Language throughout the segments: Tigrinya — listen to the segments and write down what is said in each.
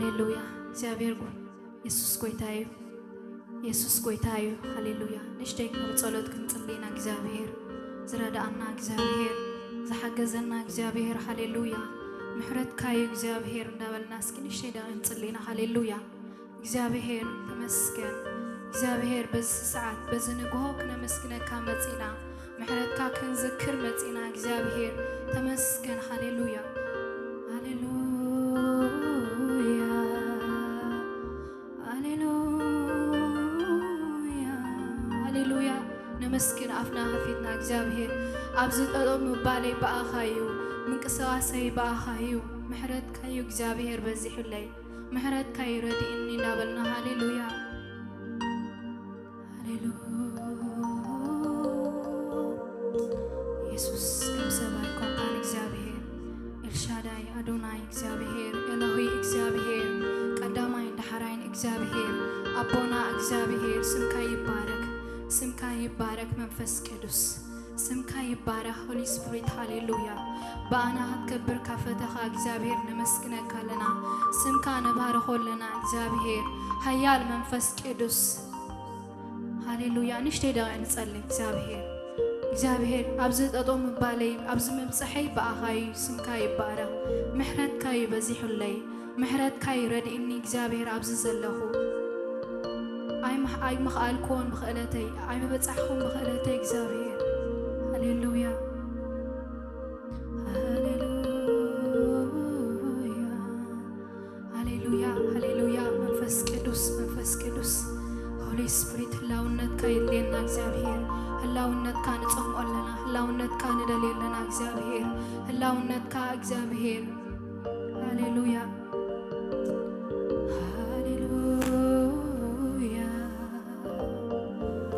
ሃሌሉያ። እግዚኣብሔር ጎ-፣ የሱስ ጎይታ እዩ። የሱስ ጎይታ እዩ። ሃሌሉያ። ንእሽተይ ካብ ጸሎት ክንጽሊ ኢና። እግዚኣብሔር ዝረዳኣና፣ እግዚኣብሔር ዝሓገዘና፣ እግዚኣብሔር፣ ሃሌሉያ፣ ምሕረትካ እዩ እግዚኣብሔር እንዳበልና እስኪ ንእሽተይ ደቂቕ ክንጽሊ ኢና። ሃሌሉያ። እግዚኣብሔር ተመስገን። እግዚኣብሔር በዚ ሰዓት በዚ ንግሆ ክነመስግነካ መጺና፣ ምሕረትካ ክንዝክር መጺና። እግዚኣብሔር ተመስገን። ሃሌሉያ። ሃሌሉያ። ሃሌሉያ። ሃሌሉያ። ነመስግን ኣፍና ከፊትና። እግዚኣብሔር ኣብዚ ጠጠው ምባለይ ብኣኻ እዩ፣ ምንቅስቃሰይ ብኣኻ እዩ። ምሕረትካ እዩ እግዚኣብሔር በዚሑለይ፣ ምሕረትካ እዩ ረድእኒ እንዳበልና። ሃሌሉያ። ሃሌሉያ። የሱስ ከም ሰብ ኣይኮንካን እግዚኣብሔር። ኤልሻዳይ፣ ኣዶናይ እግዚኣብሔር፣ ኤሎሂ እግዚኣብሔር፣ ቀዳማይን ዳሕራይን እግዚኣብሔር፣ ኣቦና እግዚኣብሔር፣ ስምካ ይባረክ፣ ስምካ ይባረክ መንፈስ ቅዱስ፣ ስምካ ይባረክ ሆሊ ስፕሪት። ሃሌሉያ። ብኣና ክትከብር ካፈተኻ እግዚኣብሔር ነመስግነካ ኣለና፣ ስምካ ነባርኾ ኣለና እግዚኣብሔር፣ ሓያል መንፈስ ቅዱስ። ሃሌሉያ። ንእሽተይ ደቂቕ ንጸሊ። እግዚኣብሔር፣ እግዚኣብሔር፣ ኣብዚ ጠጠው ምባለይ፣ ኣብዚ ምብጽሐይ ብኣኻ እዩ። ስምካ ይባረኽ። ምሕረትካ እዩ በዚሑለይ። ምሕረትካ እዩ ረድእኒ እግዚኣብሔር ኣብዚ ዘለኹ። ኣይምኽ-፣ ኣይምኽኣልኩዎን ብኽእለተይ፣ ኣይምበጻሕኩን ብኽእለተይ እግዚኣብሔር። ሃሌሉያ። ሃሌሉያ። ሃሌሉያ፣ ሃሌሉያ። መንፈስ ቅዱስ፣ መንፈስ ቅዱስ፣ ሆሊ ስፕሪት፣ ህላውነትካ የድልየና እግዚኣብሔር። ህላውነትካ ንጸምኦ ኣለና፣ ህላውነትካ ንደልየ ኣለና እግዚኣብሔር። ህላውነትካ እግዚኣብሔር። ሃሌሉያ፣ ሃሌሉያ።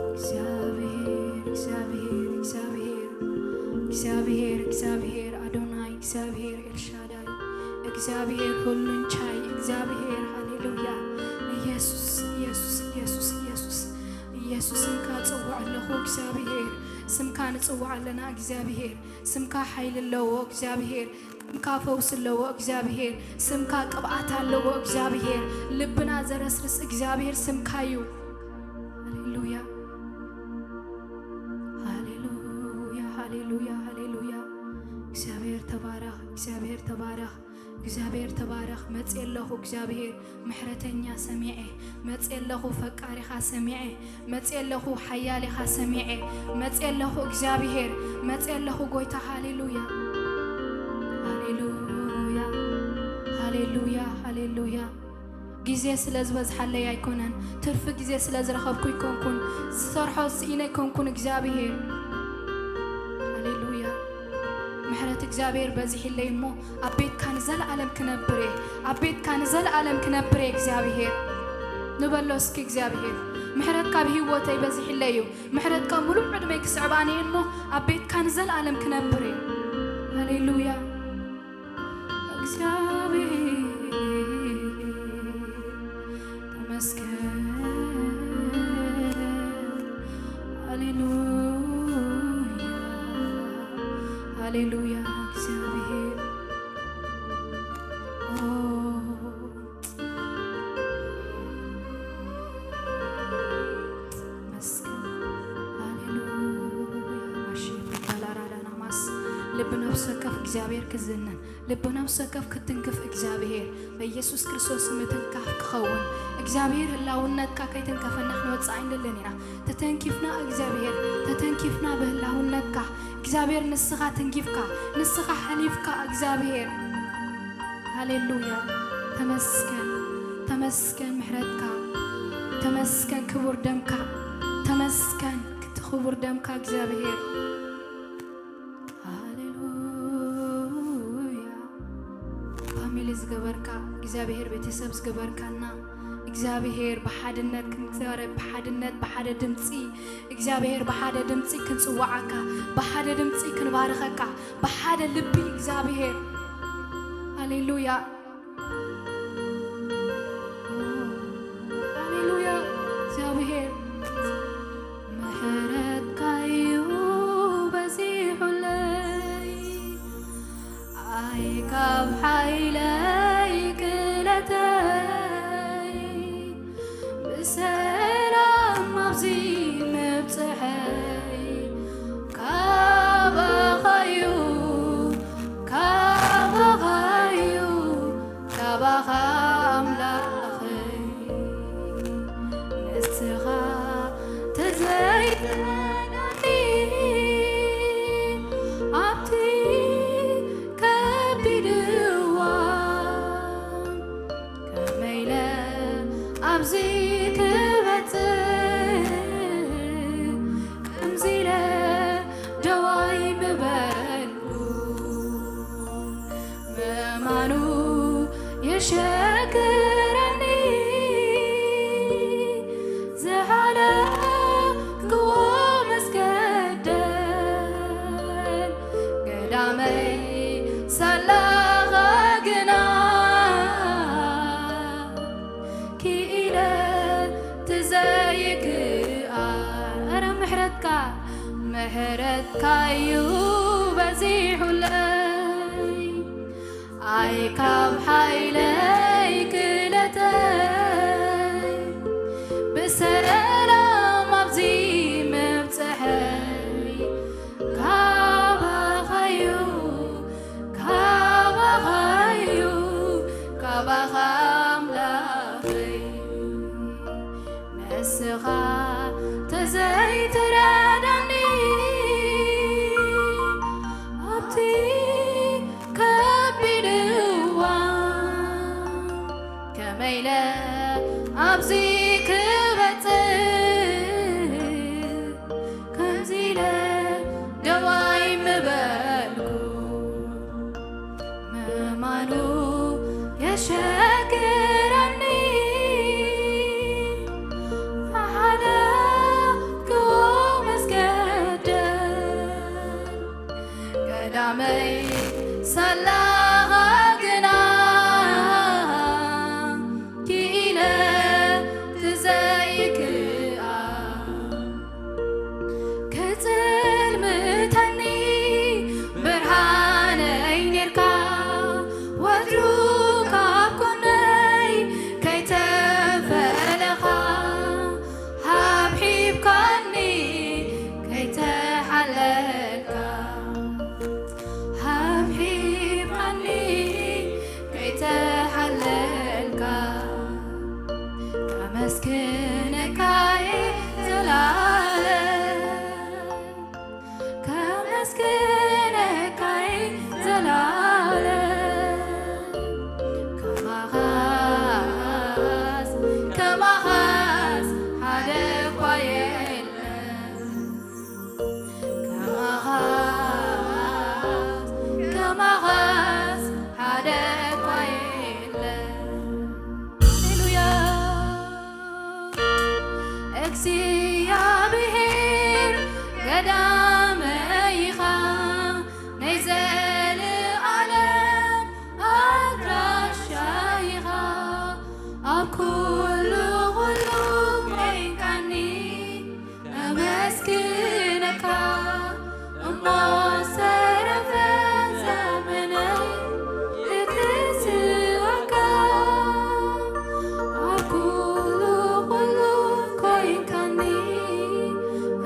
እግዚኣብሔር፣ እግዚኣብሔር፣ እግዚኣብሔር፣ እግዚኣብሔር፣ እግዚኣብሔር፣ ኣዶናይ፣ እግዚኣብሔር፣ ኤልሻዳይ፣ እግዚኣብሔር፣ ሁሉን ቻይ፣ እግዚኣብሔር፣ ሃሌሉያ። ኢየሱስ፣ ኢየሱስ፣ ኢየሱስ፣ ኢየሱስ፣ ኢየሱስ፣ ስምካ ጽውዕ ኣለኹ እግዚኣብሔር፣ ስምካ ንጽውዕ ኣለና እግዚኣብሔር፣ ስምካ ሓይሊ ኣለዎ እግዚኣብሔር፣ ስምካ ፈውሲ ኣለዎ እግዚኣብሔር፣ ስምካ ቅብኣት ኣለዎ እግዚኣብሔር፣ ልብና ዘረስርስ እግዚኣብሔር ስምካ እዩ። ሃሌሉያ፣ ሃሌሉያ፣ ሃሌሉያ፣ ሃሌሉያ። እግዚኣብሔር ተባረኽ፣ እግዚኣብሔር ተባረኽ፣ እግዚኣብሔር ተባረኽ። መጽየ ኣለኹ እግዚኣብሔር፣ ምሕረተኛ ሰሚዐ፣ መጽየ ኣለኹ ፈቃሪኻ ሰሚዐ፣ መጽየ ኣለኹ ሓያሊኻ ሰሚዐ፣ መጽየ ኣለኹ እግዚኣብሔር፣ መጽየ ኣለኹ ጎይታ። ሃሌሉያ፣ ሃሌሉያ፣ ሃሌሉያ፣ ሃሌሉያ። ግዜ ስለ ዝበዝሓለይ ኣይኮነን፣ ትርፊ ግዜ ስለ ዝረኸብኩ ኣይኮንኩን፣ ዝሰርሖ ስኢነ ኣይኮንኩን እግዚኣብሔር። ሃሌሉያ። ምሕረት እግዚኣብሔር በዚሕለይ እሞ ኣብ ቤትካ ንዘለኣለም ክነብር እየ፣ ኣብ ቤትካ ንዘለኣለም ክነብር እየ እግዚኣብሔር። ንበሎ እስኪ እግዚኣብሔር፣ ምሕረትካ ኣብ ህይወተይ በዚሕለይ እዩ፣ ምሕረትካ ሙሉእ ዕድመይ ክስዕባኒ እዩ እሞ ኣብ ቤትካ ንዘለኣለም ክነብር እየ። ሃሌሉያ። እግዚኣብሔር ተመስገን። ሃሌሉያ፣ ሃሌሉያ። እግዚኣብሔር፣ ኦ፣ መስገን። ሃሌሉያ። ማሺ ባላራዳና ማስ ልቢ ነፍሲ ወከፍ እግዚኣብሔር ክዝንን፣ ልቢ ነፍሲ ወከፍ ክትንክፍ እግዚኣብሔር በኢየሱስ ክርስቶስ ምትንካፍ ክኸውን። እግዚኣብሔር ህላውነትካ ከይተንከፈና ክንወጽእ ኣይንደልን ኢና። ተተንኪፍና እግዚኣብሔር፣ ተተንኪፍና ብህላውነትካ እግዚኣብሔር ንስኻ ተንኪፍካ፣ ንስኻ ሓሊፍካ እግዚኣብሔር። ሃሌሉያ። ተመስገን፣ ተመስገን ምሕረትካ፣ ተመስገን ክቡር ደምካ፣ ተመስገን ክቲ ክቡር ደምካ እግዚኣብሔር። ሃሌሉያ። ፋሚሊ ዝገበርካ እግዚኣብሔር፣ ቤተሰብ ዝገበርካና እግዚኣብሔር፣ ብሓድነት ክንዛረብ፣ ብሓድነት፣ ብሓደ ድምፂ እግዚኣብሔር፣ ብሓደ ድምፂ ክንፅዋዓካ፣ ብሓደ ድምፂ ክንባርኸካ፣ ብሓደ ልቢ እግዚኣብሔር። ሃሌሉያ፣ ሃሌሉያ። እግዚኣብሔር ምሕረትካ እዩ በዚሑለይ፣ ኣይ ካብ ሓይለይ ክእለተይ ዘይትረዳኒ ኣብቲ ከቢድ እዋን ከመይ ኢለ ኣብዚ ክበጽሕ ከምዚ ኢለ ደዋይ ምበልኩ ምእማኑ የሸግረኒ ዝሓለፍክዎ መስገደል ገዳመይ ሳላኻ ግና ክኢለ ትዘይክኣል። ኧረ ምሕረትካ ምሕረትካዩ በዚሑለይ ኣይ ካብ ሓይለይ ክእለተይ ብሰላም ኣብዚ ምብጽሐይ ካባኻዩ ካባኻዩ ካባኻ ኣምላኸይ ንስኻ ተዘይትረዳኒ ኣብቲ ከቢድ እዋን ከመይ ኢለ ኣብዚ ክበጽሕ ከምዚ ኢለ ደዋይ ምበልኩ ምእማኑ የሸግረኒ ዝሓለፍክዎ መስገደል ገዳመይ ሳላኻ ግና ክኢለ ትዘይክኣል ከጽልምተኒ ብርሃነይ ኔርካ ወትሩ ካብ ጎነይ ከይተፈለኻ ሓብሒብካኒ ከይተሓለልካ ሓብሒብካኒ ከይተሓለልካ ከመስግነካ እየ ዘላለም ከመስግነካ እየ ዘላለም ከማኻስ ከማኻስ ሓደ እኳ የለን ከማኻስ ከማኻስ ሓደ እኳ የለን ሃሌሉያ እግዚኣብሔር ገዳመይ ኢኻ ናይ ዘለኣለም ኣድራሻይ ኢኻ ኣብ ኩሉ ኩሉ ኮይንካኒ ኣመስግነካ እሞ ዝተረፈ ዘመነይ ልክስወካ ኣብ ኩሉ ኩሉ ኮይንካኒ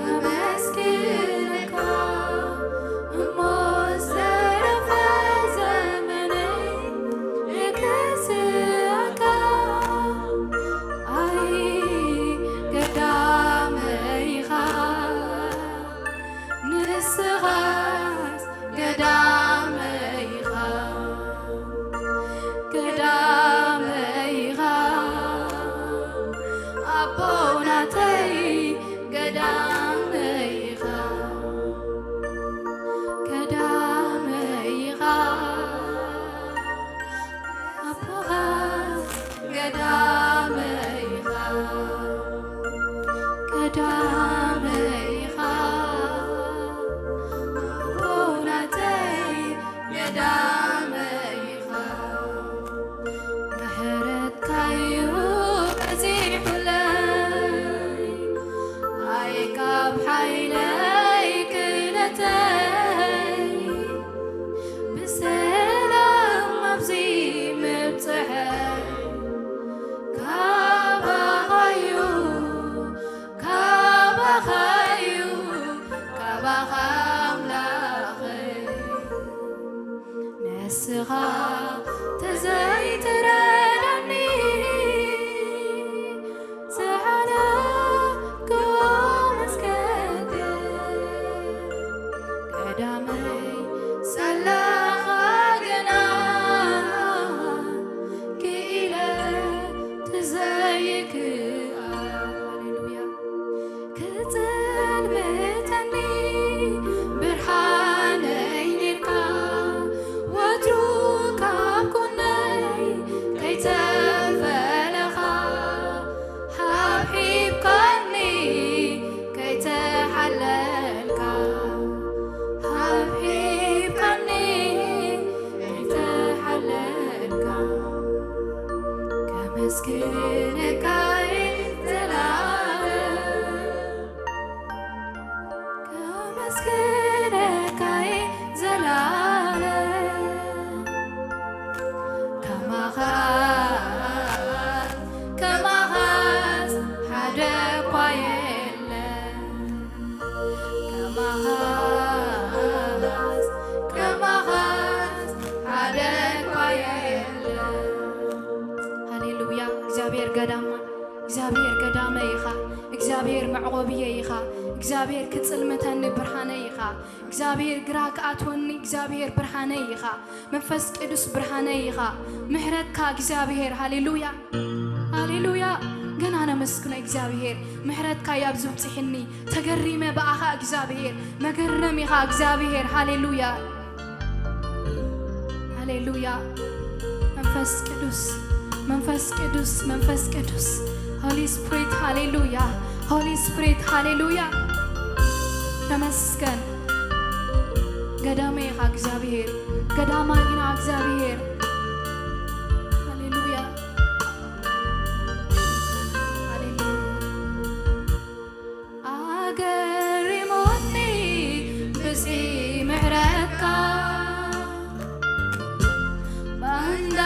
ኣመስግነካ እሞ ዝተረፈ ዘመነይ ልክስወካ ኣይ ገዳመይ ኢኻ ንስኻስ ገዳመይ ኢኻ ገዳመይ ኢኻ ኣቦ ናተይ ገዳመይ ኢኻ ገዳመይ ኢኻ ኣቦኻ ገዳመይ ኢኻ ገዳመይ ኢኻ ኣቦ ናተይ ገዳመይ ኢኻ ምሕረትካዩ በዚሑለይ ኣይ ካብ ሓይለይ ክእለተይ ብሰላም ኣብዚ ምብጽሐይ ካባኻዩ ካባኻዩ ካባኻ ኣምላኸይ ንስኻ ተዘይትረዳኒ ዝሓለፍክዎ ጽልምተኒ ብርሃነይ ኔርካ፣ ወትሩ ካብ ጎነይ ከይተፈለኻ፣ ሓብሒብካኒ ከይተሓለልካ፣ ሓብሒብካኒ ከይተሓለልካ፣ ከመስግነካ እየ ዘላለም። ከመስግነካ እየ ዘላለም። ከማኻስ፣ ከማኻስ ሓደ እኳ የለን። ከማኻስ፣ ከማኻስ ሓደ እኳ የለን። ሃሌሉያ። እግዚኣብሔር ገዳማ፣ እግዚኣብሔር ገዳመ ኢኻ። እግዚኣብሔር መዕቆብየ ኢኻ። እግዚኣብሔር ክጽልምተኒ ብርሃነይ ኢኻ። እግዚኣብሔር ግራ ክኣትወኒ እግዚኣብሔር ብርሃነይ ኢኻ። መንፈስ ቅዱስ ብርሃነይ ኢኻ። ምሕረትካ እግዚኣብሔር፣ ሃሌሉያ፣ ሃሌሉያ። ገና ነመስግኖ እግዚኣብሔር፣ ምሕረትካ እዩ ኣብዚ ኣብጽሕኒ። ተገሪመ ብኣኻ እግዚኣብሔር፣ መገረም ኢኻ እግዚኣብሔር። ሃሌሉያ፣ ሃሌሉያ። መንፈስ ቅዱስ፣ መንፈስ ቅዱስ፣ መንፈስ ቅዱስ፣ ሆሊ ስፕሪት፣ ሃሌሉያ፣ ሆሊ ስፕሪት፣ ሃሌሉያ። ተመስገን። ገዳመ ኢኻ እግዚኣብሔር፣ ገዳማይ ኢና እግዚኣብሔር። ሃሌሉያ፣ ሃሌሉያ። ኣገሪሙኒ ብዝሒ ምሕረትካ፣ ባንዳ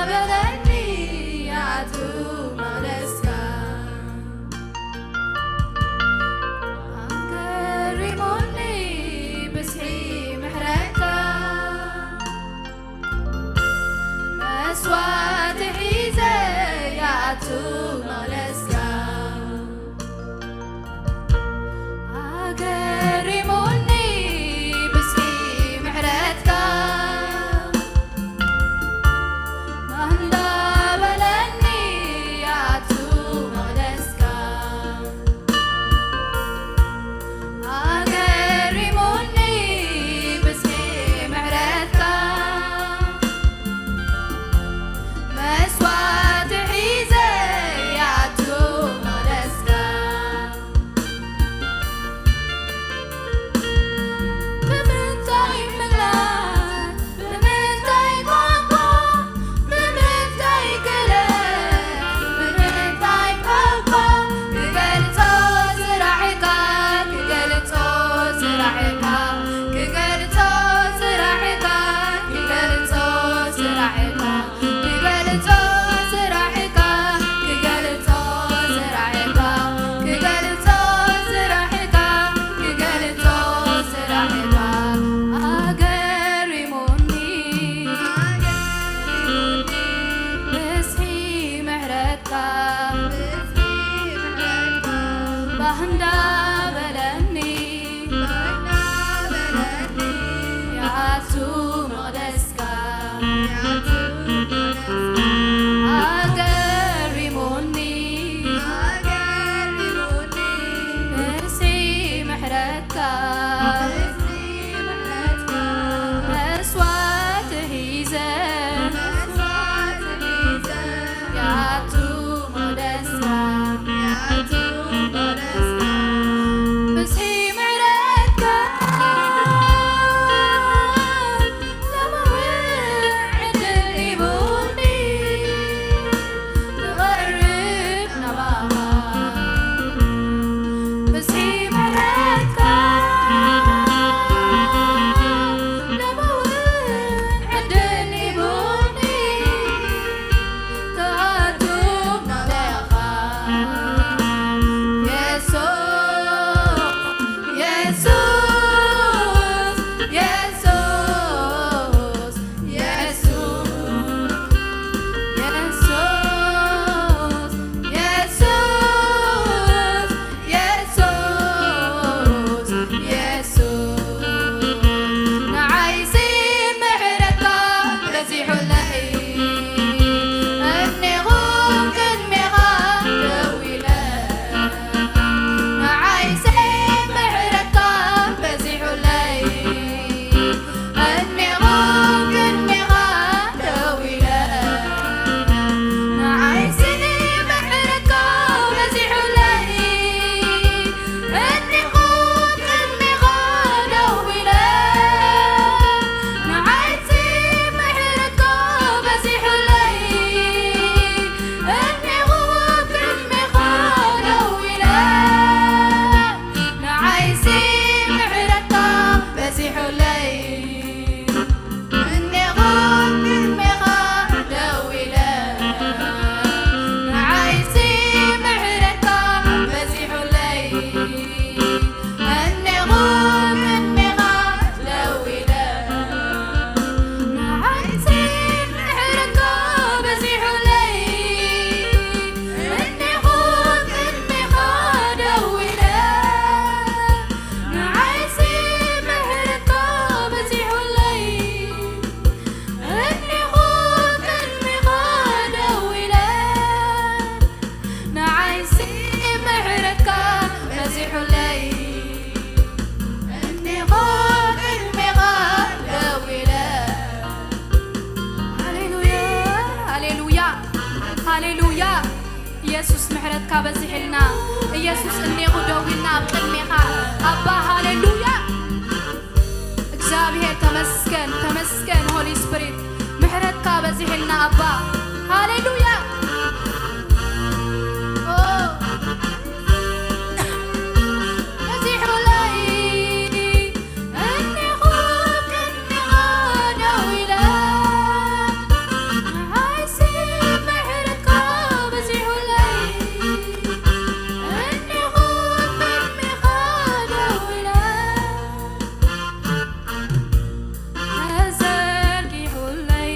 በለኒ ይኣቱ መቕደስካ። ኣገሪሙኒ ብዝሒ ምሕረትካ፣ መስዋእቲ ሒዘ ይኣቱ መቕደስካ። ኣገሪሙኒ ብዝሒ ምሕረትካ፣ ባንዳ በለኒ ይኣቱ መቕደስካ። ኣገሪሙኒ ብዝሒ ምሕረትካ፣ መስዋእቲ ሒዘ ይኣቱ መቕደስካ። ብምንታይ ምላስ፣ ብምንታይ ቋንቋ፣ ብምንታይ ክእለት፣ ብምንታይ ቋንቋ ክገልጾ ስራሕካ፣ ክገልጾ ስራሕካ፣ ክገልጾ ስራሕካ፣ ክገልጾ ስራሕካ፣ ክገልጾ ስራሕካ፣ ክገልጾ ስራሕካ፣ ክገልጾ ስራሕካ፣ ክገልጾ ስራሕካ፣ ኣገሪሙኒ፣ ኣገሪሙኒ ብዝሒ ምሕረትካ፣ ብዝሒ ምሕረትካ፣ ባህ እንዳበለኒ፣ ባህ እንዳበለኒ ይኣቱ መቕደስካ። ኣገሪሙኒ፣ ኣገሪሙኒ ብዝሒ ምሕረትካ፣ ብዝሒ ምሕረትካ መስዋእቲ ሒዘ፣ መስዋእቲ ሒዘ ይኣቱ መቕደስካ፣ ይኣቱ መቕደስካ። ምሕረትካ በዚሕልና። ኢየሱስ እኔኹ ደው ኢልና ኣብ ቅድሜኻ ኣባ። ሃሌሉያ። እግዚኣብሔር ተመስገን፣ ተመስገን ሆሊ ስፕሪት፣ ምሕረትካ በዚሕልና ኣባ። ሃሌሉያ። ኦ፣ በዚሑለይ እኔኹ ቅድሜኻ ደው ኢለ፣ ንዓይሲ ምሕረትካ በዚሑለይ። እኔኹ ቅድሜኻ ደው ኢለ፣ ተዘርጊሑለይ።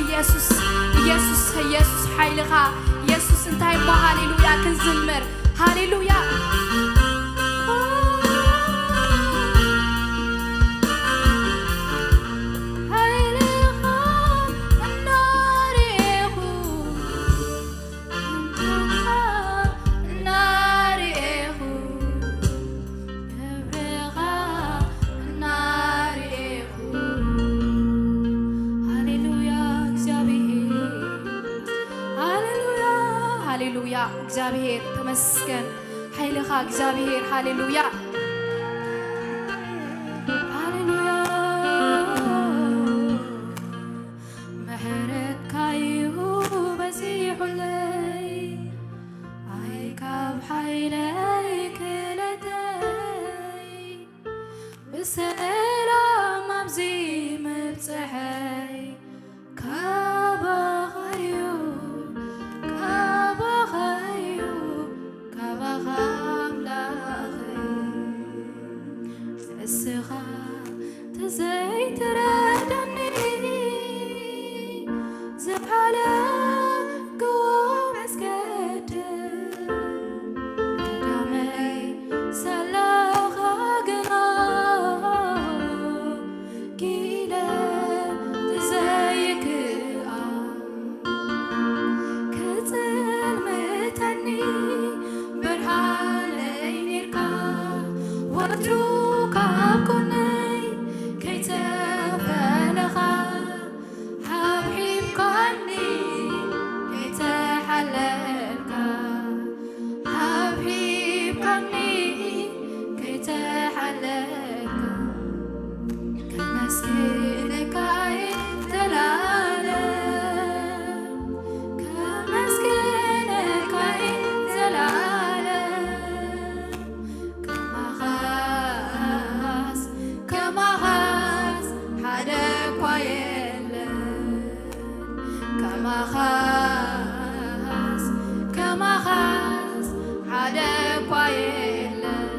ኢየሱስ፣ ኢየሱስ፣ ኢየሱስ ሓይልኻ፣ ኢየሱስ እንታይ እሞ ሃሌሉያ ክንዝምር፣ ሃሌሉያ። ሓይልኻ እናርኤኹ፣ ክንዳኻ እናርኤኹ፣ ክብርኻ እናርኤኹ። ሃሌሉያ እግዚኣብሔር፣ ሃሌሉያ፣ ሃሌሉያ። እግዚኣብሔር ተመስገን፣ ሓይልኻ እግዚኣብሔር፣ ሃሌሉያ፣ ሃሌሉያ። ምሕረትካ እዩ በዚሑለይ፣ ኣይ ካብ ሓይለይ ክእለተይ፣ ብሰላም ኣብዚ ምብጽሐይ፣ ካባኻ እዩ፣ ካባኻ እዩ፣ ካባኻ ኣምላኽ። ንስኻ ተዘይትረዳኒ፣ ዝዓለምክዎ መስገድል ቀዳመይ ሳለኻ ግና፣ ኪለ ተዘይክኣ ክጽልምተኒ ብርሃነይ ኔርካ፣ ወትሩ ካብ ጎነይ ከይተፈለኻ፣ ሓብሒብካኒ ከይተሓለልካ፣ ሓብሒብካኒ ከይተሓለልካ፣ ከመስግነካ እየ ዘላለም፣ ከመስግነካ እየ ዘላለም። ከማኻስ፣ ከማኻስ ሓደ እኳ የለን። ከማኻስ፣ ከማኻስ ሓደ እኳ የለን።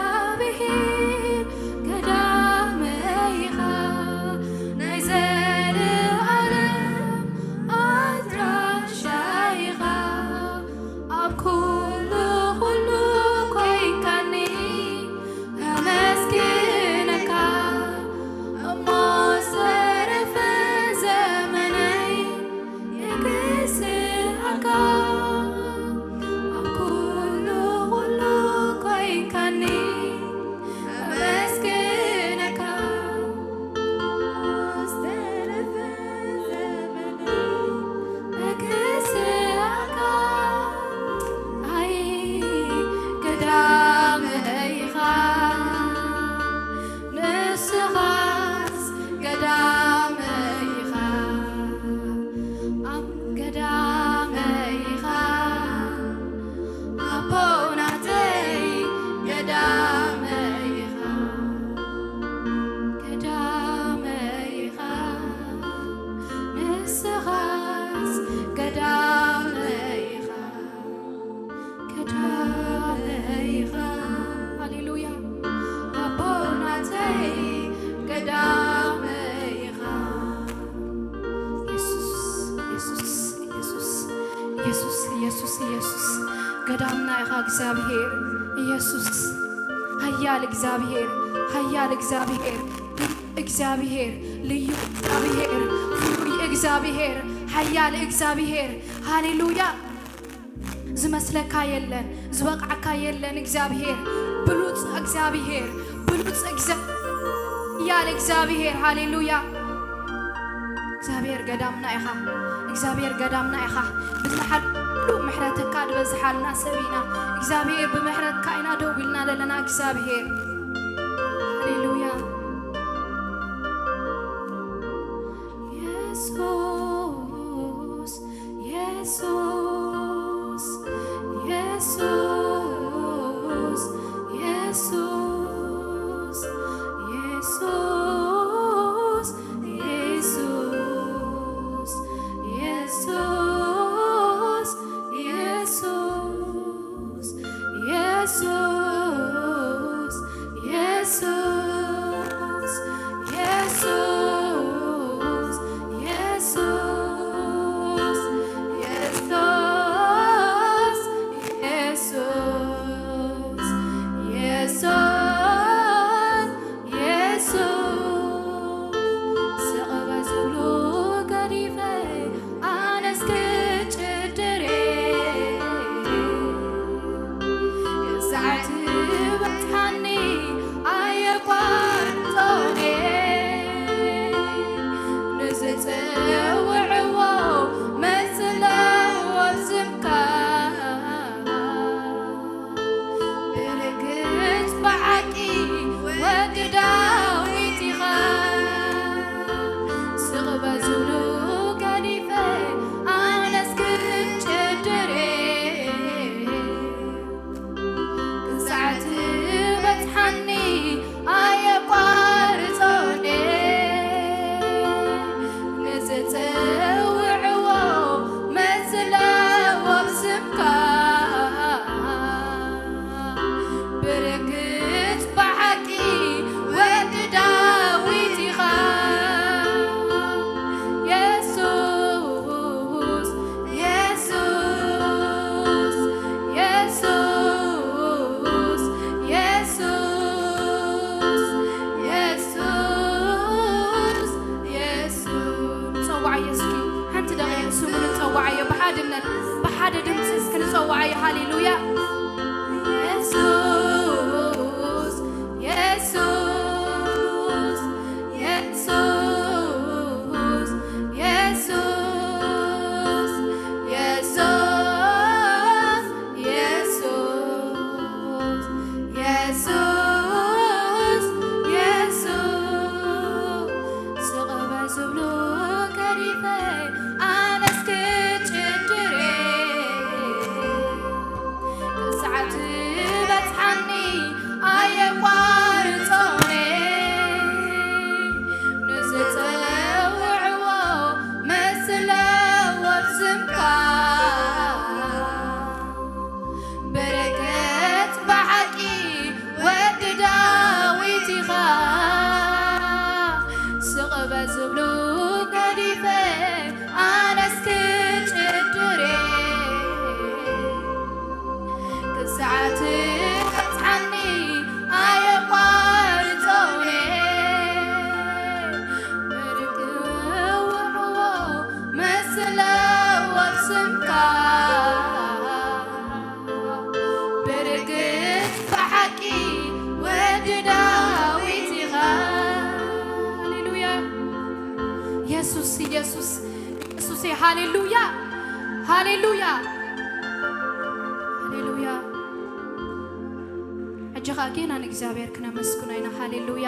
እግዚኣብሔር ቀዳመይኻ፣ ናይ ዘለኣለም ኣድራሻይኻ፣ ኣብ ኩሉ ኩሉ ኮይንካኒ ኣመስግነካ፣ እሞ ዝተረፈ ዘመነይ የግስኣካ። ኣብ ኩሉ ኩሉ ኮይንካኒ ኣመስግነካ፣ ዝተረፈ ዘመነይ የግስኣካ። ኣይ ገዳመይኻ፣ ንስኻስ ገዳመይኻ፣ ኣብ ገዳመይኻ፣ ኣቦ ናተይ ገዳመይኻ፣ ገዳመይኻ፣ ንስኻስ ገዳመይኻ። ገዳመይኻ። ሃሌሉያ። ኣቦ ናተይ ገዳመይኻ። ኢየሱስ፣ ኢየሱስ፣ ኢየሱስ፣ ኢየሱስ፣ ኢየሱስ፣ ኢየሱስ። ገዳምና ኢኻ እግዚኣብሔር። ኢየሱስ። ኃያል እግዚኣብሔር፣ ኃያል እግዚኣብሔር፣ እግዚኣብሔር፣ ልዩ እግዚኣብሔር፣ ፍሉይ እግዚኣብሔር፣ ኃያል እግዚኣብሔር። ሃሌሉያ። ዝመስለካ የለን፣ ዝበቕዓካ የለን። እግዚኣብሔር ብሉጽ፣ እግዚኣብሔር ብሉጽ፣ እግዚ-፣ ኃያል እግዚኣብሔር። ሃሌሉያ። እግዚኣብሔር ገዳምና ኢኻ፣ እግዚኣብሔር ገዳምና ኢኻ። ብዝሓሉ ምሕረትካ ዝበዝሓልና ሰብ ኢና። እግዚኣብሔር ብምሕረትካ ኢና ደው ኢልና ዘለና እግዚኣብሔር። ሃሌሉያ። ኢየሱስ፣ ኢየሱስ፣ ኢየሱስ፣ ኢየሱስ፣ ኢየሱስ፣ ኢየሱስ፣ ኢየሱስ፣ ኢየሱስ፣ ኢየሱስ፣ ኢየሱስ፣ ሓድነት ብሓደ ድምፂ እስኪ ንፀውዓዮ። ሃሌሉያ። የሱስ፣ የሱስ፣ የሱስ፣ የሱስ፣ የሱስ፣ የሱስ፣ የሱስ፣ ስቕ በል ዝብሉ ገዲፈ ኣነስ ክጭድር እየ። ክሳዕ ትበጽሓኒ ኣየቋርጾን እየ። ንዝጸውዕዎ መስለዎ ብስምካ። በረከት ብሓቂ ወዲ ዳዊት ኢኻ። ስቕ በል ዝብሉ ገዲፈ ኣነስ ክጭድር እየ። ክሳዕ ትበጽሓኒ ኣየቋርጾን እየ። በረከት ወዕዎ መስለዎ ብስምካ። ብርግጽ ብሓቂ ወዲ ዳዊት ኢኻ። ሃሌሉያ። የሱስ፣ የሱስ፣ የሱስ፣ ሃሌሉያ፣ ሃሌሉያ፣ ሃሌሉያ። ሕጂ ኸኣ ጌና ንእግዚኣብሔር ክነመስግኖ ኢና። ሃሌሉያ።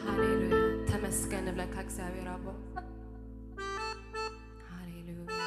ሃሌሉያ። ተመስገን ንብለካ እግዚኣብሔር ኣቦ። ሃሌሉያ።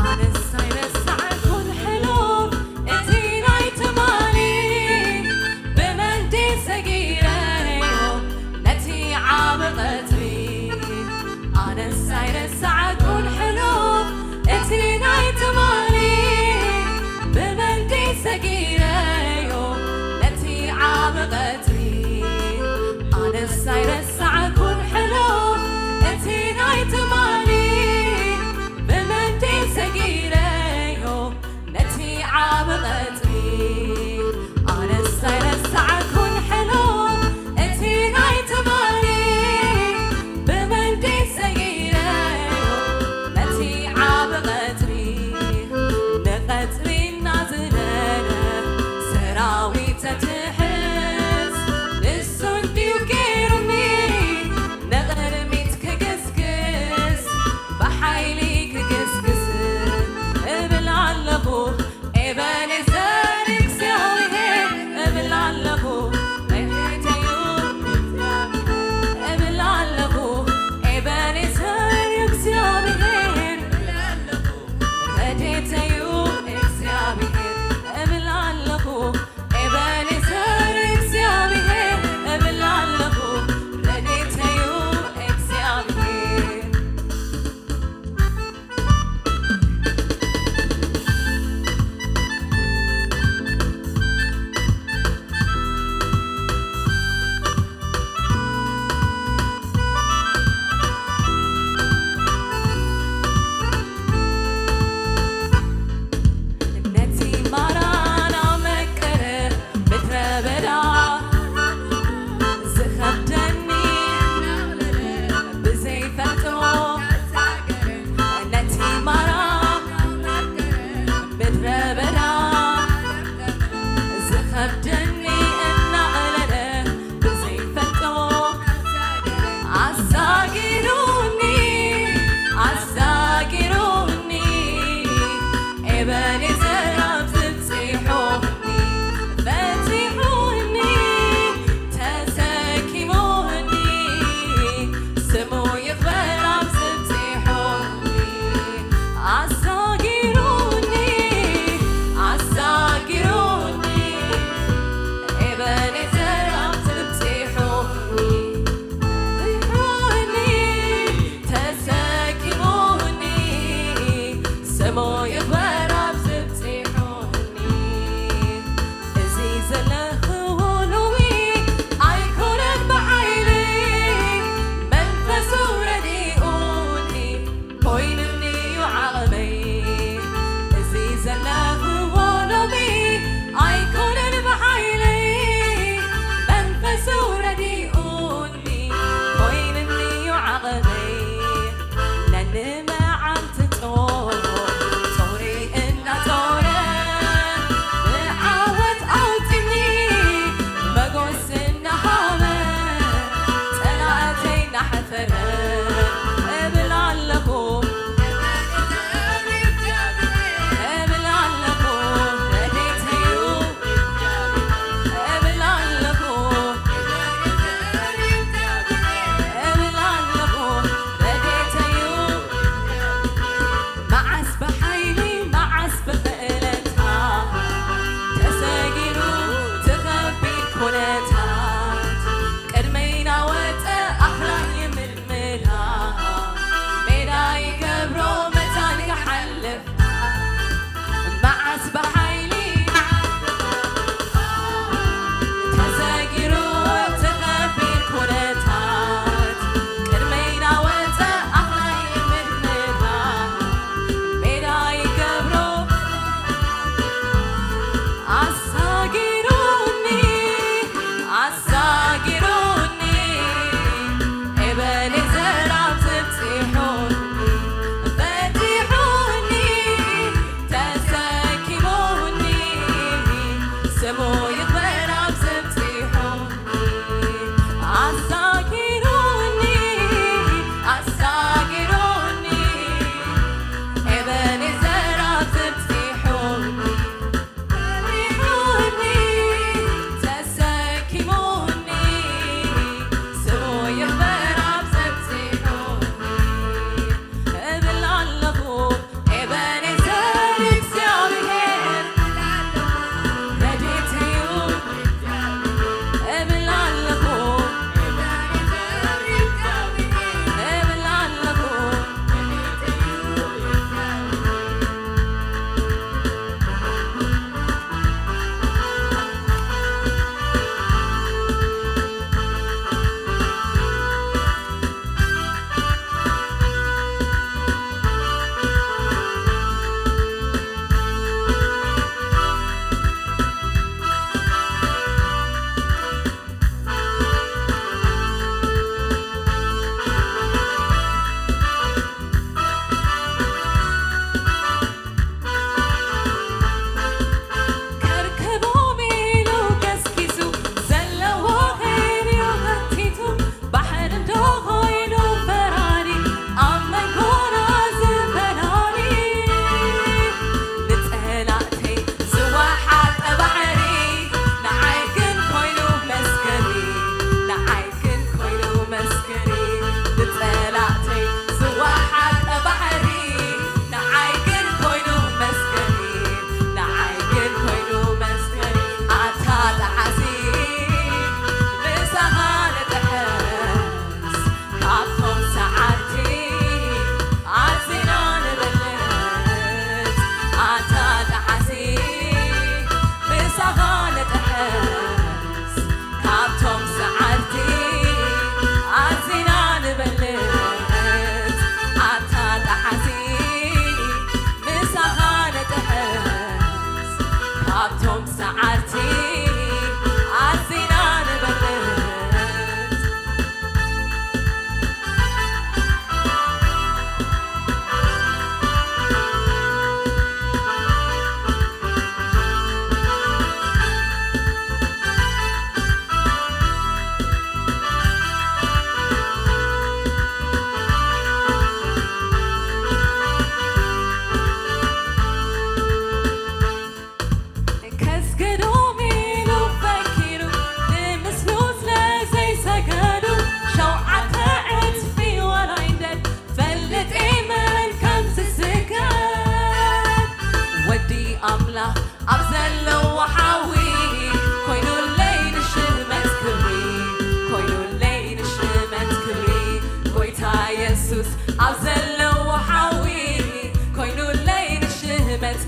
ኣነስ ኣይረሳዕኩን ሕሉፍ እቲ ናይ ትማሊ፣ ብመንዲ ሰጊረዮ ነቲ ዓቢ ቀትሪ። ኣነስ ኣይረሳዕኩን ሕሉፍ እቲ ናይ ትማሊ፣ ብመንዲ ሰጊረዮ ነቲ ዓቢ ቀትሪ። ኣነስ ኣይረሳዕኩን ሕሉፍ እቲ ናይ ትማሊ፣ ብመንዲ ሰጊረዮ ነቲ ዓቢ ቀትሪ። ኣነስ ኣይረሳዕኩን ሕሉፍ እቲ ናይ ትማሊ፣ ብመንዲ ሰጊረዮ ነቲ ዓቢ ቀትሪ። ንቐጽሪ እናዝለለ ሰራዊት ዘትሕዝ ንሱ እንድዩ ገይሩኒ። ንቕድሚት ክግስግስ ብሓይሊ ክግስግስ እብል ኣለኹ። ኤበኔዘር እግዚኣብሔር እብል ኣለኹ። ረድኤተይ እዩ እብል ኣለኹ። ኤበኔዘር እግዚኣብሔር ረድኤተይ እዩ እግዚኣብሔር እብል ኣለኹ። ኤበኔዘር እግዚኣብሔር እብል ኣለኹ። ረድኤተይ እዩ እግዚኣብሔር። በኔዘር ኣብ ዝብጽሖኒ፣ ፈቲሑኒ፣ ተሰኪሙኒ፣ ስሙ ይኽበር ኣብ ዝብጽሖኒ፣ ኣሳጊሩኒ፣ ኣሳጊሩኒ፣ ኤበኔዘር ኣብ ዝብጽሖኒ፣ ፈቲሑኒ፣ ተሰኪሙኒ፣ ስሙ ይኽበር ኣብ ዝብጽሑኒ። እዚ ዘለኽዎ ሎሚ ኣይኮነን ብሓይሊ፣ መንፈሱ ረዲኡኒ፣ ኮይኑኒ እዩ ዓቕመይ። እዚ ዘለኽዎ ሎሚ ኣይኮነን ብሓይሊ፣ መንፈሱ ረዲኡኒ፣ ኮይኑኒ እዩ ዓቕመይ። ነንመዓልቲ ጾም ጾሪ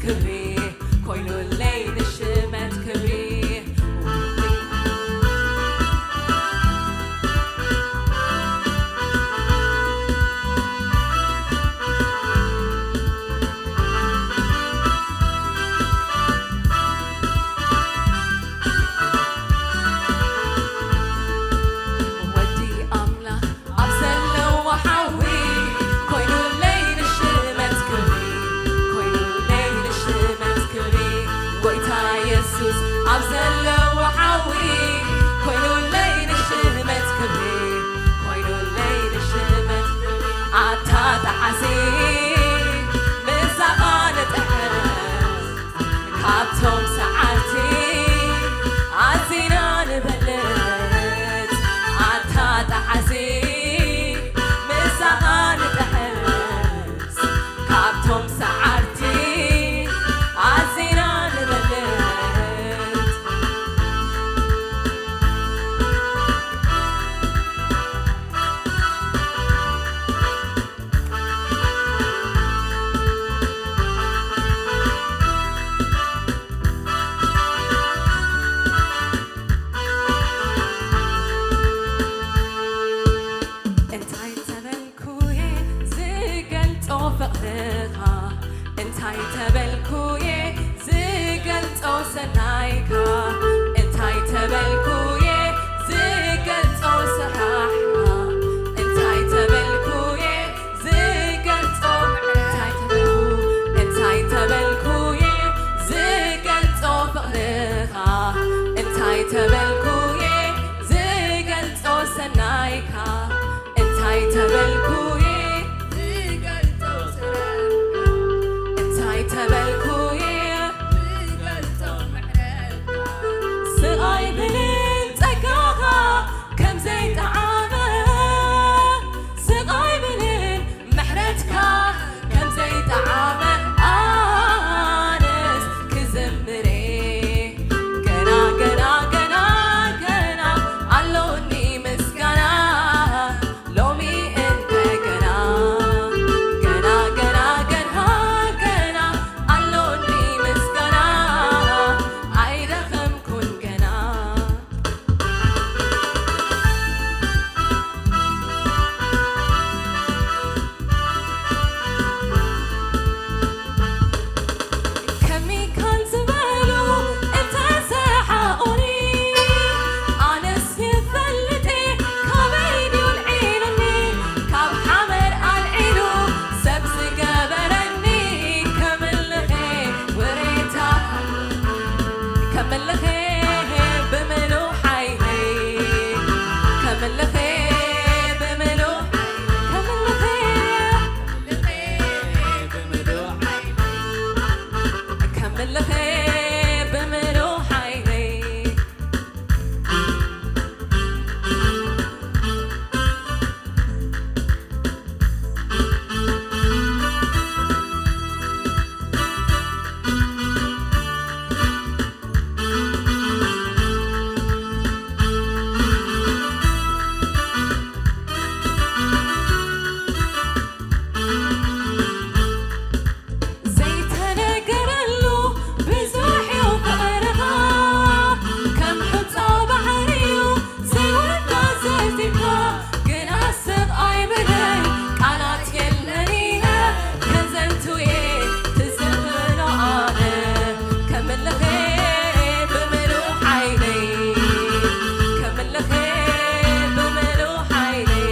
ክብሪ ኮይኑለይ ንሽመት ክብሪ። ወዲ ኣምላኽ ኣብ ዘለዎ ሓዊ ኮይኑለይ ንሽመት ክብሪ፣ ኮይኑለይ ንሽመት ክብሪ። ጎይታ የሱስ ኣብ ዘለዎ ሓዊ ኮይኑለይ ንሽመት ክብሪ፣ ኮይኑለይ ንሽመት ክብሪ። ኣታ ጣዕሲ ምሳኻ ንጥዕም ካብቶም ሰዓርቲ ኣዚና ንበልጽ። ኣታ ጣዕሲ ምሳኻ ንጥዕስ ካብቶም ሰዓርቲ ኣዚና ንበልጽ። እንታይ ተበልኩ እየ ዝገልጾ ፍቕርኻ? እንታይ ተበልኩ እየ ዝገልጾ ሰናይካ? እንታይ ተበልኩ እየ ዝገልጾ ስራሕካ? እንታይ ተበልኩ እየ ዝገልጾ፣ እንታይ ተበልኩ፣ እንታይ ተበልኩ እየ ዝገልጾ ፍቕርኻ? እንታይ ተበልኩ እየ ዝገልጾ ሰናይካ? እንታይ ተበልኩ እየ ዝገልጾ ስራሕካ? እንታይ ተበልኩ እየ ዝገልጾ ምሕረትካ? ስቕ ኣይብልን ጸጋኻ ከም ዘይጠዓመ፣ ስቕ ኣይብልን ምሕረትካ ከም ዘይጠዓመ ኣነስ ክዝምር እየ። ገና፣ ገና፣ ገና፣ ገና ኣሎኒ ምስጋና ሎሚ እንደገና። ገና፣ ገና፣ ገና፣ ገና ኣሎኒ ምስጋና ኣይደኸምኩን ገና። ከሚካል ዝበሉ እንተሰሓቑኒ፣ ኣነስ ይፈልጥ እየ ካበይ ድዩ ኣልዒሉኒ፣ ካብ ሓመድ ኣልዒሉ ሰብ ዝገበረኒ። ከምልኸ ውሬታ፣ ከምልኸ ብምሉእ ሓይለይ፣ ከምልኸ ብምሉእ፣ ከምልኸ፣ ከምልኸ ብምሉእ ሓይለይ። ዘይተነገረሉ ብዙሕ እዩ ፍቕርኻ፣ ከም ሑጻ ባሕሪ እዩ ዘይወዳ ዘዚምካ። ግና ስቕ ኣይብልን ቃላት የለን'የ ከዘንቱ እየ ትዝኽሮ ኣነ። ከምልኸ ብምሉእ ሓይለይ፣ ከምልኸ ብምሉእ ሓይለይ፣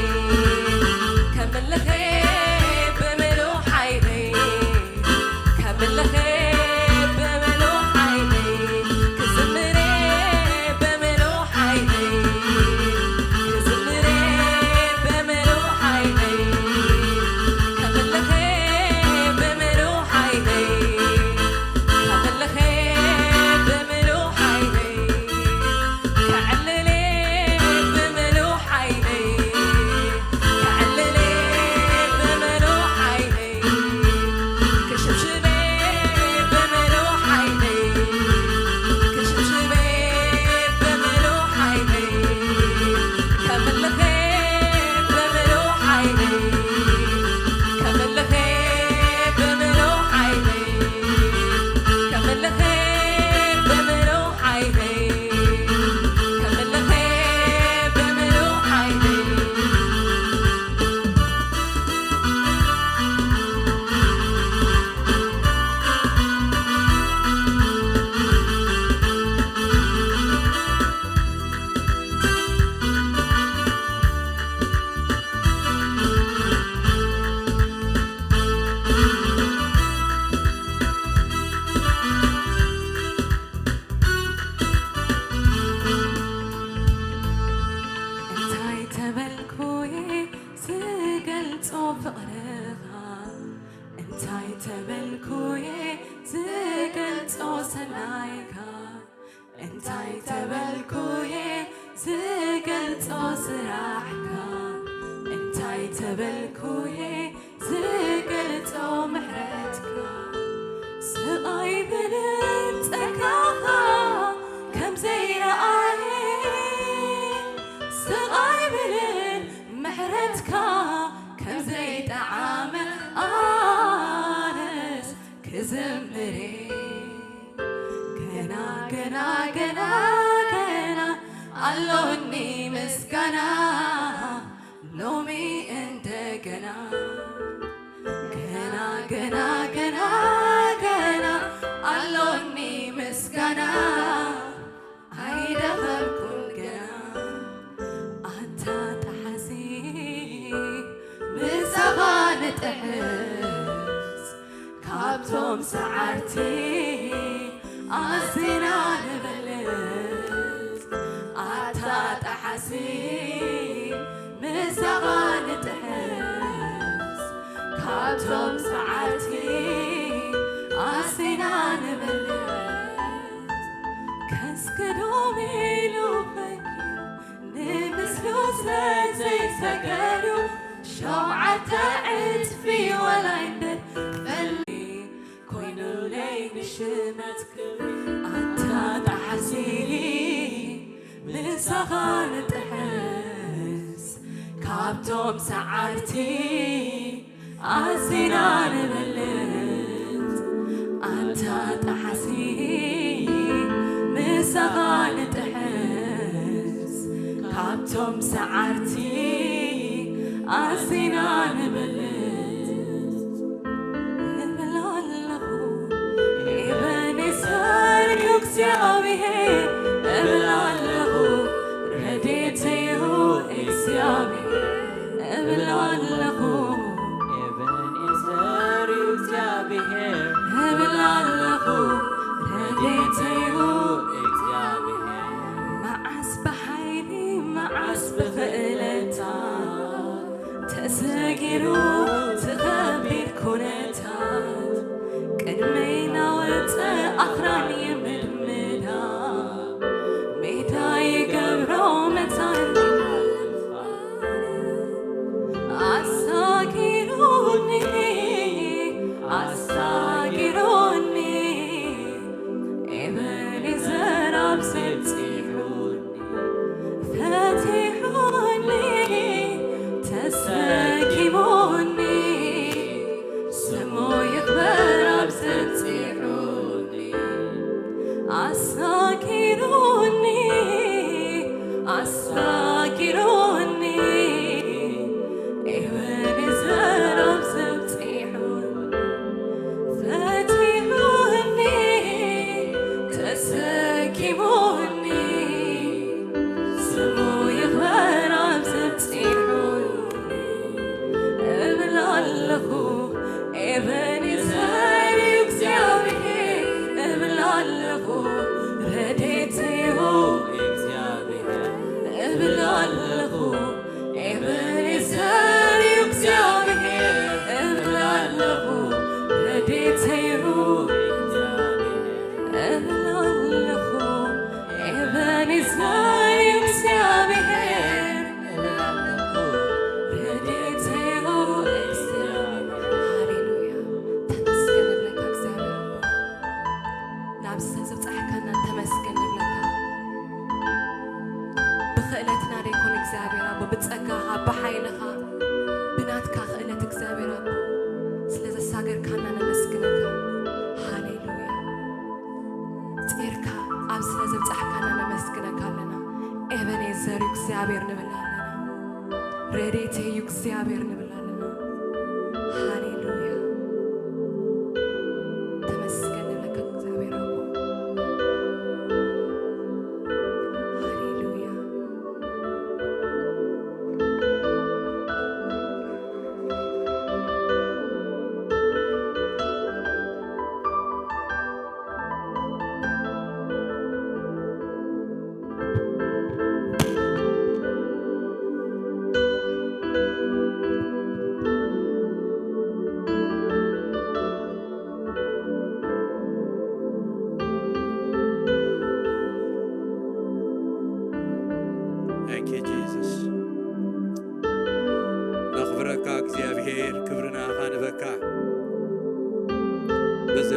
ከምልኸ ብምሉእ ሓይለይ፣ ከምልኸ ብምሉእ ሓይለይ፣ ክዝምር ብምሉእ ሓይለይ፣ ክዝምር ብምሉእ ሓይለይ፣ ከምልኸ ብምሉእ ሓይለይ፣ ከምልኸ ብምሉእ ሓይለይ፣ ከዕልል ብምሉእ ሓይለይ፣ ከዕልል ብምሉእ ሓይለይ፣ ክሽብሽብ በልኩ እየ ዝገልጾ ምሕረትካ። ስቓይ ብልን ጸጋኻ ከም ዘይረኣየ፣ ስቓይ ብልን ምሕረትካ ከም ዘይጠዓመ ኣነስ ክዝምር እየ። ገና ገና ገና ገና ኣሎኒ ምስጋና ሎሚ እንደገና። ገና ገና ገና ገና ኣሎኒ ምስጋና ኣይደኸምኩን ገና። ኣታ ጠሓሲ ምሳኻ ንጥሕስ ካብቶም ሰዓርቲ ኣዚና ንበልጽ። ኣታ ጠሓሲ ምሳኻ ንጥሕስ ካብቶም ሰዓርቲ ኣዚና ንበልጽ። ከስክዶም ኢሉ ፈኪሩ ንምስሉ ስለ ዘይሰገዱ ሸውዓተ ዕጽፊ ወላይ እንበር ፈሊ ኮይኑለይ ንሽመት ክብሪ። ኣታ ጠሓሲ ምሳኻ ንጥሕስ ካብቶም ሰዓርቲ ኣዚና ንበልጽ። ኣታ ጠሓሲ ምሳኻ ንጥሕስ ካብቶም ሰዓርቲ ኣዚና ንበልጽ። እብል ኣለኹ ኤበኔዘር እዩ እግዚኣብሔር፣ እብል ኣለኹ ረድኤተይ እዩ እግዚኣብሔር፣ እብል ኣለኹ ኤበኔዘር እዩ እግዚኣብሔር፣ እብል ኣለኹ ረድኤተይ እዩ እግዚኣብሔር። መዓስ ብሓይሊ መዓስ ብኽእለታ ተሰጊሩ እቲ ከቢድ ኩነታት ቅድመይ ናወፀ ኣኽራን ይምድምዳ ሜዳ ይገብሮ መታን ኣሳጊሩኒ ኣሳጊሩኒ ኤበኔዘር ኣብ ዘብጺሑኒ ፈቲሑኒ ተሰኪሙኒ ስሙ ይኽበር ኣብ ዘብጺሑኒ ኣሳጊሩኒ ኣሳጊሩኒ ኤበኔዘር ኣብ ዘብጺሑኒ ፈቲሑኒ ተሰኪሙኒ ስሙ ይኽበር ኣብ ዘብጺሑኒ እብል ኣለኹ ኤበኔዘር እዩ እግዚኣብሔር እብል ኣለኹ ረድኤተይ እዩ እግዚኣብሔር እብል ኣለኹ ኤበኔዘር እዩ እግዚኣብሔር እብል ኣለኹ ረድኤተይ እዩ እግዚኣብሔር እብል ኣለኹ ኤበኔዘር እዩ እግዚኣብሔር እብል ኣለኹ ረድኤተይ እዩ እግዚኣብሔር። ሃሌሉያ። ተመስገን እብለካ እግዚኣብሔር ኣቦ። ናብዚ ስለ ዘብጻሕካና ተመስገን ንብለካ። ብኽእለትና ደይኮነ እግዚኣብሔር ኣቦ፣ ብጸጋኻ፣ ብሓይልኻ፣ ብናትካ ክእለት እግዚኣብሔር ኣቦ፣ ስለ ዘሳገርካና ነመስግነካ። ሃሌሉያ። ጼርካ ኣብ ስለ ዘብጻሕካና ነመስግነካ ኣለና። ኤበኔዘር እዩ እግዚኣብሔር ንብል ኣለና። ረድኤተይ እዩ እግዚኣብሔር ንብል ኣለና። ሃሌሉያ። ተመስገን ንብለካ እግዚኣብሔር ኣቦ። ሃሌሉያ።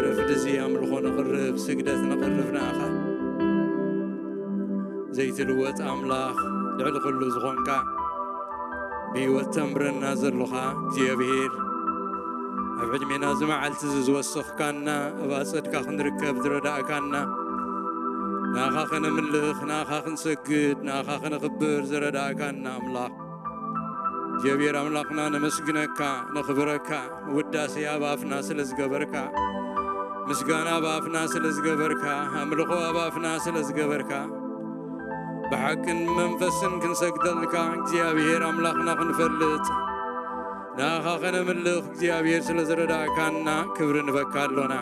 ረፍድዚ ኣምልኾ ነቕርብ፣ ስግደት ነቕርብ ንኣኻ። ዘይትልወጥ ኣምላኽ፣ ልዕሊ ኩሉ ዝኾንካ፣ ብህይወት ተንብረና ዘሎኻ እግዚኣብሔር፣ ኣብ ዕድሜና እዚ መዓልቲ እዚ ዝወሰኽካና፣ ኣብ ኣጸድካ ክንርከብ ዝረዳእካና፣ ንኣኻ ከነምልኽ፣ ንኣኻ ክንሰግድ፣ ንኣኻ ከነኽብር ዝረዳእካና ኣምላኽ፣ እግዚኣብሔር ኣምላኽና ነመስግነካ፣ ነኽብረካ። ውዳሴ ኣብ ኣፍና ስለ ዝገበርካ፣ ምስጋና ኣብ ኣፍና ስለ ዝገበርካ፣ ኣምልኾ ኣብ ኣፍና ስለ ዝገበርካ፣ ብሓቅን መንፈስን ክንሰግደልካ እግዚኣብሔር ኣምላኽና ክንፈልጥ፣ ንኣኻ ከነምልኽ እግዚኣብሔር ስለ ዝረዳእካና ክብሪ ንበካ ኣሎና።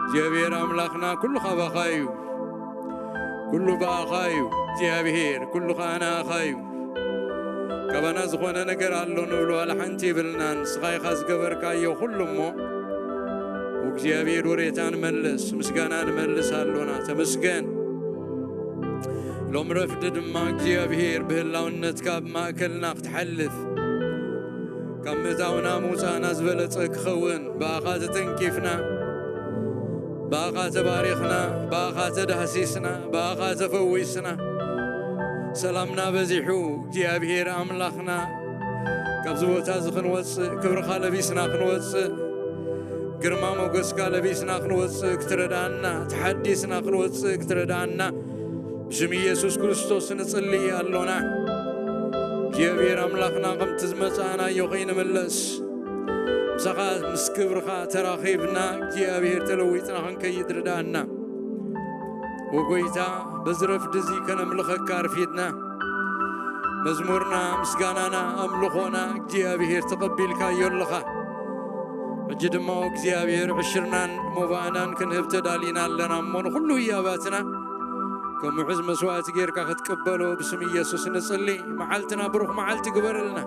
እግዚኣብሔር ኣምላኽና ኩሉ ካባኻ እዩ፣ ኩሉ ብኣኻ እዩ እግዚኣብሔር፣ ኩሉ ኸኣ ንኣኻ እዩ። ካባና ዝኾነ ነገር ኣሎ ንብሎ ዋላ ሓንቲ የብልናን። ንስኻ ኢኻ ዝገበርካዮ ኩሉ እሞ፣ እግዚኣብሔር ወሬታ ንመልስ፣ ምስጋና ንመልስ ኣሎና። ተመስገን። ሎም ረፍዲ ድማ እግዚኣብሔር ብህላውነትካ ኣብ ማእከልና ክትሓልፍ፣ ካብ ምእታውና ምውጻእና ዝበለጸ ክኸውን፣ ብኣኻ ተተንኪፍና፣ ብኣኻ ተባሪኽና፣ ብኣኻ ተዳህሲስና፣ ብኣኻ ተፈዊስና፣ ሰላምና በዚሑ፣ እግዚኣብሔር ኣምላኽና፣ ካብዚ ቦታ እዚ ክንወጽእ፣ ክብርኻ ለቢስና ክንወጽእ፣ ግርማ ሞገስካ ለቢስና ክንወጽእ ክትረድኣና፣ ተሓዲስና ክንወጽእ ክትረድኣና፣ ብስም ኢየሱስ ክርስቶስ ንጽሊ ኣሎና። እግዚኣብሔር ኣምላኽና፣ ከምቲ ዝመጻእናዮ ከይንምለስ፣ ምሳኻ ምስ ክብርኻ ተራኺብና፣ እግዚኣብሔር ተለዊጥና ክንከይድ ርድኣና። ወጎይታ፣ በዚ ረፍዲ እዚ ከነምልኸካ ኣርፊድና። መዝሙርና፣ ምስጋናና፣ ኣምልኾና እግዚኣብሔር ተቐቢልካዮ ኣለኻ። ሕጂ ድማ እግዚኣብሔር ዕሽርናን ሞባእናን ክንህብ ተዳሊና ኣለና እሞ፣ ንኹሉ ህያባትና ከም ውሑዝ መስዋእቲ ጌርካ ክትቅበሎ ብስም ኢየሱስ ንጽሊ። መዓልትና ብሩኽ መዓልቲ ግበረልና።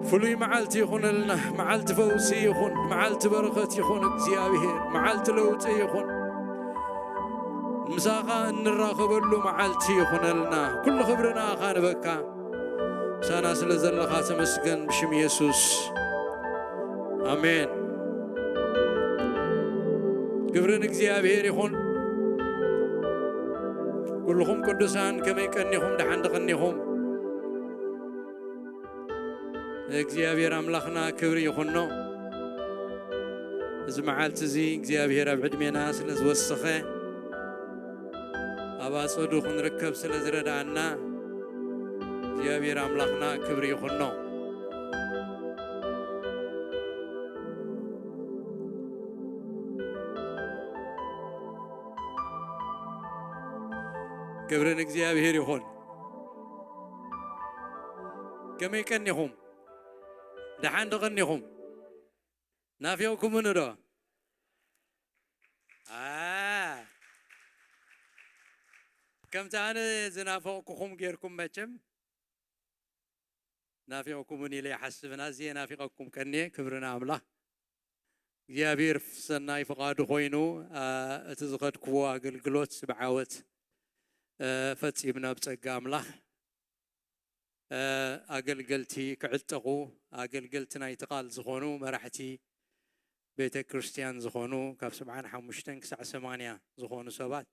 ፍሉይ መዓልቲ ይኹነልና። መዓልቲ ፈውሲ ይኹን፣ መዓልቲ በረኸት ይኹን፣ እግዚኣብሔር መዓልቲ ለውጢ ይኹን። ምሳኻ እንራኸበሉ መዓልቲ ይኹነልና። ኩሉ ክብሪ ንኣኻ ንበካ። ምሳና ስለ ዘለኻ ተመስገን፣ ብሽም ኢየሱስ ኣሜን። ክብሪ ንእግዚኣብሔር ይኹን። ኩልኹም ቅዱሳን ከመይ ቀኒኹም? ደሓን ዶ ቀኒኹም? ንእግዚኣብሔር ኣምላኽና ክብሪ ይኹኖ። እዚ መዓልቲ እዚ እግዚኣብሔር ኣብ ዕድሜና ስለ ዝወሰኸ፣ ኣብ ኣጸዱ ክንርከብ ስለ ዝረድኣና እግዚኣብሔር ኣምላኽና ክብሪ ይኹኖ። ክብሪ ንእግዚኣብሔር ይኹን። ከመይ ቀኒኹም? ደሓን ዶ ቀኒኹም? ናፊቕኩምኒ ዶ? ኣ፣ ከምቲ ኣነ ዝናፈቕኩኹም ጌርኩም መቸም ናፊቕኩምኒ ኢለ ይሓስብን ኣዝየ ናፊቐኩም ቀንየ። ክብሪ ንኣምላኽ። እግዚኣብሔር ሰናይ ፍቓዱ ኮይኑ፣ ኣ፣ እቲ ዝኸድክዎ ኣገልግሎት ብዓወት፣ እ፣ ፈጺምና ብጸጋ ኣምላኽ፣ እ፣ ኣገልገልቲ ክዕጠቑ፣ ኣገልገልቲ ናይቲ ቃል ዝኾኑ፣ መራሕቲ ቤተ ክርስቲያን ዝኾኑ፣ ካብ ሰብዓን ሓሙሽተን ክሳዕ ሰማንያ ዝኾኑ ሰባት፣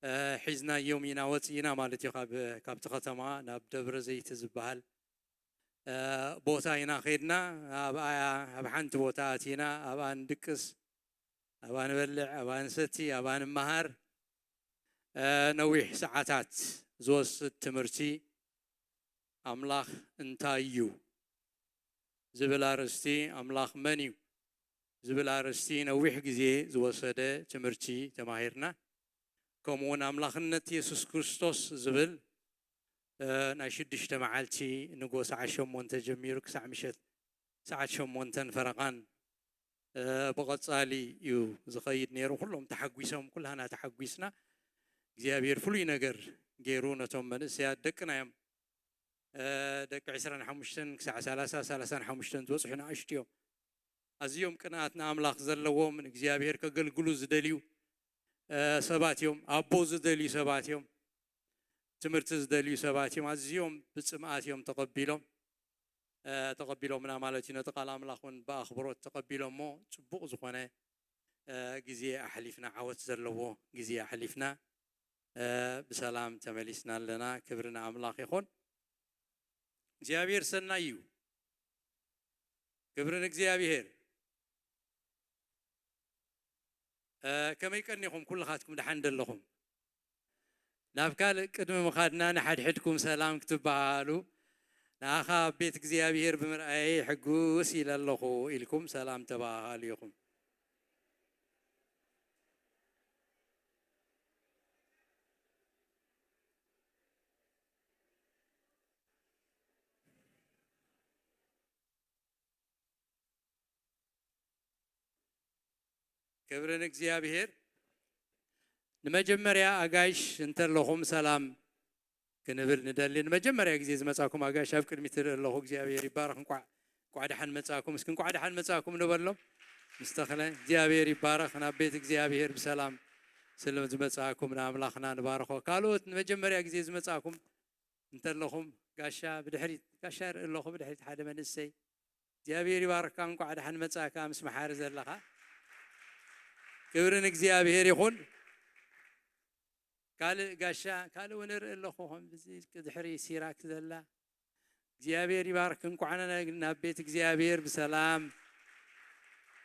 እ፣ ሒዝናዮም ኢና ወጺእና ማለት እዩ። ካብ፣ ካብቲ ከተማ ናብ ደብረ ዘይት ዝበሃል፣ እ፣ ቦታ ኢና ኸይድና። ኣብኣ፣ ኣብ ሓንቲ ቦታ ኣቲና፣ ኣብኣ ንድቅስ፣ ኣብኣ ንበልዕ፣ ኣብኣ ንሰቲ፣ ኣብኣ ንመሃር። እ፣ ነዊሕ ሰዓታት ዝወስድ ትምህርቲ፣ ኣምላኽ እንታይ እዩ ዝብል ኣርእስቲ፣ ኣምላኽ መን እዩ ዝብል ኣርእስቲ ነዊሕ ግዜ ዝወሰደ ትምህርቲ ተማሂርና። ከምኡውን ኣምላኽነት የሱስ ክርስቶስ ዝብል፣ እ፣ ናይ ሽዱሽተ መዓልቲ ንጎ ሰዓት ሸሞንተ ጀሚሩ ክሳዕ ምሸት ሰዓት ሸሞንተን ፈረቓን፣ እ፣ ብቐጻሊ እዩ ዝኸይድ ነይሩ። ኩሎም ተሓጒሶም፣ ኩላህና ተሓጒስና። እግዚኣብሔር ፍሉይ ነገር ገይሩ ነቶም መንእሰያት ደቅና እዮም። እ፣ ደቂ ዕስራን ሓሙሽተን ክሳዕ ሰላሳ፣ ሰላሳን ሓሙሽተን ዝበጽሑ ንኣሽቱ እዮም። ኣዝዮም ቅንኣት ንኣምላኽ ዘለዎም፣ ንእግዚኣብሔር ከገልግሉ ዝደልዩ፣ እ፣ ሰባት እዮም። ኣቦ ዝደልዩ ሰባት እዮም። ትምህርቲ ዝደልዩ ሰባት እዮም። ኣዝዮም ብጽምኣት እዮም ተቐቢሎም። ተቐቢሎምና ማለት እዩ። ነቲ ቃል ኣምላኽ እውን ብኣኽብሮት ተቐቢሎሞ ጽቡቕ ዝኾነ ግዜ ኣሕሊፍና፣ ዓወት ዘለዎ ግዜ ኣሕሊፍና ብሰላም ተመሊስና ኣለና። ክብሪ ንኣምላኽ ይኹን። እግዚኣብሔር ሰናይ እዩ። ክብሪ ንእግዚኣብሔር። ከመይ ቀኒኹም? ኩልኻትኩም ደሓን ደለኹም? ናብ ካልእ ቅድሚ ምኻድና ንሓድሕድኩም ሰላም ክትበሃሃሉ፣ ንኣኻ ኣብ ቤት እግዚኣብሔር ብምርኣየይ ሕጉስ ኢለ ኣለኹ ኢልኩም ሰላም ተበሃሃሉ ኢኹም። ክብሪ ንእግዚኣብሔር። ንመጀመርያ ኣጋይሽ እንተለኹም ሰላም ክንብል ንደሊ። ንመጀመርያ ግዜ ዝመጻኩም ኣጋይሽ ኣብ ቅድሚት እርኢ ኣለኹ። እግዚኣብሔር ይባረኽ። እንቋዕ እንቋዕ ደሓን መጻኩም። እስኪ እንቋዕ ደሓን መጻኩም ንበሎም። ምስ ተኽለ እግዚኣብሔር ይባረኽ። ናብ ቤት እግዚኣብሔር ብሰላም ስለ ዝመጻኩም ንኣምላኽና ንባርኾ። ካልኦት ንመጀመርያ ግዜ ዝመጻኩም እንተለኹም ጋሻ ብድሕሪት፣ ጋሻ እርኢ ኣለኹ ብድሕሪት ሓደ መንእሰይ። እግዚኣብሔር ይባርካ፣ እንቋዕ ደሓን መጻእካ ምስ መሓሪ ዘለኻ። ክብሪ ንእግዚኣብሔር ይኹን። ካልእ ጋሻ፣ ካልእ እውን እርኢ ኣለኹ፣ ከም ብዚ ድሕሪ ሲራክ ዘላ። እግዚኣብሔር ይባርክ፣ እንቋዕ ናብ ቤት እግዚኣብሔር ብሰላም፣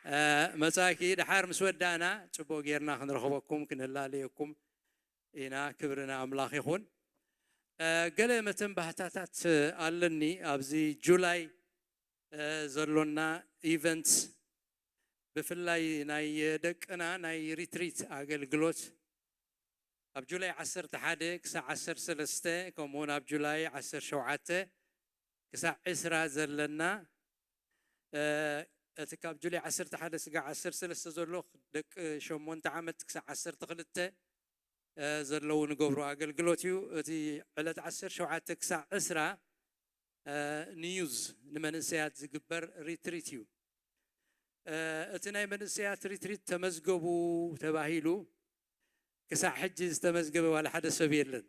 እ፣ መጻእኪ። ደሓር ምስ ወዳእና ጽቡቕ ጌርና ክንረኽበኩም፣ ክንላለየኩም ኢና። ክብሪ ንኣምላኽ ይኹን። እ፣ ገለ መተንባህታታት ኣለኒ ኣብዚ ጁላይ፣ እ፣ ዘሎና ኢቨንትስ፣ ብፍላይ ናይ ደቅና ናይ ሪትሪት ኣገልግሎት ኣብ ጁላይ ዓሰርተ ሓደ ክሳዕ ዓሰርተ ሰለስተ፣ ከምኡውን ኣብ ጁላይ ዓሰርተ ሸውዓተ ክሳዕ ዕስራ ዘለና፣ እ፣ እቲ ካብ ጁላይ ዓሰርተ ሓደ ስጋዕ ዓሰርተ ሰለስተ ዘሎ ደቂ ሸሞንተ ዓመት ክሳዕ ዓሰርተ ክልተ፣ እ፣ ዘለዉ ንገብሮ ኣገልግሎት እዩ። እቲ ዕለት ዓሰርተ ሸውዓተ ክሳዕ ዕስራ፣ እ፣ ንዩዝ ንመንእሰያት ዝግበር ሪትሪት እዩ። እ፣ እቲ ናይ መንእሰያት ሪትሪት ተመዝገቡ ተባሂሉ ክሳዕ ሕጂ ዝተመዝገበ ዋላ ሓደ ሰብ የለን።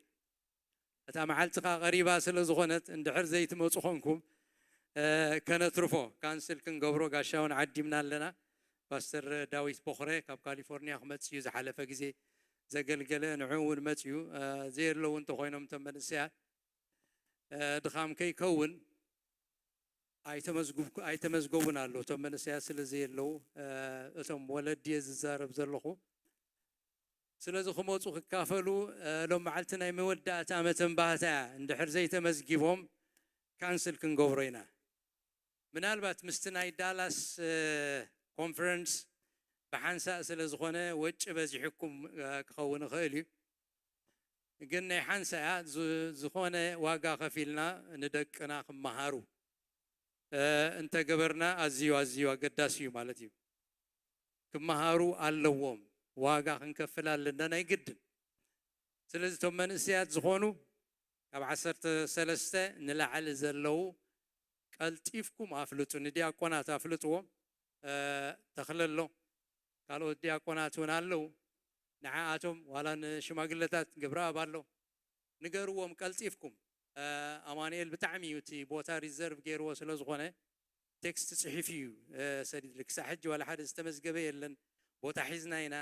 እታ መዓልቲ ኸኣ ቀሪባ ስለ ዝኾነት፣ እንድሕር ዘይትመጹ ኾንኩም፣ እ፣ ከነትርፎ፣ ካንስል ክንገብሮ ጋሻ እውን ዓዲምና ኣለና። ፓስተር ዳዊት ቦኽረ ካብ ካሊፎርኒያ ክመጽእ እዩ፣ ዝሓለፈ ግዜ ዘገልገለ፣ ንዕኡ እውን መጽኡ። እ፣ ዘየለዉ እንተኾይኖም እቶም መንእሰያት፣ እ፣ ድኻም ከይከውን ኣይተመዝጉብኩ-፣ ኣይተመዝገቡን ኣሎ። እቶም መንእሰያት ስለ ዘየለዉ፣ እ፣ እቶም ወለዲ እየ ዝዛረብ ዘለኹ። ስለዚ ክመጹ ክካፈሉ፣ እ፣ ሎም መዓልቲ ናይ መወዳእታ መተንባህታ እያ። እንድሕር ዘይተመዝጊቦም ካንስል ክንገብሮ ኢና። ምናልባት ምስቲ ናይ ዳላስ፣ እ፣ ኮንፈረንስ ብሓንሳእ ስለ ዝኾነ ወጪ በዚሑኩም፣ እ፣ ክኸውን ይኽእል እዩ። ግን ናይ ሓንሳእ እያ፣ ዝ-፣ ዝኾነ ዋጋ ከፊልና ንደቅና ክመሃሩ፣ እ፣ እንተገበርና ኣዝዩ፣ ኣዝዩ ኣገዳሲ እዩ ማለት እዩ። ክመሃሩ ኣለዎም። ዋጋ ክንከፍል ኣለና ናይ ግድን። ስለዚ እቶም መንእሰያት ዝኾኑ ካብ ዓሰርተ ሰለስተ ንላዕሊ ዘለዉ ቀልጢፍኩም ኣፍልጡ። ንዲያቆናት ኣፍልጥዎም። እ፣ ተኽለ ኣሎ። ካልኦት ዲያቆናት እውን ኣለዉ። ንዓኣቶም ዋላ ንሽማግለታት ግብረኣብ ኣሎ። ንገርዎም ቀልጢፍኩም። እ፣ ኣማኑኤል ብጣዕሚ እዩ እቲ ቦታ ሪዘርቭ ገይርዎ ስለ ዝኾነ ቴክስት ጽሒፉ እዩ፣ እ፣ ሰዲድሊ። ክሳዕ ሕጂ ዋላ ሓደ ዝተመዝገበ የለን። ቦታ ሒዝና ኢና።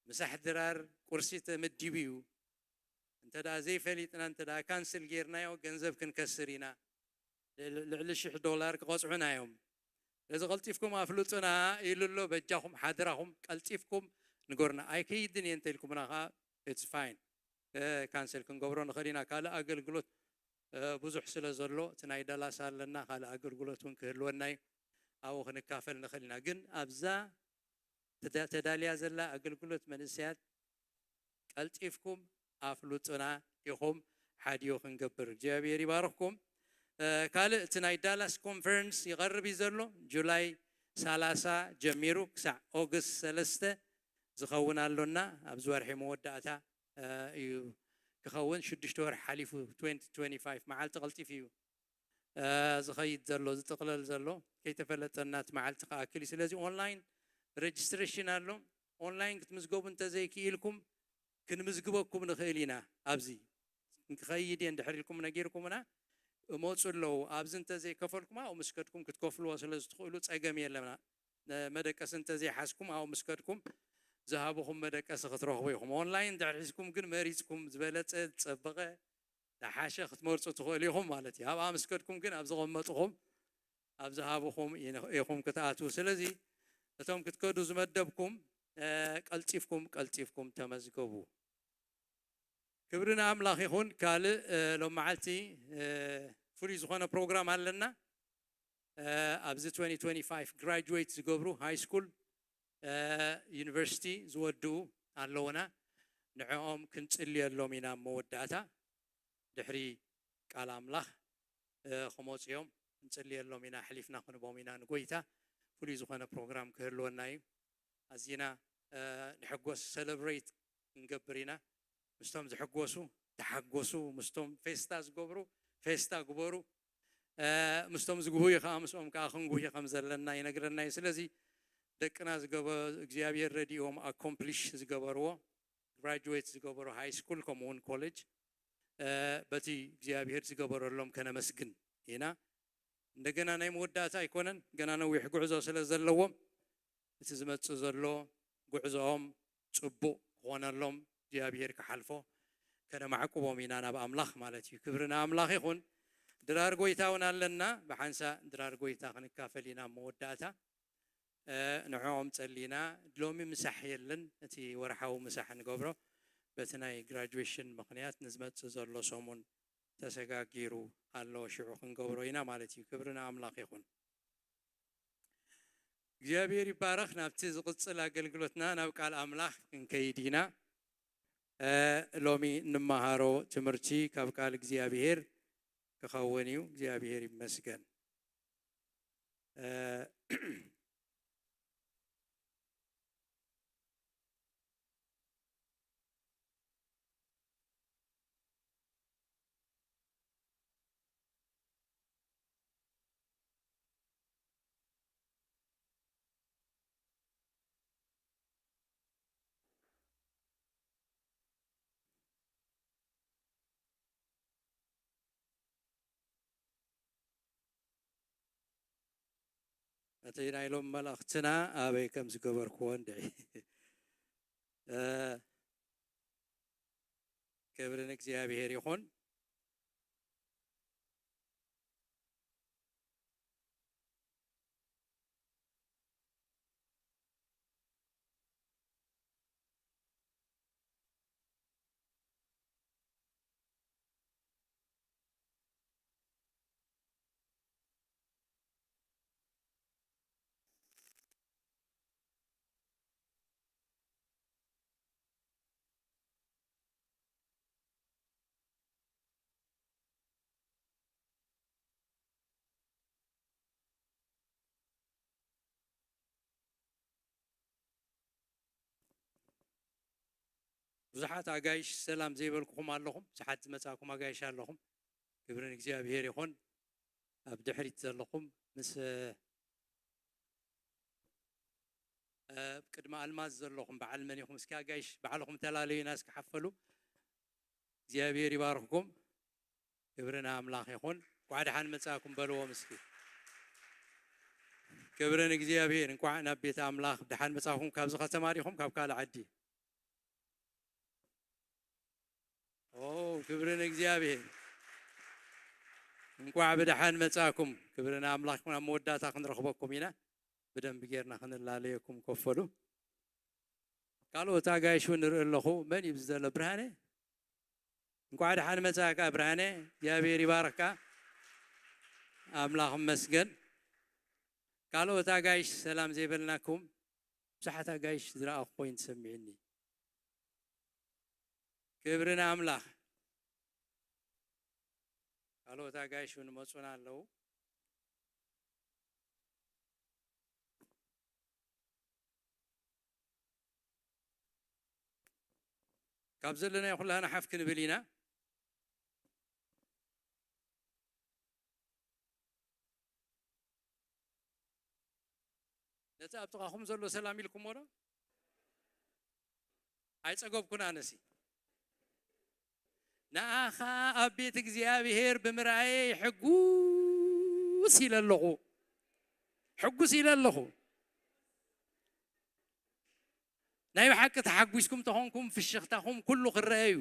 ምሳሕ ድራር ቁርሲ ተመዲቡ እዩ። እንተ ደኣ ዘይፈሊጥና፣ እንተ ደኣ ካንስል ጌርናዮ፣ ገንዘብ ክንከስር ኢና። ልዕሊ፣ ልዕሊ ሽሕ ዶላር ክቐጽዑና እዮም። ስለዚ ቀልጢፍኩም ኣፍልጡና ኢሉ ኣሎ። በጃኹም ሓደራኹም ቀልጢፍኩም ንገሩና። ኣይከይድን እየ እንተ ኢልኩምና ኸኣ፣ it's fine። እ፣ ካንሰል ክንገብሮ ንኽእል ኢና። ካልእ ኣገልግሎት፣ እ፣ ብዙሕ ስለ ዘሎ፣ እቲ ናይ ዳላስ ኣለና፣ ካልእ ኣገልግሎት እውን ክህልወና እዩ። ኣብኡ ክንካፈል ንኽእል ኢና። ግን ኣብዛ ተዳ-፣ ተዳልያ ዘላ ኣገልግሎት መንእሰያት ቀልጢፍኩም ኣፍልጡና ኢኹም፣ ሓዲኡ ክንገብር። እግዚኣብሔር ይባርኽኩም። እ፣ ካልእ እቲ ናይ ዳላስ ኮንፈረንስ ይቐርብ እዩ ዘሎ፣ ጁላይ ሰላሳ ጀሚሩ ክሳዕ ኦገስት ሰለስተ ዝኸውን ኣሎና። ኣብዚ ወርሒ መወዳእታ፣ እ፣ እዩ ክኸውን፣ ሽዱሽተ ወርሒ ሓሊፉ፣ ትወንቲ ትወንቲ ፋይቭ መዓልቲ ቀልጢፉ እዩ እ፣ ዝኸይድ ዘሎ፣ ዝጥቕለል ዘሎ፣ ከይተፈለጠና እቲ መዓልቲ ክኣክል እዩ። ስለዚ ኦንላይን ሬጅስትሬሽን ኣሎ። ኦንላይን ክትምዝገቡ እንተዘይክኢልኩም ክንምዝግበኩም ንኽእል ኢና። ኣብዚ ክኸይድ እየ እንድሕር ኢልኩም ነጊርኩምና፣ እመፁ ኣለዉ። ኣብዚ እንተዘይከፈልኩም ኣብኡ ምስ ከድኩም ክትከፍልዎ ስለ ዝትኽእሉ ፀገም የለና። መደቀሲ እንተዘይሓዝኩም ኣብኡ ምስ ከድኩም ዝሃብኹም መደቀሲ ክትረኽቡ ኢኹም። ኦንላይን እንድሕር ሒዝኩም ግን መሪፅኩም ዝበለፀ ዝፀበቐ ዝሓሸ ክትመርፁ ትኽእሉ ኢኹም ማለት እዩ። ኣብኣ ምስ ከድኩም ግን ኣብ ዝቐመጥኹም ኣብ ዝሃብኹም ኢነ- ኢኹም ክትኣትዉ። ስለዚ እቶም ክትከዱ ዝመደብኩም እ፣ ቀልጢፍኩም ቀልጢፍኩም ተመዝገቡ። ክብሪ ንኣምላኽ ይኹን። ካልእ እ፣ ሎም መዓልቲ እ፣ ፍሉይ ዝኾነ ፕሮግራም ኣለና። እ፣ ኣብዚ twenty twenty-five ግራጁዌት ዝገብሩ ሃይ ስኩል ዩኒቨርሲቲ ዝወድኡ ኣለውና። ንዕኦም ክንጽልየሎም ኢና ኣብ መወዳእታ ድሕሪ ቃል ኣምላኽ እ፣ ክመፁ እዮም። ክንጽልየሎም ኢና፣ ኣሕሊፍና ክንቦም ኢና ንጎይታ። ፍሉይ ዝኾነ ፕሮግራም ክህልወና እዩ። ኣዚና እ፣ ንሕጎስ፣ ሰለብሬት ክንገብር ኢና። ምስቶም ዝሕጎሱ ተሓጎሱ፣ ምስቶም ፌስታ ዝገብሩ ፌስታ ግበሩ። እ፣ ምስቶም ዝጉህዩ ከዓ ምስኦም ከዓ ክንጉህይ ከም ዘለና ይነግረና እዩ። ስለዚ ደቅና ዝገበ እግዚኣብሔር ረዲኦም ኣኮምፕሊሽ ዝገበርዎ ግራጁዌት ዝገበሩ ሃይ ስኩል ከምኡ እውን ኮሌጅ እ፣ በቲ እግዚኣብሔር ዝገበረሎም ከነመስግን ኢና። እንደገና ናይ መወዳእታ ኣይኮነን፣ ገና ነዊሕ ጉዕዞ ስለ ዘለዎም እቲ ዝመፅእ ዘሎ ጉዕዞኦም ፅቡቕ ክኾነሎም እግዚኣብሔር ክሓልፎ ከነማዕቁቦም ኢና ናብ ኣምላኽ ማለት እዩ። ክብሪ ንኣምላኽ ይኹን። ድራር ጎይታ እውን ኣለና። ብሓንሳእ ድራር ጎይታ ክንካፈል ኢና ኣብ መወዳእታ። እ፣ ንዕኦም ጸሊና ሎሚ ምሳሕ የለን። እቲ ወርሓዊ ምሳሕ ንገብሮ በቲ ናይ ግራጁዌሽን ምኽንያት ንዝመጽእ ዘሎ ሰሙን ተሰጋጊሩ ኣሎ። ሽዑ ክንገብሮ ኢና ማለት እዩ። ክብሪ ንኣምላኽ ይኹን። እግዚኣብሔር ይባረኽ። ናብቲ ዝቕጽል ኣገልግሎትና ናብ ቃል ኣምላኽ ክንከይድ ኢና። እ፣ ሎሚ እንመሃሮ ትምህርቲ ካብ ቃል እግዚኣብሔር ክኸውን እዩ። እግዚኣብሔር ይመስገን። እ፣ እቲ ናይ ሎም መልእኽትና ኣበይ ከም ዝገበርክዎ እንድዒ። እ፣ ክብሪ ንእግዚኣብሔር ይኹን። ብዙሓት ኣጋይሽ ሰላም ዘይበልኩኹም ኣለኹም። ብዙሓት ዝመጻእኩም ኣጋይሽ ኣለኹም። ክብሪ ንእግዚኣብሔር ይኹን። ኣብ ድሕሪት ዘለኹም ምስ እ፣ ቅድሚ ኣልማዝ ዘለኹም በዓል መን ኢኹም? እስኪ ኣጋይሽ ባዕልኹም ተላለዩና እስኪ ሓፈሉ። እግዚኣብሔር ይባርኽኩም። ክብሪ ንኣምላኽ ይኹን። እንኳዕ ደሓን መጻእኩም በልዎም እስኪ። ክብሪ ንእግዚኣብሔር። እንኳዕ ናብ ቤት ኣምላኽ ደሓን መጻእኩም። ካብዚ ከተማ ዲኹም ካብ ካልእ ዓዲ? ኦ፣ ክብሪ ንእግዚኣብሔር። እንኳዕ ብደሓን መጻእኩም። ክብሪ ንኣምላኽ ይኹን። ኣብ መወዳእታ ክንረኽበኩም ኢና። ብደንቢ ጌርና ክንላለየኩም ከፈሉ። ካልኦት ኣጋይሽ እውን ንርኢ ኣለኹ። መን እዩ ዘሎ? ብርሃነ? እንኳዕ ደሓን መጻእካ ብርሃነ። እግዚኣብሔር ይባርኽካ። ኣምላኽ ይመስገን። ካልኦት ኣጋይሽ ሰላም ዘይበልናኩም ብዙሓት ኣጋይሽ ዝረኣኹ ኮይኑ ተሰሚዑኒ። ክብሪ ንኣምላኽ። ካልኦት ኣጋይሽ እውን መጹና ኣለዉ። ካብ ዘለናዮ ኩላህና ሓፍ ክንብል ኢና። ነቲ ኣብ ጥቓኹም ዘሎ ሰላም ኢልኩሞ ዶ? ኣይጸገብኩን ኣነሲ። ንኣኻ ኣብ ቤት እግዚኣብሔር ብምርኣየይ ሕጉስ ኢለ ኣለኹ። ሕጉስ ኢለ ኣለኹ። ናይ ብሓቂ ተሓጒስኩም ተኾንኩም ፍሽኽታኹም ኩሉ ክረአ እዩ።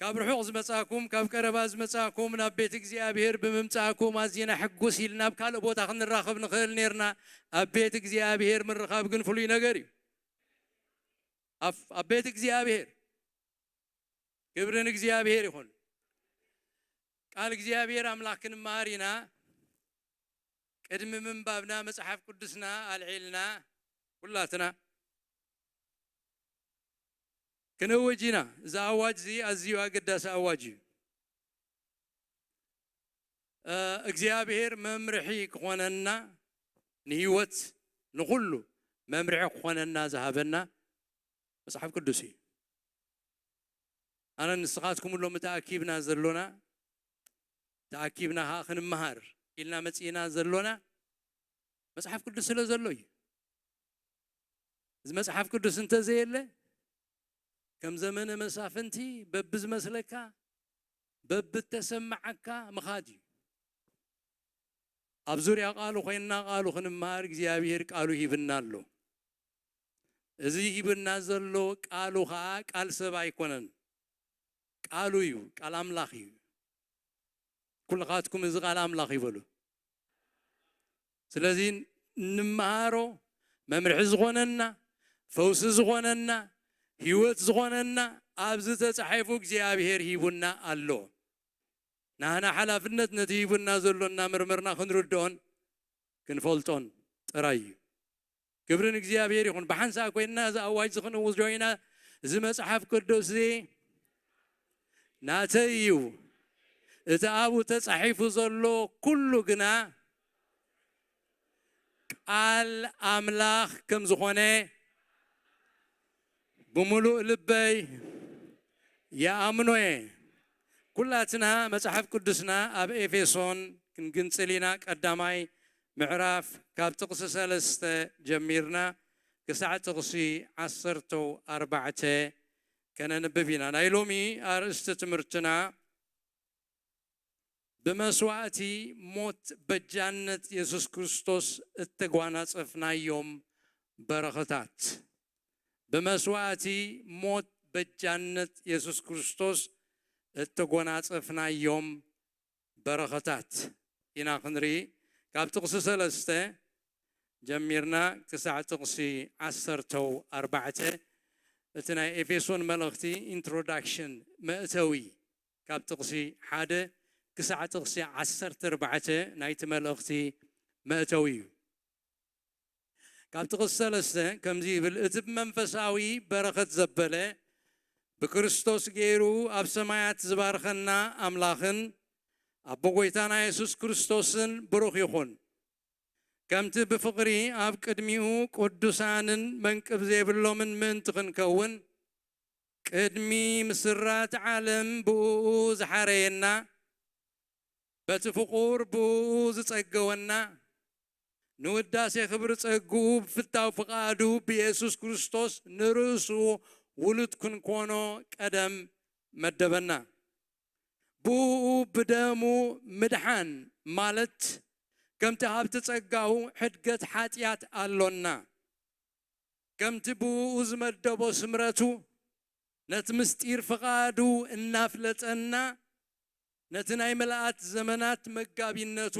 ካብ ርሑቕ ዝመጻእኩም፣ ካብ ቀረባ ዝመጻእኩም፣ ናብ ቤት እግዚኣብሔር ብምምጻእኩም ኣዚና ሕጉስ ኢልና ኣብ ካልእ ቦታ ክንራኸብ ንኽእል ኔርና። ኣብ ቤት እግዚኣብሔር ምርኻብ ግን ፍሉይ ነገር እዩ። ኣብ ኣብ ቤት እግዚኣብሔር ክብሪ ንእግዚኣብሔር ይኹን። ቃል እግዚኣብሔር ኣምላኽ ክንመሃር ኢና። ቅድሚ ምንባብና መጽሓፍ ቅዱስና ኣልዒልና ኩላትና ክንእውጅ ኢና። እዚ ኣዋጅ እዚ ኣዝዩ ኣገዳሲ ኣዋጅ እዩ። እግዚኣብሔር መምርሒ ክኾነና፣ ንህይወት ንኹሉ መምርሒ ክኾነና ዝሃበና መጽሓፍ ቅዱስ እዩ። ኣነ ንስኻትኩም ሎሚ ተኣኪብና ዘሎና፣ ተኣኪብና ኸዓ ክንመሃር ኢልና መጺእና ዘሎና መጽሓፍ ቅዱስ ስለ ዘሎ እዩ። እዚ መጽሓፍ ቅዱስ እንተዘየለ፣ ከም ዘመነ መሳፍንቲ በብዝመስለካ፣ በብተሰማዓካ ምኻድ እዩ። ኣብ ዙርያ ቃሉ ኮይንና ቃሉ ክንመሃር እግዚኣብሔር ቃሉ ሂብና ኣሎ። እዚ ሂብና ዘሎ ቃሉ ኸዓ ቃል ሰብ ኣይኮነን። ቃሉ እዩ፣ ቃል ኣምላኽ እዩ። ኩልኻትኩም እዚ ቃል ኣምላኽ ይበሉ። ስለዚ እንመሃሮ መምርሒ ዝኾነና፣ ፈውሲ ዝኾነና፣ ህይወት ዝኾነና ኣብዚ ተጻሒፉ እግዚኣብሔር ሂቡና ኣሎ። ናህና ሓላፍነት ነቲ ሂቡና ዘሎ እናመርመርና ክንርድኦን ክንፈልጦን ጥራይ እዩ። ክብሪ ንእግዚኣብሔር ይኹን። ብሓንሳእ ኮይንና እዚ ኣዋጅ እዚ ክንእውጆ ኢና። እዚ መጽሓፍ ቅዱስ እዚ ናተይ እዩ። እቲ ኣብኡ ተጻሒፉ ዘሎ ኩሉ ግና ቃል ኣምላኽ ከም ዝኾነ ብምሉእ ልበይ ይኣምኖ እየ። ኩላትና መጽሓፍ ቅዱስና ኣብ ኤፌሶን ክንግንጽል ኢና። ቀዳማይ ምዕራፍ ካብ ጥቕሲ ሰለስተ ጀሚርና ክሳዕ ጥቕሲ ዓሰርተ ኣርባዕተ ከነንብብ ኢና። ናይ ሎሚ ኣርእስቲ ትምህርትና ብመስዋእቲ ሞት በጃነት የሱስ ክርስቶስ እተጓናጸፍናዮም በረኸታት። ብመስዋእቲ ሞት በጃነት የሱስ ክርስቶስ እተጎናጸፍናዮም በረኸታት ኢና ክንርኢ። ካብ ጥቕሲ ሰለስተ ጀሚርና ክሳዕ ጥቕሲ ዓሰርተ ኣርባዕተ፣ እቲ ናይ ኤፌሶን መልእኽቲ ኢንትሮዳክሽን፣ መእተዊ፣ ካብ ጥቕሲ ሓደ ክሳዕ ጥቕሲ ዓሰርተ ኣርባዕተ ናይቲ መልእኽቲ መእተዊ እዩ። ካብ ጥቕሲ ሰለስተ ከምዚ ይብል፣ እቲ ብመንፈሳዊ በረኸት ዘበለ ብክርስቶስ ገይሩ ኣብ ሰማያት ዝባርኸና ኣምላኽን ኣቦ ጐይታና የሱስ ክርስቶስን ብሩኽ ይኹን። ከምቲ ብፍቕሪ ኣብ ቅድሚኡ ቅዱሳንን መንቅብ ዘይብሎምን ምእንቲ ክንከውን፣ ቅድሚ ምስራት ዓለም ብእኡ ዝሓረየና፣ በቲ ፍቑር ብእኡ ዝጸገወና፣ ንውዳሴ ክብሪ ጸግኡ ብፍታው ፍቓዱ ብየሱስ ክርስቶስ ንርእሱ ውሉድ ክንኮኖ ቀደም መደበና። ብእኡ ብደሙ ምድሓን ማለት ከምቲ ሃብቲ ጸጋኡ ሕድገት ሓጢኣት ኣሎና። ከምቲ ብእኡ ዝመደቦ ስምረቱ ነቲ ምስጢር ፍቓዱ እናፍለጠና፣ ነቲ ናይ ምልኣት ዘመናት መጋቢነቱ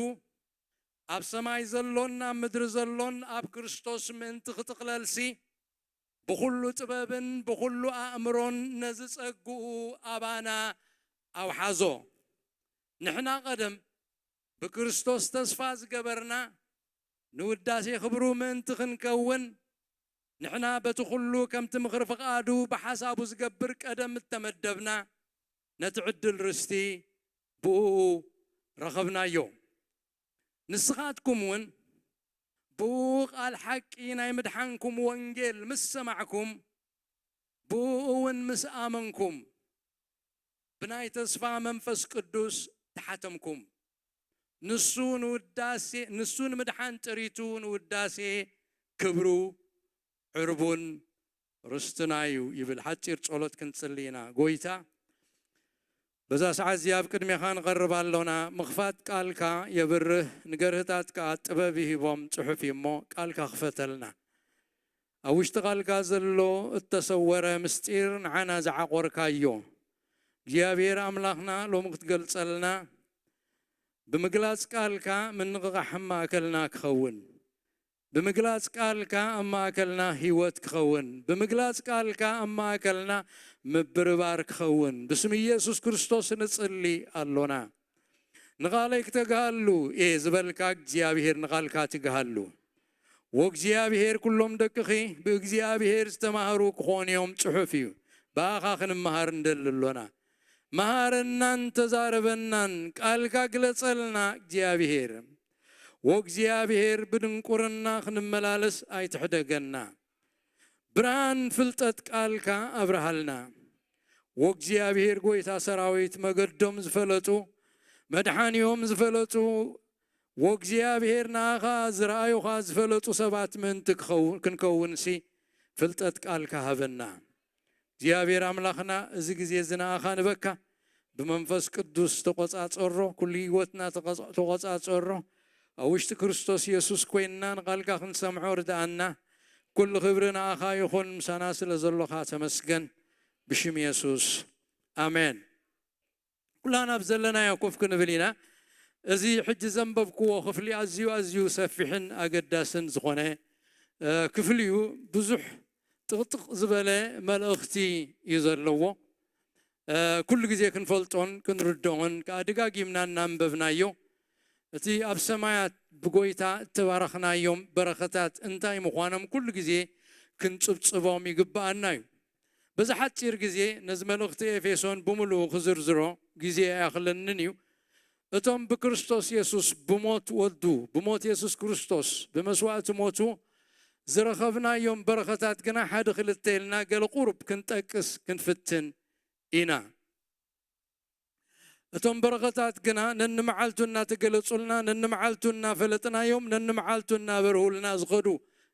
ኣብ ሰማይ ዘሎን ኣብ ምድሪ ዘሎን ኣብ ክርስቶስ ምእንቲ ክጥቕለልሲ፣ ብኹሉ ጥበብን ብኹሉ ኣእምሮን ነዚ ጸግኡ ኣባና ኣውሓዞ። ንሕና ቀደም ብክርስቶስ ተስፋ ዝገበርና፣ ንውዳሴ ክብሩ ምእንቲ ክንከውን፣ ንሕና በቲ ኩሉ ከምቲ ምኽሪ ፍቓዱ ብሓሳቡ ዝገብር ቀደም እተመደብና፣ ነቲ ዕድል ርስቲ ብእኡ ረኸብናዮ። ንስኻትኩም እውን ብእኡ ቃል ሓቂ ናይ ምድሓንኩም ወንጌል ምስ ሰማዕኩም፣ ብእኡ እውን ምስ ኣመንኩም፣ ብናይ ተስፋ መንፈስ ቅዱስ ተሓተምኩም። ንሱ ንውዳሴ፣ ንሱ ንምድሓን ጥሪቱ ንውዳሴ ክብሩ ዕርቡን ርስትና እዩ ይብል። ሓጺር ጸሎት ክንጽሊ ኢና። ጎይታ፣ በዛ ሰዓት እዚኣ ኣብ ቅድሜኻ ንቐርብ ኣሎና። ምኽፋት ቃልካ የብርህ፣ ንገርህታትካ ጥበብ ይህቦም ጽሑፍ እዩ እሞ፣ ቃልካ ክፈተልና። ኣብ ውሽጢ ቃልካ ዘሎ እተሰወረ ምስጢር ንዓና ዝዓቖርካዮ እግዚኣብሔር ኣምላኽና ሎሚ ክትገልጸልና፣ ብምግላጽ ቃልካ ምንቕቓሕ ኣብ ማእከልና ክኸውን፣ ብምግላጽ ቃልካ ኣብ ማእከልና ህይወት ክኸውን፣ ብምግላጽ ቃልካ ኣብ ማእከልና ምብርባር ክኸውን ብስም ኢየሱስ ክርስቶስ ንጽሊ ኣሎና። ንቓለይ ክተግሃሉ እየ ዝበልካ እግዚኣብሔር ንቓልካ ትግሃሉ። ወእግዚኣብሔር ኩሎም ደቅኺ ብእግዚኣብሔር ዝተማህሩ ክኾኑ እዮም ጽሑፍ እዩ። ብኣኻ ክንመሃር እንደሊ ኣሎና። መሃረናን ተዛረበናን ቃልካ ግለጸልና እግዚኣብሔር። ወእግዚኣብሔር ብድንቁርና ክንመላለስ ኣይትሕደገና። ብርሃን ፍልጠት ቃልካ ኣብርሃልና። ወእግዚኣብሔር ጎይታ ሰራዊት መገዶም ዝፈለጡ መድሓኒዮም ዝፈለጡ ወእግዚኣብሔር ንኣኻ ዝረኣዩኻ ዝፈለጡ ሰባት ምእንቲ ክኸው- ክንከውንሲ ፍልጠት ቃልካ ሃበና። እግዚኣብሔር ኣምላኽና እዚ ግዜ እዚ ንኣኻ ንበካ ብመንፈስ ቅዱስ ተቆጻጸሮ፣ ኩሉ ህይወትና ተቆጻ- ተቆጻጸሮ። ኣብ ውሽጢ ክርስቶስ የሱስ ኮይንና ንቓልካ ክንሰምዖ ርድኣና። ኩሉ ክብሪ ንኣኻ ይኹን፣ ምሳና ስለ ዘሎኻ ተመስገን። ብሽም የሱስ ኣሜን። ኩላና ኣብ ዘለናዮ ኮፍ ክንብል ኢና። እዚ ሕጂ ዘንበብክዎ ክፍሊ ኣዝዩ ኣዝዩ ሰፊሕን ኣገዳስን ዝኾነ እ፣ ክፍሊ እዩ። ብዙሕ ጥቕጥቕ ዝበለ መልእኽቲ እዩ ዘለዎ። እ፣ ኩሉ ግዜ ክንፈልጦን ክንርድኦን ከዓ ደጋጊምና እናንበብናዮ እቲ ኣብ ሰማያት ብጎይታ እተባረኽናዮም በረኸታት እንታይ ምዃኖም ኩሉ ግዜ ክንጽብጽቦም ይግብኣና እዩ። በዚ ሓጺር ግዜ ነዚ መልእኽቲ ኤፌሶን ብምሉኡ ክዝርዝሮ ግዜ ኣይኣኽለንን እዩ። እቶም ብክርስቶስ የሱስ ብሞት ወዱ፣ ብሞት የሱስ ክርስቶስ፣ ብመስዋእቲ ሞቱ ዝረኸብናዮም በረኸታት ግና ሓደ ክልተ ኢልና ገለ ቁሩብ ክንጠቅስ ክንፍትን ኢና። እቶም በረኸታት ግና ነንመዓልቱ እናተገለጹልና፣ ነንመዓልቱ እናፈለጥናዮም፣ ነንመዓልቱ እናበርሁልና ዝኸዱ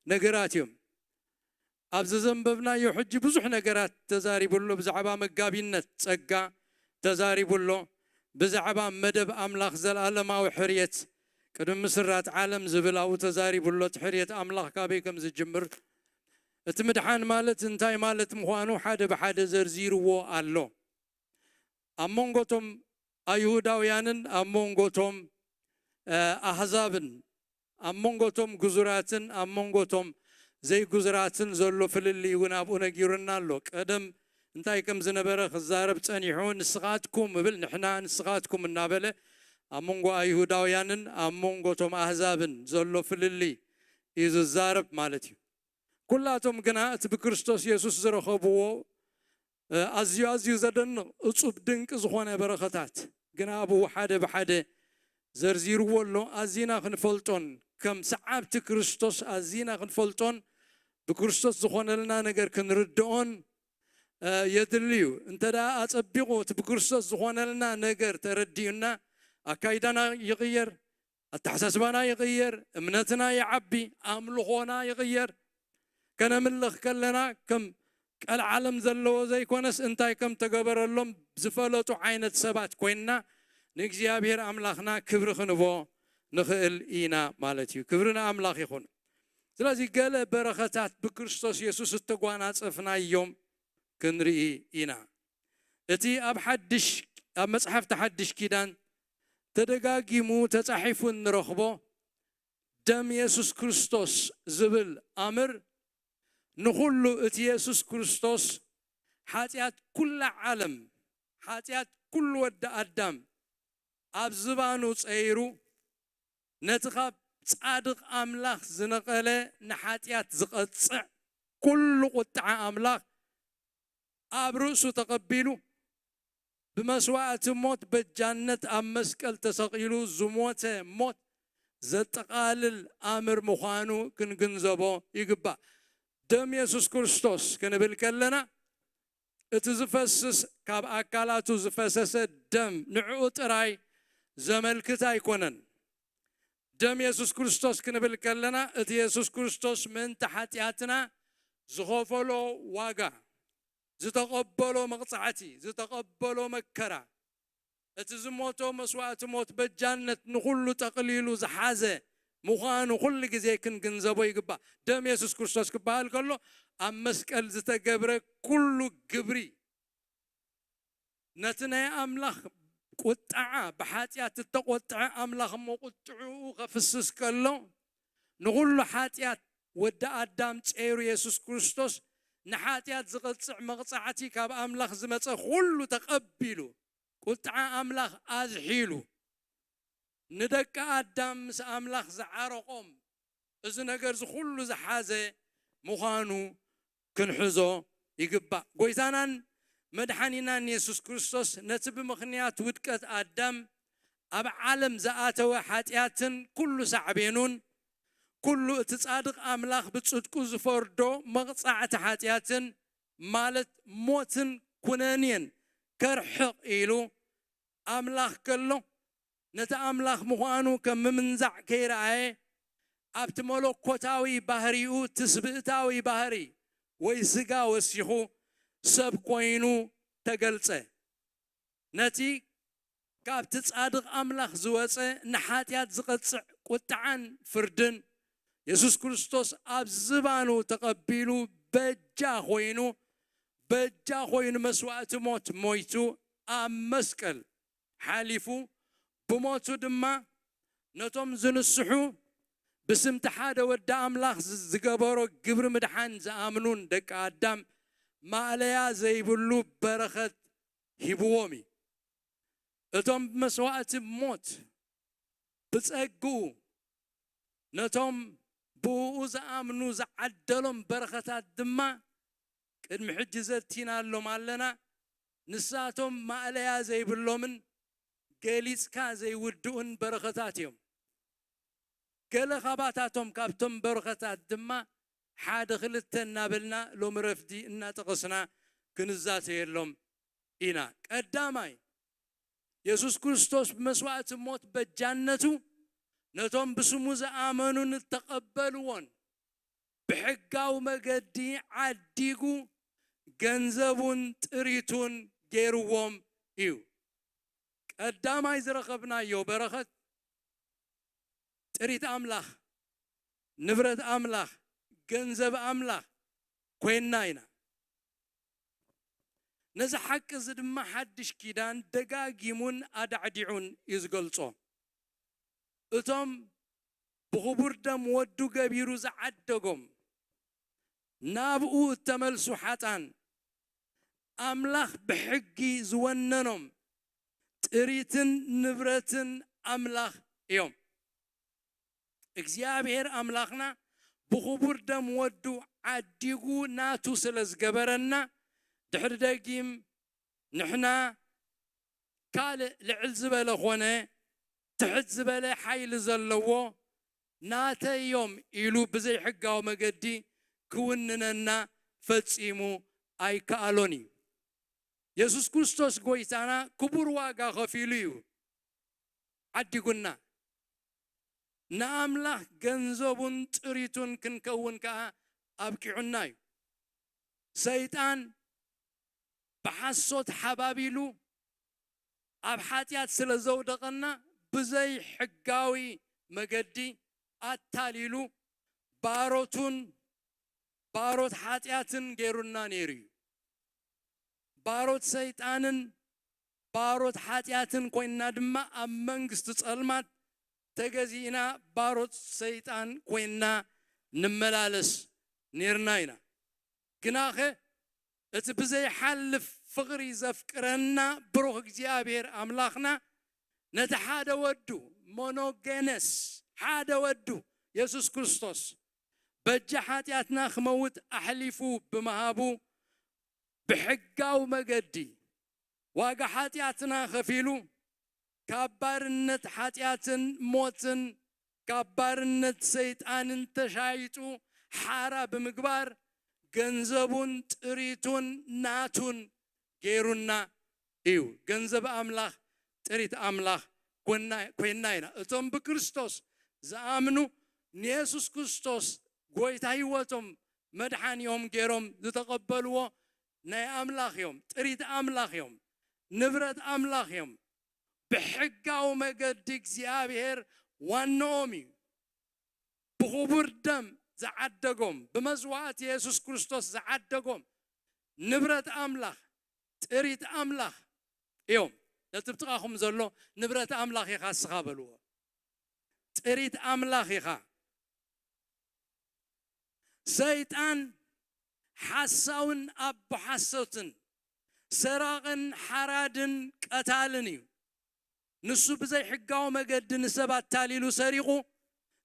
ነገራት እዮም። ኣብዚ ዘንበብናዮ ሕጂ ብዙሕ ነገራት ተዛሪቡ ኣሎ። ብዛዕባ መጋቢነት ጸጋ ተዛሪቡ ኣሎ። ብዛዕባ መደብ ኣምላኽ ዘልኣለማዊ ሕርየት፣ ቅድሚ ምስራት ዓለም ዝብል ኣብኡ ተዛሪቡ ኣሎ። እቲ ሕርየት ኣምላኽ ካበይ ከም ዝጅምር፣ እቲ ምድሓን ማለት እንታይ ማለት ምዃኑ ሓደ ብሓደ ዘርዚርዎ ኣሎ። ኣብ መንጎቶም ኣይሁዳውያንን ኣብ መንጎቶም፣ እ፣ ኣህዛብን፣ ኣብ መንጎቶም ግዙራትን ኣብ መንጎቶም ዘይግዙራትን ዘሎ ፍልልይ እውን ኣብኡ ነጊሩና ኣሎ። ቀደም እንታይ ከም ዝነበረ ክዛረብ ጸኒሑ፣ ንስኻትኩም እብል፣ ንሕና ንስኻትኩም እናበለ ኣብ መንጎ ኣይሁዳውያንን ኣብ መንጎቶም ኣህዛብን ዘሎ ፍልልይ እዩ ዝዛረብ ማለት እዩ። ኩላቶም ግና እቲ ብክርስቶስ የሱስ ዝረኸብዎ፣ እ፣ ኣዝዩ ኣዝዩ ዘደንቕ እጹብ ድንቂ ዝኾነ በረኸታት ግና ኣብኡ ሓደ ብሓደ ዘርዚርዎ ኣሎ። ኣዚና ክንፈልጦን ከም ሰዓብቲ ክርስቶስ ኣዚና ክንፈልጦን ብክርስቶስ ዝኾነልና ነገር ክንርድኦን፣ እ፣ የድሊ እዩ። እንተ ደኣ ኣጸቢቑ እቲ ብክርስቶስ ዝኾነልና ነገር ተረዲኡና ኣካይዳና ይቕየር፣ ኣተሓሳስባና ይቕየር፣ እምነትና ይዓቢ፣ ኣምልኾና ይቕየር። ከነምልኽ ከለና ከም ቀልዓለም ዘለዎ ዘይኮነስ እንታይ ከም ተገበረሎም ዝፈለጡ ዓይነት ሰባት ኮይንና ንእግዚኣብሔር ኣምላኽና ክብሪ ክንቦ ንኽእል ኢና ማለት እዩ። ክብሪ ንኣምላኽ ይኹን። ስለዚ ገለ በረኸታት ብክርስቶስ የሱስ እተጓናጸፍናዮም ክንርኢ ኢና። እቲ ኣብ ሓድሽ፣ ኣብ መጽሓፍቲ ሓድሽ ኪዳን ተደጋጊሙ ተጻሒፉ እንረኽቦ ደም የሱስ ክርስቶስ ዝብል ኣምር ንኹሉ እቲ የሱስ ክርስቶስ ሓጢኣት ኩላ ዓለም፣ ሓጢኣት ኩሉ ወዲ ኣዳም ኣብ ዝባኑ ጸይሩ ነቲ ካብ ጻድቕ ኣምላኽ ዝነቐለ ንሓጢኣት ዝቐጽዕ ኩሉ ቁጥዓ ኣምላኽ ኣብ ርእሱ ተቐቢሉ ብመስዋእቲ ሞት በጃነት ኣብ መስቀል ተሰቒሉ ዝሞተ ሞት ዘጠቓልል ኣምር ምዃኑ ክንግንዘቦ ይግባእ። ደም የሱስ ክርስቶስ ክንብል ከለና እቲ ዝፈስስ ካብ ኣካላቱ ዝፈሰሰ ደም ንዕኡ ጥራይ ዘመልክት ኣይኮነን። ደም የሱስ ክርስቶስ ክንብል ከለና እቲ የሱስ ክርስቶስ ምእንቲ ሓጢኣትና ዝኸፈሎ ዋጋ፣ ዝተቐበሎ መቕጻዕቲ፣ ዝተቐበሎ መከራ፣ እቲ ዝሞቶ መስዋእቲ ሞት በጃነት ንኹሉ ጠቕሊሉ ዝሓዘ ምዃኑ ኩሉ ግዜ ክንግንዘቦ ይግባእ። ደም የሱስ ክርስቶስ ክበሃል ከሎ ኣብ መስቀል ዝተገብረ ኩሉ ግብሪ፣ ነቲ ናይ ኣምላኽ ቁጥዓ፣ ብሓጢኣት እተቖጥዐ ኣምላኽ እሞ ቁጥዕኡ ከፍስስ ከሎ፣ ንኹሉ ሓጢኣት ወዲ ኣዳም ጸይሩ የሱስ ክርስቶስ ንሓጢኣት ዝቐጽዕ መቕጻዕቲ ካብ ኣምላኽ ዝመጸ ኩሉ ተቐቢሉ፣ ቁጥዓ ኣምላኽ ኣዝሒሉ፣ ንደቂ ኣዳም ምስ ኣምላኽ ዝዓረቖም፣ እዚ ነገር እዚ ኩሉ ዝሓዘ ምዃኑ ክንሕዞ ይግባእ። ጎይታናን መድሓኒናን የሱስ ክርስቶስ ነቲ ብምኽንያት ውድቀት ኣዳም ኣብ ዓለም ዝኣተወ ሓጢኣትን ኩሉ ሳዕቤኑን፣ ኩሉ እቲ ጻድቕ ኣምላኽ ብጽድቁ ዝፈርዶ መቕጻዕቲ ሓጢኣትን፣ ማለት ሞትን ኩነኔን ከርሕቕ ኢሉ፣ ኣምላኽ ከሎ፣ ነቲ ኣምላኽ ምዃኑ ከም ምምንዛዕ ከይረኣየ፣ ኣብቲ መለኮታዊ ባህሪኡ ትስብእታዊ ባህሪ ወይ ስጋ ወሲኹ ሰብ ኮይኑ ተገልጸ። ነቲ ካብቲ ጻድቕ ኣምላኽ ዝወጸ ንሓጢኣት ዝቐጽዕ ቁጥዓን ፍርድን የሱስ ክርስቶስ ኣብ ዝባኑ ተቐቢሉ በጃ ኮይኑ፣ በጃ ኮይኑ መስዋእቲ ሞት ሞይቱ ኣብ መስቀል ሓሊፉ፣ ብሞቱ ድማ ነቶም ዝንስሑ ብስምቲ ሓደ ወዲ ኣምላኽ ዝ-፣ ዝገበሮ ግብሪ ምድሓን ዝኣምኑን ደቂ ኣዳም ማእለያ ዘይብሉ በረኸት ሂብዎም እዩ። እቶም ብመስዋእቲ ሞት ብጸግኡ ነቶም ብእኡ ዝኣምኑ ዝዓደሎም በረኸታት ድማ ቅድሚ ሕጂ ዘቲናሎም ኣለና። ንሳቶም ማእለያ ዘይብሎምን ገሊጽካ ዘይውድኡን በረኸታት እዮም። ገለ ካባታቶም ካብቶም በረኸታት ድማ ሓደ ክልተ እናበልና ሎሚ ረፍዲ እናጠቐስና ክንዛተየሎም ኢና። ቀዳማይ፣ የሱስ ክርስቶስ ብመስዋእቲ ሞት በጃነቱ ነቶም ብስሙ ዝኣመኑን እተቐበልዎን ብሕጋዊ መገዲ ዓዲጉ ገንዘቡን ጥሪቱን ገይርዎም እዩ። ቀዳማይ ዝረኸብናዮ በረኸት ጥሪት ኣምላኽ፣ ንብረት ኣምላኽ፣ ገንዘብ ኣምላኽ ኮይንና ኢና። ነዚ ሓቂ እዚ ድማ ሓድሽ ኪዳን ደጋጊሙን ኣዳዕዲዑን እዩ ዝገልጾ። እቶም ብኽቡር ደም ወዱ ገቢሩ ዝዓደጎም፣ ናብኡ እተመልሱ ሓጣን፣ ኣምላኽ ብሕጊ ዝወነኖም ጥሪትን ንብረትን ኣምላኽ እዮም። እግዚኣብሔር ኣምላኽና ብኽቡር ደም ወዱ ዓዲጉ ናቱ ስለ ዝገበረና፣ ድሕሪ ደጊም ንሕና ካልእ ልዕል ዝበለ ኾነ ትሕት ዝበለ ሓይሊ ዘለዎ ናተይ እዮም ኢሉ ብዘይሕጋዊ መገዲ ክውንነና ፈጺሙ ኣይከኣሎን እዩ። የሱስ ክርስቶስ ጎይታና ክቡር ዋጋ ከፊሉ እዩ ዓዲጉና። ንኣምላኽ ገንዘቡን ጥሪቱን ክንከውን ከኣ ኣብቂዑና እዩ። ሰይጣን ብሓሶት ሓባቢሉ ኣብ ሓጢኣት ስለ ዘውደቐና ብዘይ ሕጋዊ መገዲ ኣታሊሉ ባሮቱን ባሮት ሓጢኣትን ገይሩና ነይሩ እዩ። ባሮት ሰይጣንን ባሮት ሓጢኣትን ኮይንና ድማ ኣብ መንግስቲ ጸልማት ተገዚእና ባሮት ሰይጣን ኮይንና ንመላለስ ነይርና ኢና። ግናኸ እቲ ብዘይሓልፍ ፍቕሪ ዘፍቅረና ብሩኽ እግዚኣብሔር ኣምላኽና ነቲ ሓደ ወዱ ሞኖጌነስ ሓደ ወዱ የሱስ ክርስቶስ በጃ ሓጢኣትና ክመውት ኣሕሊፉ ብምሃቡ ብሕጋዊ መገዲ ዋጋ ሓጢኣትና ከፊሉ ካብ ባርነት ሓጢኣትን ሞትን ካብ ባርነት ሰይጣንን ተሻይጡ ሓራ ብምግባር ገንዘቡን ጥሪቱን ናቱን ገይሩና እዩ። ገንዘብ ኣምላኽ ጥሪት ኣምላኽ ኮና- ኮይንና ኢና። እቶም ብክርስቶስ ዝኣምኑ ንየሱስ ክርስቶስ ጎይታ ህይወቶም መድሓኒኦም ገይሮም ዝተቐበልዎ ናይ ኣምላኽ እዮም። ጥሪት ኣምላኽ እዮም። ንብረት ኣምላኽ እዮም። ብሕጋዊ መገዲ እግዚኣብሔር ዋንኦም እዩ። ብኽቡር ደም ዝዓደጎም፣ ብመስዋእቲ የሱስ ክርስቶስ ዝዓደጎም ንብረት ኣምላኽ፣ ጥሪት ኣምላኽ እዮም። ነቲ ብጥቓኹም ዘሎ ንብረት ኣምላኽ ኢኻ እስኻ በልዎ። ጥሪት ኣምላኽ ኢኻ። ሰይጣን ሓሳውን ኣቦ ሓሶትን፣ ሰራቕን ሓራድን ቀታልን እዩ። ንሱ ብዘይሕጋዊ መገዲ ንሰብ ኣታሊሉ ሰሪቑ፣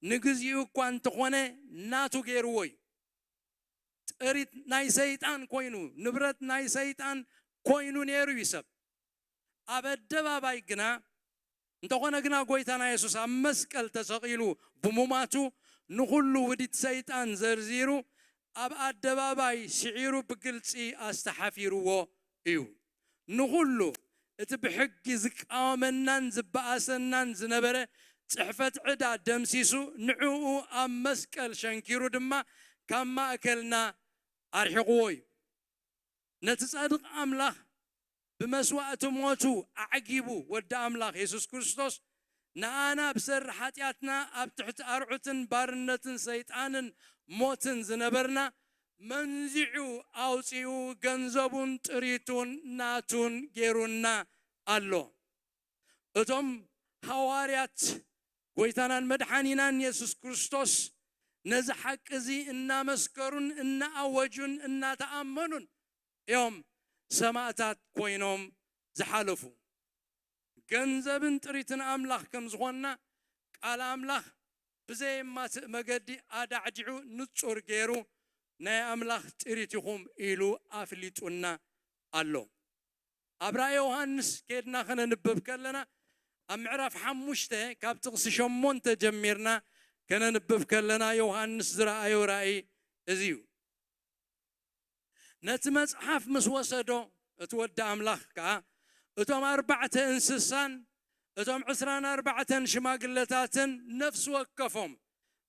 ንግዚኡ እኳ እንተኾነ ናቱ ገይርዎ እዩ። ጥሪት ናይ ሰይጣን ኮይኑ፣ ንብረት ናይ ሰይጣን ኮይኑ ነይሩ እዩ ሰብ። ኣብ ኣደባባይ ግና፣ እንተኾነ ግና ጎይታና የሱስ ኣብ መስቀል ተሰቒሉ ብሙማቱ ንኹሉ ውዲት ሰይጣን ዘርዚሩ፣ ኣብ ኣደባባይ ስዒሩ ብግልጺ ኣስተሓፊርዎ እዩ። ንኹሉ እቲ ብሕጊ ዝቃወመናን ዝበኣሰናን ዝነበረ ጽሕፈት ዕዳ ደምሲሱ፣ ንዕኡ ኣብ መስቀል ሸንኪሩ ድማ ካብ ማእከልና ኣርሒቕዎ እዩ። ነቲ ጻድቕ ኣምላኽ ብመስዋእቲ ሞቱ ኣዕጊቡ፣ ወዲ ኣምላኽ የሱስ ክርስቶስ ንኣና ብሰሪ ሓጢኣትና ኣብ ትሕቲ ኣርዑትን ባርነትን ሰይጣንን ሞትን ዝነበርና መንዚዑ ኣውጺኡ፣ ገንዘቡን ጥሪቱን ናቱን ገይሩና ኣሎ። እቶም ሃዋርያት ጎይታናን መድሓኒናን የሱስ ክርስቶስ ነዚ ሓቂ እዚ እናመስከሩን እናኣወጁን እናተኣመኑን እዮም ሰማእታት ኮይኖም ዝሓለፉ። ገንዘብን ጥሪትን ኣምላኽ ከም ዝኾንና ቃል ኣምላኽ ብዘየማትእ መገዲ ኣዳዕዲዑ ንጹር ገይሩ ናይ ኣምላኽ ጥሪት ኢኹም ኢሉ ኣፍሊጡና ኣሎ። ኣብ ራእይ ዮሃንስ ኬድና ከነንብብ ከለና ኣብ ምዕራፍ ሓሙሽተ ካብ ጥቕሲ ሸሞንተ ጀሚርና ከነንብብ ከለና ዮሃንስ ዝረኣዮ ራእይ እዚ እዩ። ነቲ መጽሓፍ ምስ ወሰዶ እቲ ወዲ ኣምላኽ ከኣ እቶም ኣርባዕተ እንስሳን እቶም ዕስራን ኣርባዕተን ሽማግለታትን ነፍሲ ወከፎም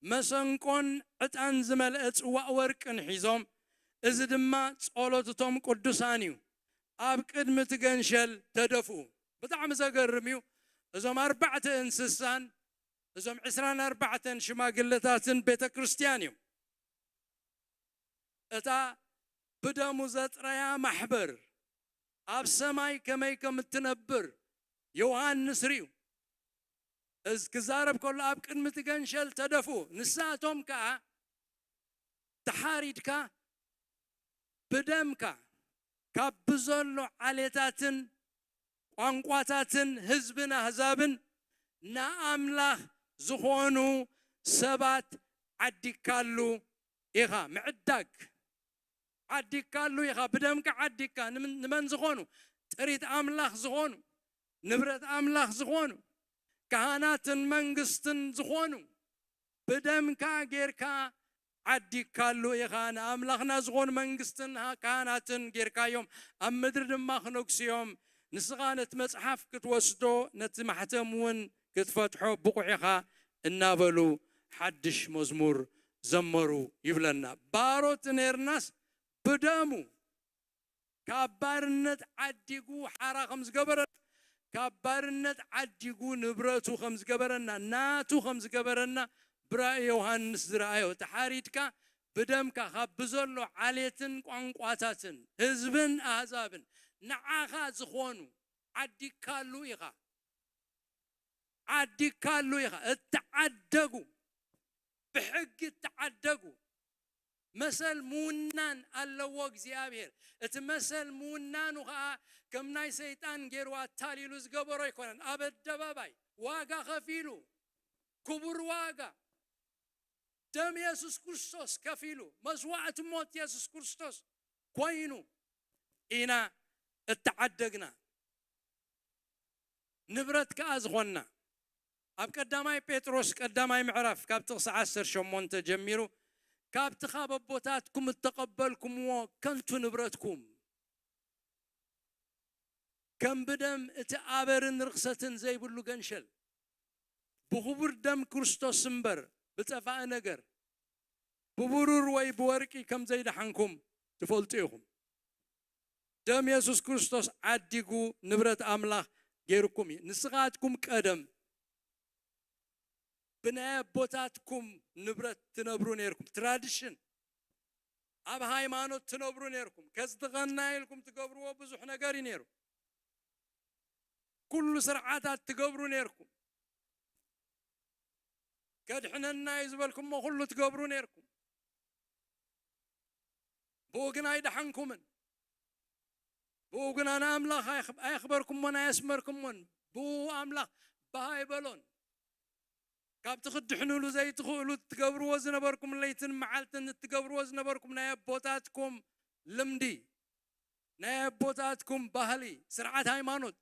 መሰንቆን ዕጣን ዝመልአ ጽዋእ ወርቅን ሒዞም፣ እዚ ድማ ጸሎት እቶም ቅዱሳን እዩ፣ ኣብ ቅድሚ እቲ ገንሸል ተደፍኡ። ብጣዕሚ ዘገርም እዩ። እዞም ኣርባዕተ እንስሳን እዞም ዕስራን ኣርባዕተን ሽማግለታትን ቤተ ክርስቲያን እዮም። እታ ብደሙ ዘጥረያ ማሕበር ኣብ ሰማይ ከመይ ከም እትነብር ዮሃንስ ርእዩ። እዚ ክዛረብ ከሎ ኣብ ቅድሚ እቲ ገንሸል ተደፍኡ። ንሳቶም ከኣ ተሓሪድካ ብደምካ ካብ ብዘሎ ዓሌታትን ቋንቋታትን ህዝብን ኣህዛብን ንኣምላኽ ዝኾኑ ሰባት ዓዲግካሉ ኢኻ። ምዕዳግ ዓዲግካሉ ኢኻ፣ ብደምካ ዓዲግካ። ንምን-፣ ንመን ዝኾኑ? ጥሪት ኣምላኽ ዝኾኑ፣ ንብረት ኣምላኽ ዝኾኑ፣ ካህናትን መንግስትን ዝኾኑ ብደምካ ጌርካ ዓዲግካሉ ኢኻ። ንኣምላኽና ዝኾኑ መንግስትን ሃ-፣ ካህናትን ጌርካዮም፣ ኣብ ምድሪ ድማ ክነግሱ እዮም። ንስኻ ነቲ መጽሓፍ ክትወስዶ፣ ነቲ ማሕተም እውን ክትፈትሖ ብቑዕ ኢኻ እናበሉ ሓድሽ መዝሙር ዘመሩ ይብለና። ባሮት ኔርናስ ብደሙ ካብ ባርነት ዓዲጉ ሓራ ከም ዝገበረ፣ ካብ ባርነት ዓዲጉ ንብረቱ ከም ዝገበረና፣ ናቱ ከም ዝገበረና ብራእይ ዮሃንስ ዝረኣዮ፣ ተሓሪድካ ብደምካ ካብ ብዘሎ ዓሌትን ቋንቋታትን ህዝብን ኣህዛብን ንዓኻ ዝኾኑ ዓዲግካሉ ኢኻ። ዓዲግካሉ ኢኻ። እተዓደጉ፣ ብሕጊ እተዓደጉ። መሰል ምውናን ኣለዎ እግዚኣብሔር። እቲ መሰል ምውናኑ ኸኣ ከም ናይ ሰይጣን ገይሩ ኣታሊሉ ዝገበሮ ኣይኮነን። ኣብ ኣደባባይ ዋጋ ከፊሉ፣ ክቡር ዋጋ፣ ደም የሱስ ክርስቶስ ከፊሉ፣ መስዋእቲ ሞት የሱስ ክርስቶስ ኮይኑ ኢና እተዓደግና። ንብረት ከኣ ዝኾንና። ኣብ ቀዳማይ ጴጥሮስ ቀዳማይ ምዕራፍ ካብ ጥቕሲ ዓሰርተ ሸሞንተ ጀሚሩ፣ ካብቲ ካብ ኣቦታትኩም እተቐበልኩምዎ ከንቱ ንብረትኩም፣ ከም ብደም እቲ ኣበርን ርኽሰትን ዘይብሉ ገንሸል፣ ብኽቡር ደም ክርስቶስ እምበር ብጠፋኢ ነገር፣ ብብሩር ወይ ብወርቂ ከም ዘይደሓንኩም ትፈልጡ ኢኹም። ደም የሱስ ክርስቶስ ዓዲጉ ንብረት ኣምላኽ ገይርኩም እዩ። ንስኻትኩም ቀደም ብናይ ኣቦታትኩም ንብረት ትነብሩ ነይርኩም። ትራዲሽን፣ ኣብ ሃይማኖት ትነብሩ ነይርኩም። ከዝትቐና ኢልኩም ትገብርዎ ብዙሕ ነገር እዩ ነይሩ። ኩሉ ስርዓታት ትገብሩ ነይርኩም። ከድሕነና እዩ ዝበልኩሞ ኩሉ ትገብሩ ነይርኩም። ብኡ ግን ኣይደሓንኩምን። ብኡ ግን ኣነ ኣምላኽ ኣየኽበርኩሞን ኣየስመርኩሞን። ብኡ ኣምላኽ ባህ ኣይበሎን። ካብቲ ክትድሕንሉ ዘይትኽእሉ እትገብርዎ ዝነበርኩም ለይትን መዓልትን እትገብርዎ ዝነበርኩም ናይ ኣቦታትኩም ልምዲ፣ ናይ ኣቦታትኩም ባህሊ፣ ስርዓት ሃይማኖት፣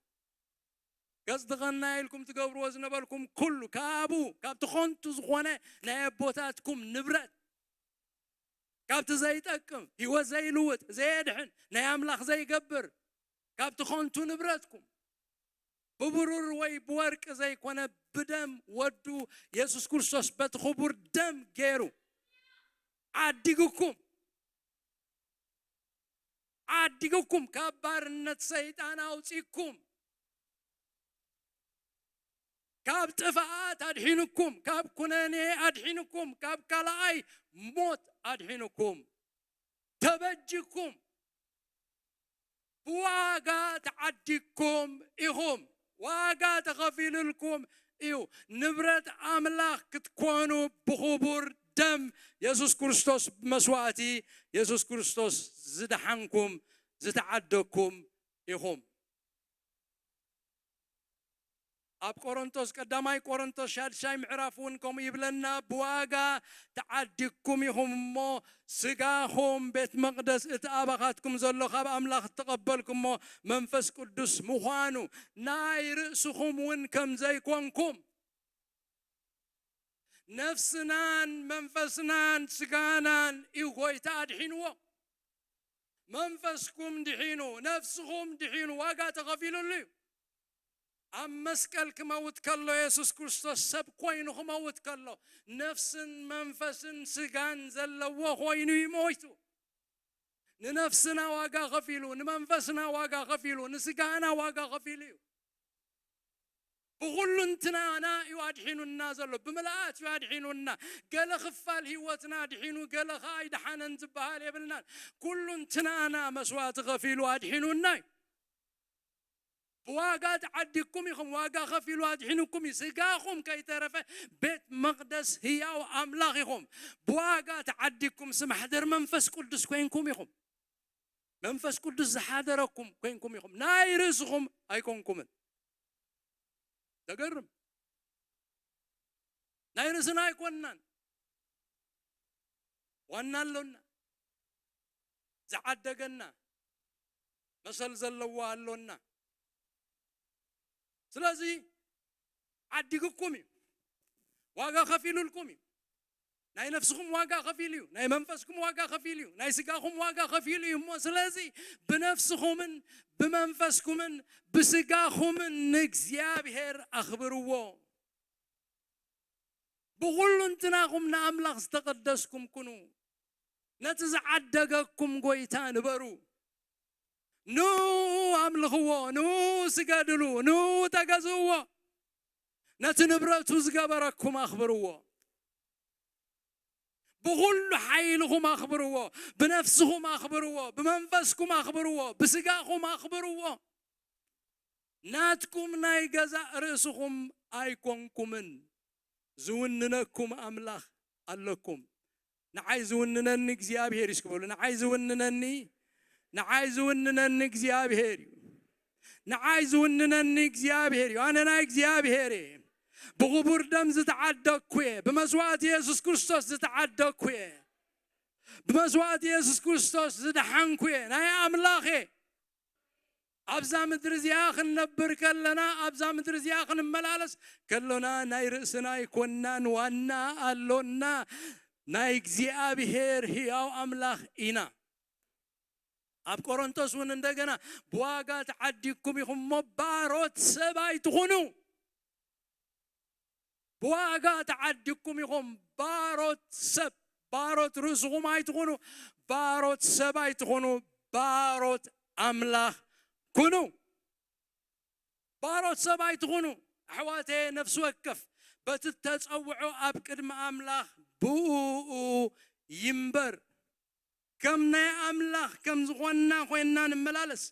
ገጽ ድቐና ኢልኩም ትገብርዎ ዝነበርኩም ኩሉ ካብኡ፣ ካብቲ ኾንቱ ዝኾነ ናይ ኣቦታትኩም ንብረት፣ ካብቲ ዘይጠቅም፣ ህይወት ዘይልውጥ፣ ዘየድሕን፣ ናይ ኣምላኽ ዘይገብር፣ ካብቲ ኾንቱ ንብረትኩም፣ ብብሩር ወይ ብወርቂ ዘይኮነ፣ ብደም ወዱ የሱስ ክርስቶስ በቲ ክቡር ደም ገይሩ ዓዲጉኩም። ዓዲጉኩም፣ ካብ ባርነት ሰይጣን ኣውጺኩም፣ ካብ ጥፍኣት ኣድሒንኩም፣ ካብ ኩነኔ ኣድሒንኩም፣ ካብ ካልኣይ ሞት ኣድሒንኩም፣ ተበጅኩም፣ ብዋጋ ተዓዲግኩም ኢኹም። ዋጋ ተኸፊሉልኩም እዩ። ንብረት ኣምላኽ ክትኮኑ ብኽቡር ደም የሱስ ክርስቶስ፣ ብመስዋእቲ የሱስ ክርስቶስ ዝደሓንኩም፣ ዝተዓደግኩም ኢኹም። ኣብ ቆሮንቶስ፣ ቀዳማይ ቆሮንቶስ ሻድሻይ ምዕራፍ እውን ከምኡ ይብለና፣ ብዋጋ ተዓዲግኩም ኢኹም እሞ፣ ስጋኹም ቤት መቕደስ እቲ ኣባኻትኩም ዘሎ ካብ ኣምላኽ እተቐበልኩሞ መንፈስ ቅዱስ ምዃኑ፣ ናይ ርእስኹም እውን ከም ዘይኮንኩም፣ ነፍስናን መንፈስናን ስጋናን እዩ ጎይታ ኣድሒንዎ። መንፈስኩም ድሒኑ፣ ነፍስኹም ድሒኑ፣ ዋጋ ተኸፊሉሉ እዩ። ኣብ መስቀል ክመውት ከሎ፣ የሱስ ክርስቶስ ሰብ ኮይኑ ክመውት ከሎ፣ ነፍስን መንፈስን ስጋን ዘለዎ ኮይኑ እዩ ሞይቱ። ንነፍስና ዋጋ ከፊሉ፣ ንመንፈስና ዋጋ ከፊሉ፣ ንስጋና ዋጋ ከፊሉ እዩ። ብኹሉንትናና እዩ ኣድሒኑና ዘሎ። ብምልኣት እዩ ኣድሒኑና። ገለ ክፋል ህይወትና ኣድሒኑ፣ ገለ ኸኣ ኣይደሓነን ዝበሃል የብልናን። ኩሉንትናና መስዋእቲ ከፊሉ ኣድሒኑና እዩ። ብዋጋ ተዓዲግኩም ኢኹም። ዋጋ ከፊሉ ኣድሒኑኩም እዩ። ስጋኹም ከይተረፈ ቤት መቕደስ ህያው ኣምላኽ ኢኹም። ብዋጋ ተዓዲግኩም፣ ስም ማሕደር መንፈስ ቅዱስ ኮይንኩም ኢኹም። መንፈስ ቅዱስ ዝሓደረኩም ኮይንኩም ኢኹም። ናይ ርእስኹም ኣይኮንኩምን። ተገርም። ናይ ርእስና ኣይኮንናን። ዋና ኣሎና። ዝዓደገና፣ መሰል ዘለዎ ኣሎና። ስለዚ ዓዲግኩም እዩ። ዋጋ ከፊሉልኩም እዩ። ናይ ነፍስኹም ዋጋ ከፊሉ እዩ። ናይ መንፈስኩም ዋጋ ከፊሉ እዩ። ናይ ስጋኹም ዋጋ ከፊሉ እዩ። እሞ ስለዚ ብነፍስኹምን ብመንፈስኩምን ብስጋኹምን ንእግዚኣብሔር ኣኽብርዎ። ብኹሉንትናኹም ንኣምላኽ ዝተቐደስኩም ኩኑ። ነቲ ዝዓደገኩም ጎይታ ንበሩ። ኑ ኣምልኽዎ፣ ኑ ስገድሉ፣ ኑ ተገዝእዎ። ነቲ ንብረቱ ዝገበረኩም ኣኽብርዎ። ብኹሉ ሓይልኹም ኣኽብርዎ፣ ብነፍስኹም ኣኽብርዎ፣ ብመንፈስኩም ኣኽብርዎ፣ ብስጋኹም ኣኽብርዎ። ናትኩም ናይ ገዛእ ርእስኹም ኣይኮንኩምን። ዝውንነኩም ኣምላኽ ኣለኩም። ንዓይ ዝውንነኒ እግዚኣብሔር እዩ እስኪ በሉ። ንዓይ ዝውንነኒ፣ ንዓይ ዝውንነኒ እግዚኣብሔር እዩ። ንዓይ ዝውንነኒ እግዚኣብሔር እዩ። ኣነ ናይ እግዚኣብሔር እየ። ብኽቡር ደም ዝተዓደግኩ እየ። ብመስዋእቲ የሱስ ክርስቶስ ዝተዓደግኩ እየ። ብመስዋእቲ የሱስ ክርስቶስ ዝደሓንኩ እየ። ናይ ኣምላኽ እየ። ኣብዛ ምድሪ እዚኣ ክንነብር ከለና፣ ኣብዛ ምድሪ እዚኣ ክንመላለስ ከሎና፣ ናይ ርእስና ኣይኮንናን ዋና ኣሎና። ናይ እግዚኣብሔር ህያው ኣምላኽ ኢና። ኣብ ቆሮንቶስ እውን እንደገና፣ "ብዋጋ ተዓዲግኩም ኢኹም እሞ ባሮት ሰብ ኣይትኹኑ። ብዋጋ ተዓዲግኩም ኢኹም፣ ባሮት ሰብ፣ ባሮት ርእስኹም ኣይትኹኑ፣ ባሮት ሰብ ኣይትኹኑ፣ ባሮት ኣምላኽ ኩኑ። ባሮት ሰብ ኣይትኹኑ። ኣሕዋተየ፣ ነፍሲ ወከፍ በቲ ተጸውዖ ኣብ ቅድሚ ኣምላኽ ብእኡ ይንበር። ከም ናይ ኣምላኽ ከም ዝኾንና ኮይንና ንመላለስ።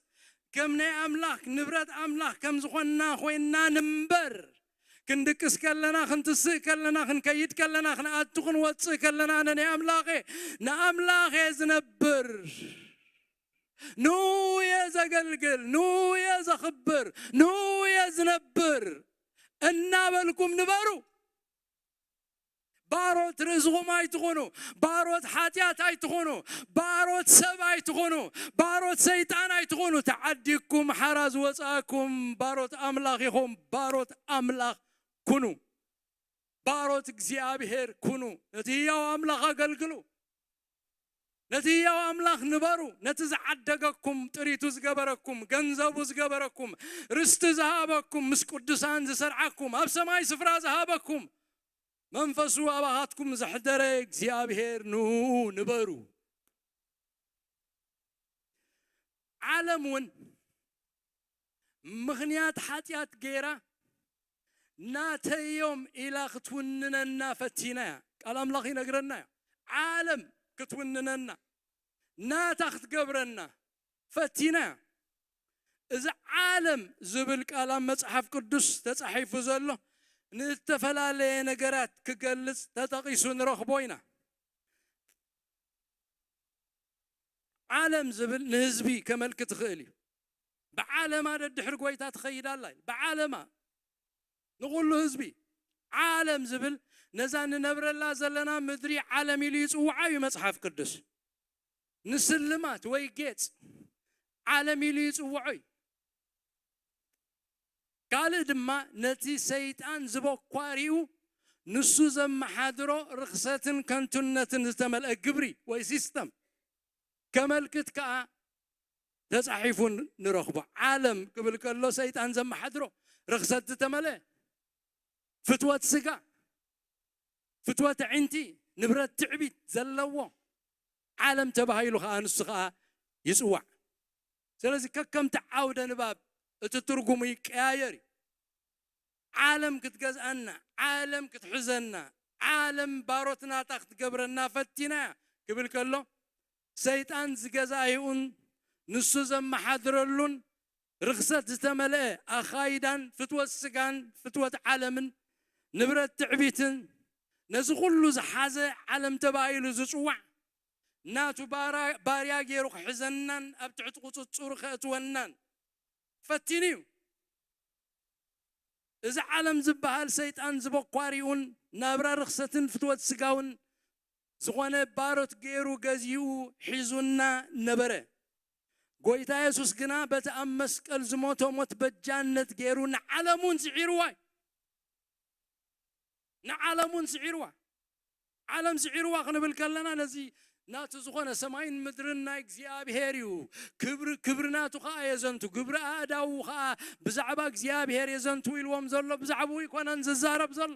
ከም ናይ ኣምላኽ፣ ንብረት ኣምላኽ ከም ዝኾንና ኮይንና ንንበር። ክንድቅስ ከለና፣ ክንትስእ ከለና፣ ክንከይድ ከለና፣ ክንኣቱ ክንወጽእ ከለና፣ ኣነ ናይ ኣምላኽ እየ፣ ንኣምላኽ እየ ዝነብር፣ ንኡ እየ ዘገልግል፣ ንኡ እየ ዘኽብር፣ ንኡ እየ ዝነብር እናበልኩም ንበሩ። ባሮት ርእስኹም ኣይትኹኑ፣ ባሮት ሓጢኣት ኣይትኹኑ፣ ባሮት ሰብ ኣይትኹኑ፣ ባሮት ሰይጣን ኣይትኹኑ። ተዓዲግኩም ሓራ ዝወጻእኩም ባሮት ኣምላኽ ኢኹም። ባሮት ኣምላኽ ኩኑ። ባሮት እግዚኣብሔር ኩኑ። ነቲ ህያው ኣምላኽ ኣገልግሉ። ነቲ ህያው ኣምላኽ ንበሩ። ነቲ ዝዓደገኩም፣ ጥሪቱ ዝገበረኩም፣ ገንዘቡ ዝገበረኩም፣ ርስቲ ዝሃበኩም፣ ምስ ቅዱሳን ዝሰርዓኩም፣ ኣብ ሰማይ ስፍራ ዝሃበኩም፣ መንፈሱ ኣባኻትኩም ዘሕደረ እግዚኣብሔር ንኡ ንበሩ። ዓለም እውን ምኽንያት ሓጢኣት ገይራ ናተዮም ኢላ ክትውንነና ፈቲና እያ። ቃል ኣምላኽ ይነግረና እዩ። ዓለም ክትውንነና፣ ናታ ክትገብረና ፈቲና እያ። እዚ ዓለም ዝብል ቃል ኣብ መጽሓፍ ቅዱስ ተጻሒፉ ዘሎ ንእተፈላለየ ነገራት ክገልጽ ተጠቒሱ ንረኽቦ ኢና። ዓለም ዝብል ንህዝቢ ከመልክት ይኽእል እዩ። ብዓለማ ደድሕሪ ጎይታ ትኸይድ ኣላ ኢሉ። ብዓለማ ንኹሉ ህዝቢ ዓለም ዝብል ነዛ ንነብረላ ዘለና ምድሪ ዓለም ኢሉ ይጽውዓ እዩ መጽሓፍ ቅዱስ። ንስልማት ወይ ጌጽ ዓለም ኢሉ ይጽውዖ እዩ። ካልእ ድማ ነቲ ሰይጣን ዝበኳሪኡ ንሱ ዘመሓድሮ ርኽሰትን ከንቱነትን ዝተመልአ ግብሪ ወይ ሲስተም ከመልክት ከኣ ተጻሒፉ ንረኽቦ። ዓለም ክብል ከሎ ሰይጣን ዘመሓድሮ ርኽሰት ዝተመልአ፣ ፍትወት ስጋ፣ ፍትወት ኣዒንቲ፣ ንብረት ትዕቢት ዘለዎ ዓለም ተባሂሉ ከኣ ንሱ ከኣ ይጽዋዕ። ስለዚ ከከምቲ ዓውደ ንባብ እቲ ትርጉሙ ይቀያየር እዩ። ዓለም ክትገዝኣና፣ ዓለም ክትሕዘና፣ ዓለም ባሮት ናታ ክትገብረና ፈቲና እያ ክብል ከሎ፣ ሰይጣን ዝገዛኢኡን ንሱ ዘመሓድረሉን ርኽሰት ዝተመልአ ኣኻይዳን ፍትወት ስጋን ፍትወት ዓለምን ንብረት ትዕቢትን ነዚ ኩሉ ዝሓዘ ዓለም ተባሂሉ ዝጽዋዕ ናቱ ባራ-፣ ባርያ ገይሩ ክሕዘናን ኣብ ትሕቲ ቁጽጽሩ ከእትወናን ፈቲኑ እዩ። እዚ ዓለም ዝበሃል ሰይጣን ዝበኳሪኡን ናብራ ርኽሰትን ፍትወት ስጋውን ዝኾነ ባሮት ገይሩ ገዚኡ ሒዙና ነበረ። ጎይታ የሱስ ግና በቲ ኣብ መስቀል ዝሞቶ ሞት በጃነት ገይሩ ንዓለሙን ስዒርዋ እዩ። ንዓለሙን ስዒርዋ። ዓለም ስዒርዋ ክንብል ከለና ነዚ ናቱ ዝኾነ ሰማይን ምድርን ናይ እግዚኣብሔር እዩ። ክብሪ፣ ክብሪ ናቱ ኸኣ የዘንቱ፣ ግብሪ ኣእዳዉ ኸኣ ብዛዕባ እግዚኣብሔር የዘንቱ ኢልዎም ዘሎ ብዛዕባኡ ኣይኮነን ዝዛረብ ዘሎ።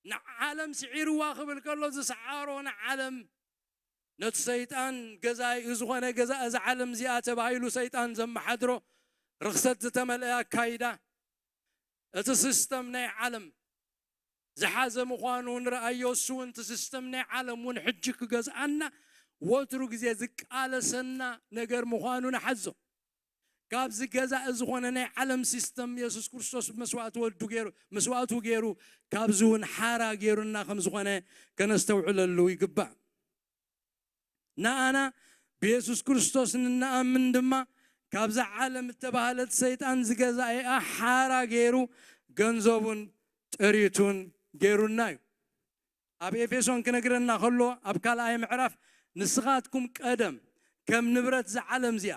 ንዓለም ስዒርዋ ክብል ከሎ ዝሰዓሮ ንዓለም ነቲ ሰይጣን ገዛኢ ዝኾነ ገዛ እዛ ዓለም እዚኣ ተባሂሉ ሰይጣን ዘመሓድሮ ርኽሰት ዝተመልአ ኣካይዳ እቲ ሲስተም ናይ ዓለም ዝሓዘ ምዃኑ ንረኣዮ። እሱ እውን እቲ ሲስተም ናይ ዓለም እውን ሕጂ ክገዝኣና ወትሩ ግዜ ዝቃለሰና ነገር ምዃኑ ንሓዞ። ካብዚ ገዛኢ ዝኾነ ናይ ዓለም ሲስተም የሱስ ክርስቶስ መስዋእቲ ወዱ ገይሩ፣ መስዋእቱ ገይሩ ካብዚ እውን ሓራ ገይሩና ከም ዝኾነ ከነስተውዕለሉ ይግባእ። ንኣና ብየሱስ ክርስቶስ ንንኣምን ድማ ካብዛ ዓለም እተባህለት ሰይጣን ዝገዛኢኣ ሓራ ገይሩ ገንዘቡን ጥሪቱን ገይሩና እዩ። ኣብ ኤፌሶን ክነግረና ከሎ ኣብ ካልኣይ ምዕራፍ ንስኻትኩም ቀደም ከም ንብረት እዛ ዓለም እዚኣ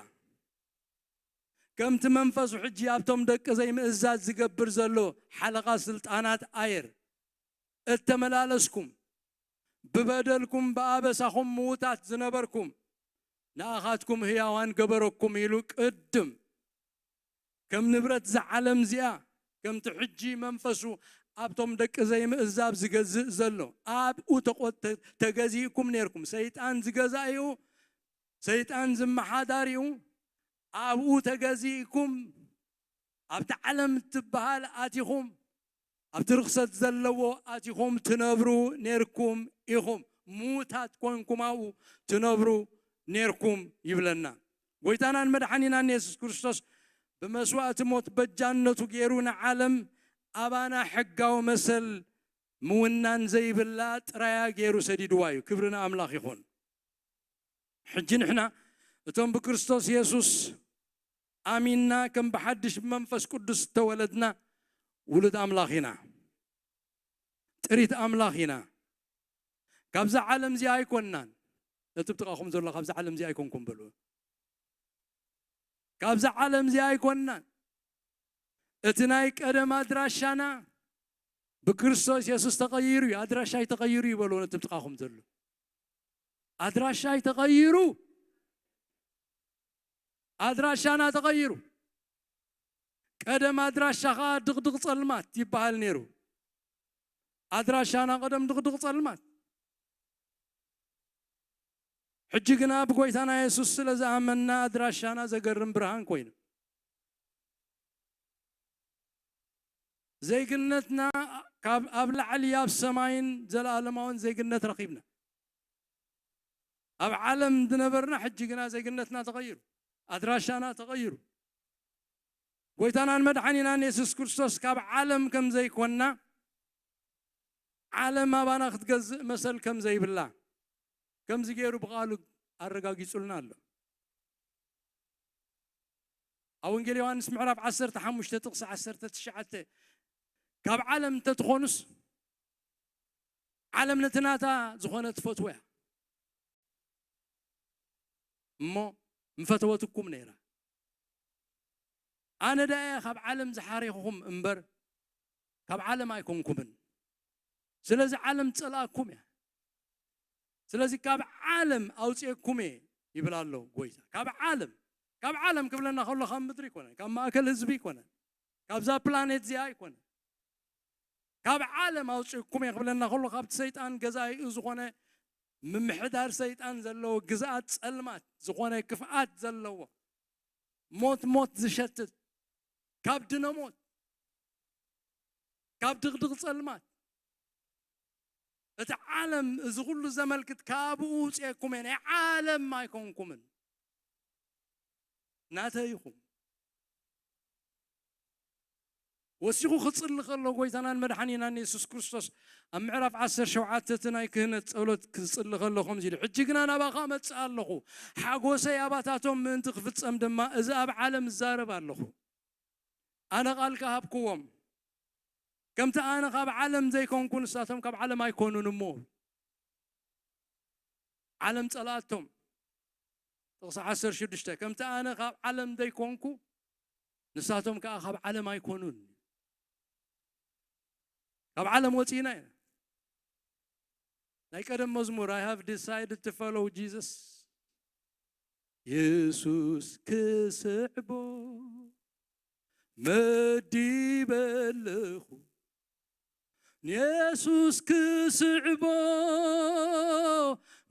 ከምቲ መንፈሱ ሕጂ ኣብቶም ደቂ ዘይምእዛዝ ዝገብር ዘሎ ሓለቓ ስልጣናት ኣየር እተመላለስኩም ብበደልኩም ብኣበሳኹም ምዉታት ዝነበርኩም ንኣኻትኩም ህያዋን ገበረኩም ኢሉ ቅድም ከም ንብረት እዛ ዓለም እዚኣ ከምቲ ሕጂ መንፈሱ ኣብቶም ደቂ ዘይምእዛብ ዝገዝእ ዘሎ። ኣብኡ ተቆ-፣ ተ-፣ ተገዚእኩም ነርኩም። ሰይጣን ዝገዛእኡ፣ ሰይጣን ዝመሓዳሪኡ፣ ኣብኡ ተገዚእኩም፣ ኣብቲ ዓለም እትበሃል ኣቲኹም፣ ኣብቲ ርኽሰት ዘለዎ ኣቲኹም ትነብሩ ነርኩም ኢኹም። ምዉታት ኮንኩም ኣብኡ ትነብሩ ነርኩም ይብለና። ጎይታናን መድሓኒናን የሱስ ክርስቶስ ብመስዋእቲ ሞት በጃነቱ ገይሩ ንዓለም ኣባና ሕጋዊ መሰል ምውናን ዘይብላ ጥራያ ገይሩ ሰዲድዋ እዩ። ክብሪ ንኣምላኽ ይኹን። ሕጂ ንሕና እቶም ብክርስቶስ የሱስ ኣሚንና ከም ብሓድሽ ብመንፈስ ቅዱስ ዝተወለድና ውሉድ ኣምላኽ ኢና። ጥሪት ኣምላኽ ኢና። ካብዛ ዓለም እዚኣ ኣይኮንናን። ነቲ ብጥቓኹም ዘሎ ካብዛ ዓለም እዚኣ ኣይኮንኩም በሉ። ካብዛ ዓለም እዚኣ ኣይኮንናን። እቲ ናይ ቀደም ኣድራሻና ብክርስቶስ የሱስ ተቐይሩ እዩ። ኣድራሻይ ተቐይሩ እዩ በሉ ነቲ ብጥቓኹም ዘሎ። ኣድራሻይ ተቐይሩ። ኣድራሻና ተቐይሩ። ቀደም ኣድራሻ ኸኣ ድቕድቕ ጸልማት ይበሃል ነይሩ። ኣድራሻና ቀደም ድቕድቕ ጸልማት። ሕጂ ግና ብጎይታና የሱስ ስለ ዝኣመንና ኣድራሻና ዘገርም ብርሃን ኮይኑ። ዜግነትና ካብ ኣብ ላዕሊ ኣብ ሰማይን ዘለኣለማውን ዜግነት ረኺብና። ኣብ ዓለም ዝነበርና ሕጂ ግና ዜግነትና ተቐይሩ፣ ኣድራሻና ተቐይሩ። ጎይታናን መድሓኒናን የሱስ ክርስቶስ ካብ ዓለም ከም ዘይኮንና፣ ዓለም ኣባና ክትገዝእ መሰል ከም ዘይብላ ከምዚ ገይሩ ብቓሉ ኣረጋጊጹልና ኣሎ። ኣብ ወንጌል ዮሃንስ ምዕራፍ ዓሰርተ ሓሙሽተ ጥቕሲ ዓሰርተ ትሽዓተ፣ ካብ ዓለም እንተትኾኑስ ዓለም ነቲ ናታ ዝኾነ ትፈትዎ እያ። እሞ ምፈተወትኩም ነይራ። ኣነ ደኣ እየ ካብ ዓለም ዝሓሬኹኹም እምበር ካብ ዓለም ኣይኮንኩምን። ስለዚ ዓለም ትጸልኣኩም እያ። ስለዚ ካብ ዓለም ኣውጽኤኩም እየ ይብል ኣሎ ጎይታ። ካብ ዓለም፣ ካብ ዓለም ክብለና ከሎ ካብ ምድሪ ኣይኮነን፣ ካብ ማእከል ህዝቢ ኣይኮነን፣ ካብዛ ፕላኔት እዚኣ ኣይኮነን። ካብ ዓለም ኣውጽእኩም እየ ክብለና ከሎ ካብቲ ሰይጣን ገዛኢኡ ዝኾነ ምምሕዳር ሰይጣን ዘለዎ ግዝኣት ጸልማት ዝኾነ ክፍኣት ዘለዎ ሞት ሞት ዝሸትት ካብ ድነ ሞት ካብ ድቕድቕ ጸልማት እቲ ዓለም እዚ ኩሉ ዘመልክት ካብኡ ውፅኤኩም እየ ናይ ዓለም ኣይኮንኩምን ናተይ ኢኹም። ወሲኹ ክጽሊ ከሎ ጎይታናን መድሓኒናን የሱስ ክርስቶስ ኣብ ምዕራፍ ዓሰርተ ሸውዓተ እቲ ናይ ክህነት ጸሎት ክጽሊ ከሎ ከምዚ ኢሉ፣ ሕጂ ግና ናባኻ እመጽእ ኣለኹ፣ ሓጎሰይ ኣባታቶም ምእንቲ ክፍጸም ድማ እዚ ኣብ ዓለም እዛረብ ኣለኹ። ኣነ ቃልካ ሃብክዎም፣ ከምቲ ኣነ ካብ ዓለም ዘይኮንኩ ንሳቶም ካብ ዓለም ኣይኮኑን እሞ። ዓለም ጸላኣቶም። ጥቕሲ ዓሰርተ ሽዱሽተ ከምቲ ኣነ ካብ ዓለም ዘይኮንኩ ንሳቶም ከኣ ካብ ዓለም ኣይኮኑን። ካብ ዓለም ወጺእና ኢና። ናይ ቀደም መዝሙር I have decided to follow Jesus። የሱስ ክስዕቦ መዲበ ኣለኹ። ንየሱስ ክስዕቦ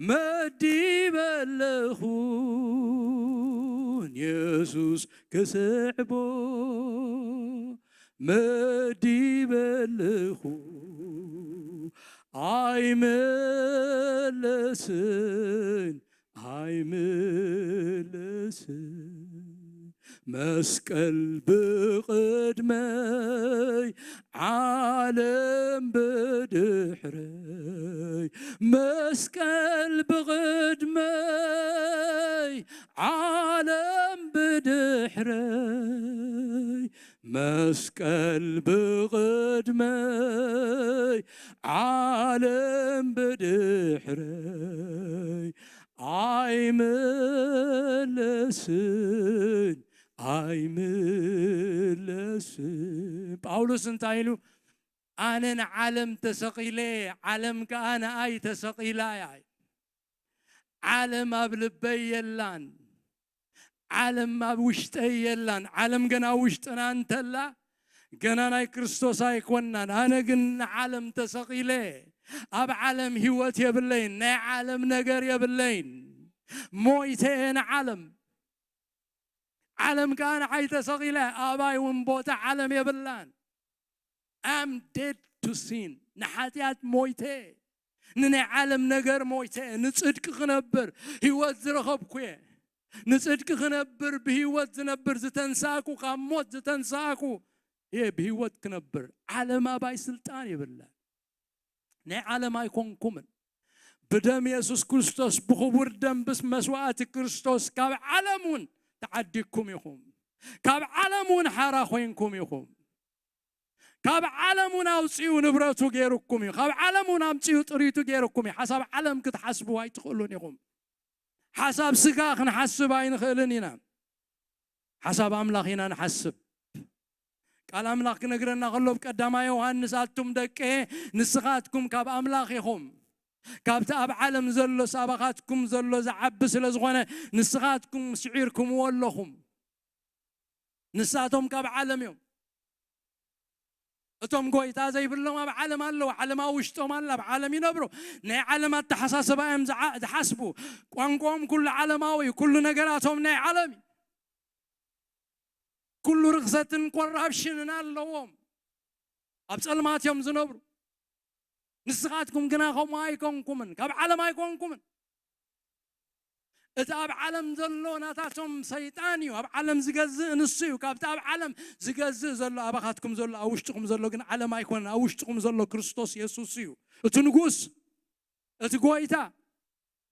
መዲበ ኣለኹ። ንየሱስ ክስዕቦ መዲበ ኣለኹ። ኣይምለስን ኣይምለስን። መስቀል ብቕድመይ ዓለም ብድሕረይ። መስቀል ብቕድመይ ዓለም ብድሕረይ። መስቀል ብቕድመይ ዓለም ብድሕረይ። ኣይምለስን ኣይምለስን። ጳውሎስ እንታይ ኢሉ? ኣነ ንዓለም ተሰቒለ፣ ዓለም ከኣ ንኣይ ተሰቒላ እያ። ዓለም ኣብ ልበይ የላን። ዓለም ኣብ ውሽጠይ የላን። ዓለም ገና ኣብ ውሽጥና እንተላ ገና ናይ ክርስቶስ ኣይኮናን። ኣነ ግን ንዓለም ተሰቒለ፣ ኣብ ዓለም ህይወት የብለይን፣ ናይ ዓለም ነገር የብለይን። ሞይተ እየ ንዓለም፣ ዓለም ከኣ ንዓይ ተሰቒለ፣ ኣባይ እውን ቦታ ዓለም የብላን። I'm dead to sin፣ ንሓጢኣት ሞይተ፣ ንናይ ዓለም ነገር ሞይተ፣ ንጽድቂ ክነብር ህይወት ዝረኸብኩ እየ። ንጽድቂ ክነብር ብህይወት ዝነብር ዝተንሳእኩ፣ ካብ ሞት ዝተንሳእኩ እየ። ብህይወት ክነብር፣ ዓለም ኣባይ ስልጣን የብላን። ናይ ዓለም ኣይኮንኩምን። ብደም የሱስ ክርስቶስ፣ ብኽቡር ደም፣ ብስ መስዋእቲ ክርስቶስ ካብ ዓለም እውን ተዓዲግኩም ኢኹም። ካብ ዓለም እውን ሓራ ኮይንኩም ኢኹም። ካብ ዓለም እውን ኣውፂኡ ንብረቱ ገይሩኩም እዩ። ካብ ዓለም እውን ኣምፂኡ ጥሪቱ ገይሩኩም እዩ። ሓሳብ ዓለም ክትሓስቡ ኣይትኽእሉን ኢኹም። ሓሳብ ስጋ ክንሓስብ ኣይንኽእልን ኢና። ሓሳብ ኣምላኽ ኢና ንሓስብ። ቃል ኣምላኽ ክነግረና ከሎ፣ ኣብ ቀዳማይ ዮሃንስ፣ ኣቱም ደቀ፣ ንስኻትኩም ካብ ኣምላኽ ኢኹም። ካብቲ ኣብ ዓለም ዘሎ ሳባኻትኩም ዘሎ ዝዓቢ ስለ ዝኾነ፣ ንስኻትኩም ስዒርኩምዎ ኣለኹም። ንሳቶም ካብ ዓለም እዮም። እቶም ጎይታ ዘይብሎም ኣብ ዓለም ኣለዉ። ዓለም ኣብ ውሽጦም ኣላ፣ ኣብ ዓለም ይነብሩ። ናይ ዓለም ኣተሓሳስባ እዮም ዝዓ-፣ ዝሓስቡ። ቋንቋኦም ኩሉ ዓለማዊ እዩ። ኩሉ ነገራቶም ናይ ዓለም እዩ። ኩሉ ርኽሰትን ኮራፕሽንን ኣለዎም። ኣብ ጸልማት እዮም ዝነብሩ። ንስኻትኩም ግና ከምኡ ኣይኮንኩምን፣ ካብ ዓለም ኣይኮንኩምን። እቲ ኣብ ዓለም ዘሎ ናታቶም ሰይጣን እዩ። ኣብ ዓለም ዝገዝእ ንሱ እዩ። ካብቲ ኣብ ዓለም ዝገዝእ ዘሎ ኣባኻትኩም ዘሎ፣ ኣብ ውሽጥኹም ዘሎ ግን ዓለም ኣይኮነን። ኣብ ውሽጥኹም ዘሎ ክርስቶስ የሱስ እዩ። እቲ ንጉስ፣ እቲ ጎይታ፣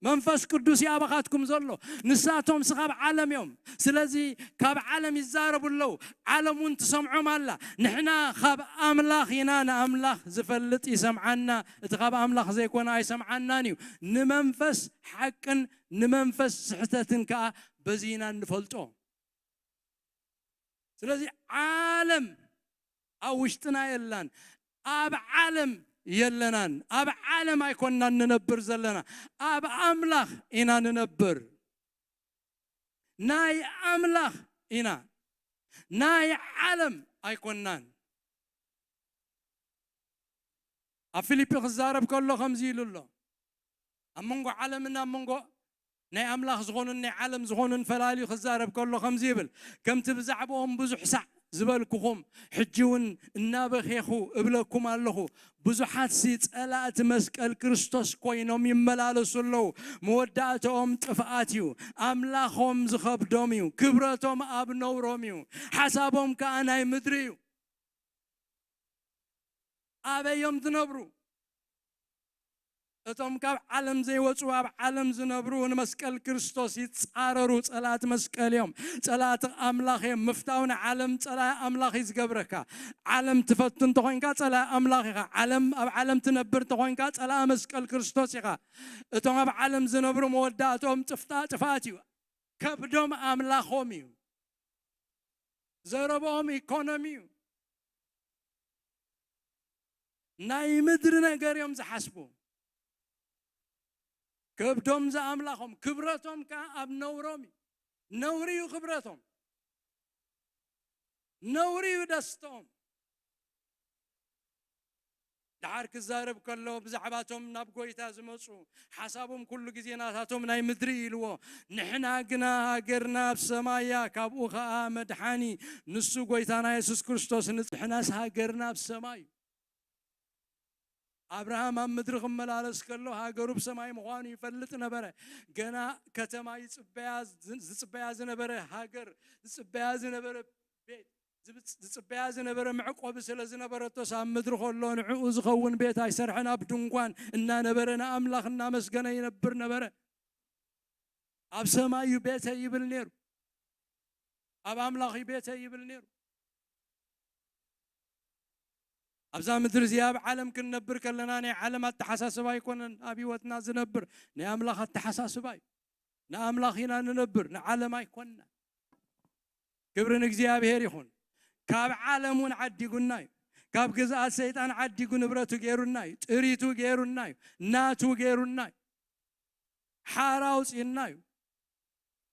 መንፈስ ቅዱስ እዩ ኣባኻትኩም ዘሎ። ንሳቶም ስ ካብ ዓለም እዮም። ስለዚ ካብ ዓለም ይዛረቡ ኣለዉ። ዓለም እውን ትሰምዖም ኣላ። ንሕና ካብ ኣምላኽ ኢና፣ ንኣምላኽ ዝፈልጥ ይሰምዓና፣ እቲ ካብ ኣምላኽ ዘይኮነ ኣይሰምዓናን እዩ። ንመንፈስ ሓቅን ንመንፈስ ስሕተትን ከኣ በዚ ኢና እንፈልጦ። ስለዚ ዓለም ኣብ ውሽጥና የላን። ኣብ ዓለም የለናን። ኣብ ዓለም ኣይኮንናን ንነብር ዘለና። ኣብ ኣምላኽ ኢና ንነብር። ናይ ኣምላኽ ኢና። ናይ ዓለም ኣይኮንናን። ኣብ ፊልጲ ክዛረብ ከሎ ከምዚ ኢሉ ኣሎ። ኣብ መንጎ ዓለምን ኣብ መንጎ ናይ ኣምላኽ ዝኾኑን ናይ ዓለም ዝኾኑን ፈላልዩ ክዛረብ ከሎ ከምዚ ይብል፣ ከምቲ ብዛዕባኦም ብዙሕ ሳዕ ዝበልኩኹም፣ ሕጂ እውን እናበኼኹ እብለኩም ኣለኹ፣ ብዙሓትሲ ጸላእቲ መስቀል ክርስቶስ ኮይኖም ይመላለሱ ኣለዉ። መወዳእታኦም ጥፍኣት እዩ። ኣምላኾም ዝኸብዶም እዩ። ክብረቶም ኣብ ነውሮም እዩ። ሓሳቦም ከኣ ናይ ምድሪ እዩ። ኣበይ እዮም ዝነብሩ? እቶም ካብ ዓለም ዘይወጹ፣ ኣብ ዓለም ዝነብሩ፣ ንመስቀል ክርስቶስ ይጻረሩ። ጸላእቲ መስቀል እዮም። ጸላእቲ ኣምላኽ እዮም። ምፍታው ንዓለም ጸላኢ ኣምላኽ እዩ ዝገብረካ። ዓለም ትፈቱ እንተኾይንካ፣ ጸላኢ ኣምላኽ ኢኻ። ዓለም፣ ኣብ ዓለም ትነብር እንተኾይንካ፣ ጸላኢ መስቀል ክርስቶስ ኢኻ። እቶም ኣብ ዓለም ዝነብሩ መወዳእትኦም ጥፍጣ-፣ ጥፍኣት እዩ። ከብዶም ኣምላኾም እዩ። ዘረብኦም ኢኮኖሚ እዩ። ናይ ምድሪ ነገር እዮም ዝሓስቡ። ከብዶም ዘኣምላኾም፣ ክብረቶም ከኣ ኣብ ነውሮም እዩ። ነውሪ እዩ ክብረቶም። ነውሪ እዩ ደስቶም። ደሓር ክዛረብ ከሎ ብዛዕባቶም ናብ ጎይታ ዝመጹ፣ ሓሳቦም ኩሉ ግዜ ናታቶም ናይ ምድሪ እዩ ኢልዎ። ንሕና ግና ሃገርና ኣብ ሰማይ እያ፣ ካብኡ ኸኣ መድሓኒ ንሱ ጎይታና የሱስ ክርስቶስ። ንሕናስ ሃገርና ኣብ ሰማይ እዩ። ኣብርሃም ኣብ ምድሪ ክመላለስ ከሎ ሃገሩ ብሰማይ ምዃኑ ይፈልጥ ነበረ። ገና ከተማ ይጽበያ፣ ዝጽበያ ዝነበረ ሃገር፣ ዝጽበያ ዝነበረ ቤት፣ ዝብጽ-፣ ዝጽበያ ዝነበረ መዕቆቢ ስለ ዝነበረቶስ ኣብ ምድሪ ከሎ ንዕኡ ዝኸውን ቤት ኣይሰርሐን። ኣብ ድንኳን እናነበረ ንኣምላኽ እናመስገነ ይነብር ነበረ። ኣብ ሰማይ እዩ ቤተይ ይብል ነይሩ። ኣብ ኣምላኽ እዩ ቤተይ ይብል ነይሩ። ኣብዛ ምድሪ እዚኣ ኣብ ዓለም ክንነብር ከለና ናይ ዓለም ኣተሓሳስባ ኣይኮነን ኣብ ህይወትና ዝነብር፣ ናይ ኣምላኽ ኣተሓሳስባ እዩ። ንኣምላኽ ኢና ንነብር፣ ንዓለም ኣይኮንና። ክብሪ ንእግዚኣብሔር ይኹን። ካብ ዓለም እውን ዓዲጉና እዩ። ካብ ግዝኣት ሰይጣን ዓዲጉ ንብረቱ ገይሩና እዩ። ጥሪቱ ገይሩና እዩ። ናቱ ገይሩና እዩ። ሓራ ኣውፂእና እዩ።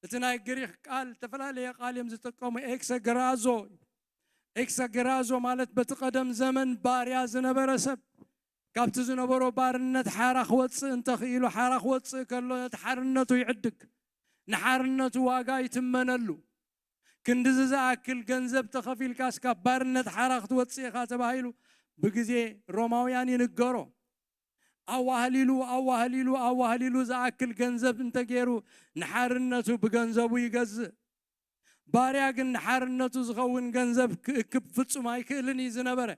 እቲ ናይ ግሪኽ ቃል ዝተፈላለየ ቃል እዮም ዝጥቀሙ። ኤክሰ ገራዞ እዩ። ኤክሰግራዞ ማለት በቲ ቀደም ዘመን ባርያ ዝነበረ ሰብ ካብቲ ዝነበሮ ባርነት ሓራ ክወፅእ እንተኽኢሉ፣ ሓራ ክወፅእ ከሎ ነቲ ሓርነቱ ይዕድግ፣ ንሓርነቱ ዋጋ ይትመነሉ። ክንድዚ ዝኣክል ገንዘብ ተኸፊልካስ ካብ ባርነት ሓራ ክትወፅእ ኢኻ ተባሂሉ ብግዜ ሮማውያን ይንገሮ። ኣዋህሊሉ ኣዋህሊሉ ኣዋህሊሉ ዝኣክል ገንዘብ እንተገይሩ ንሓርነቱ ብገንዘቡ ይገዝእ። ባርያ ግን ንሓርነቱ ዝኸውን ገንዘብ ክእክብ ፍጹም ኣይክእልን እዩ ዝነበረ።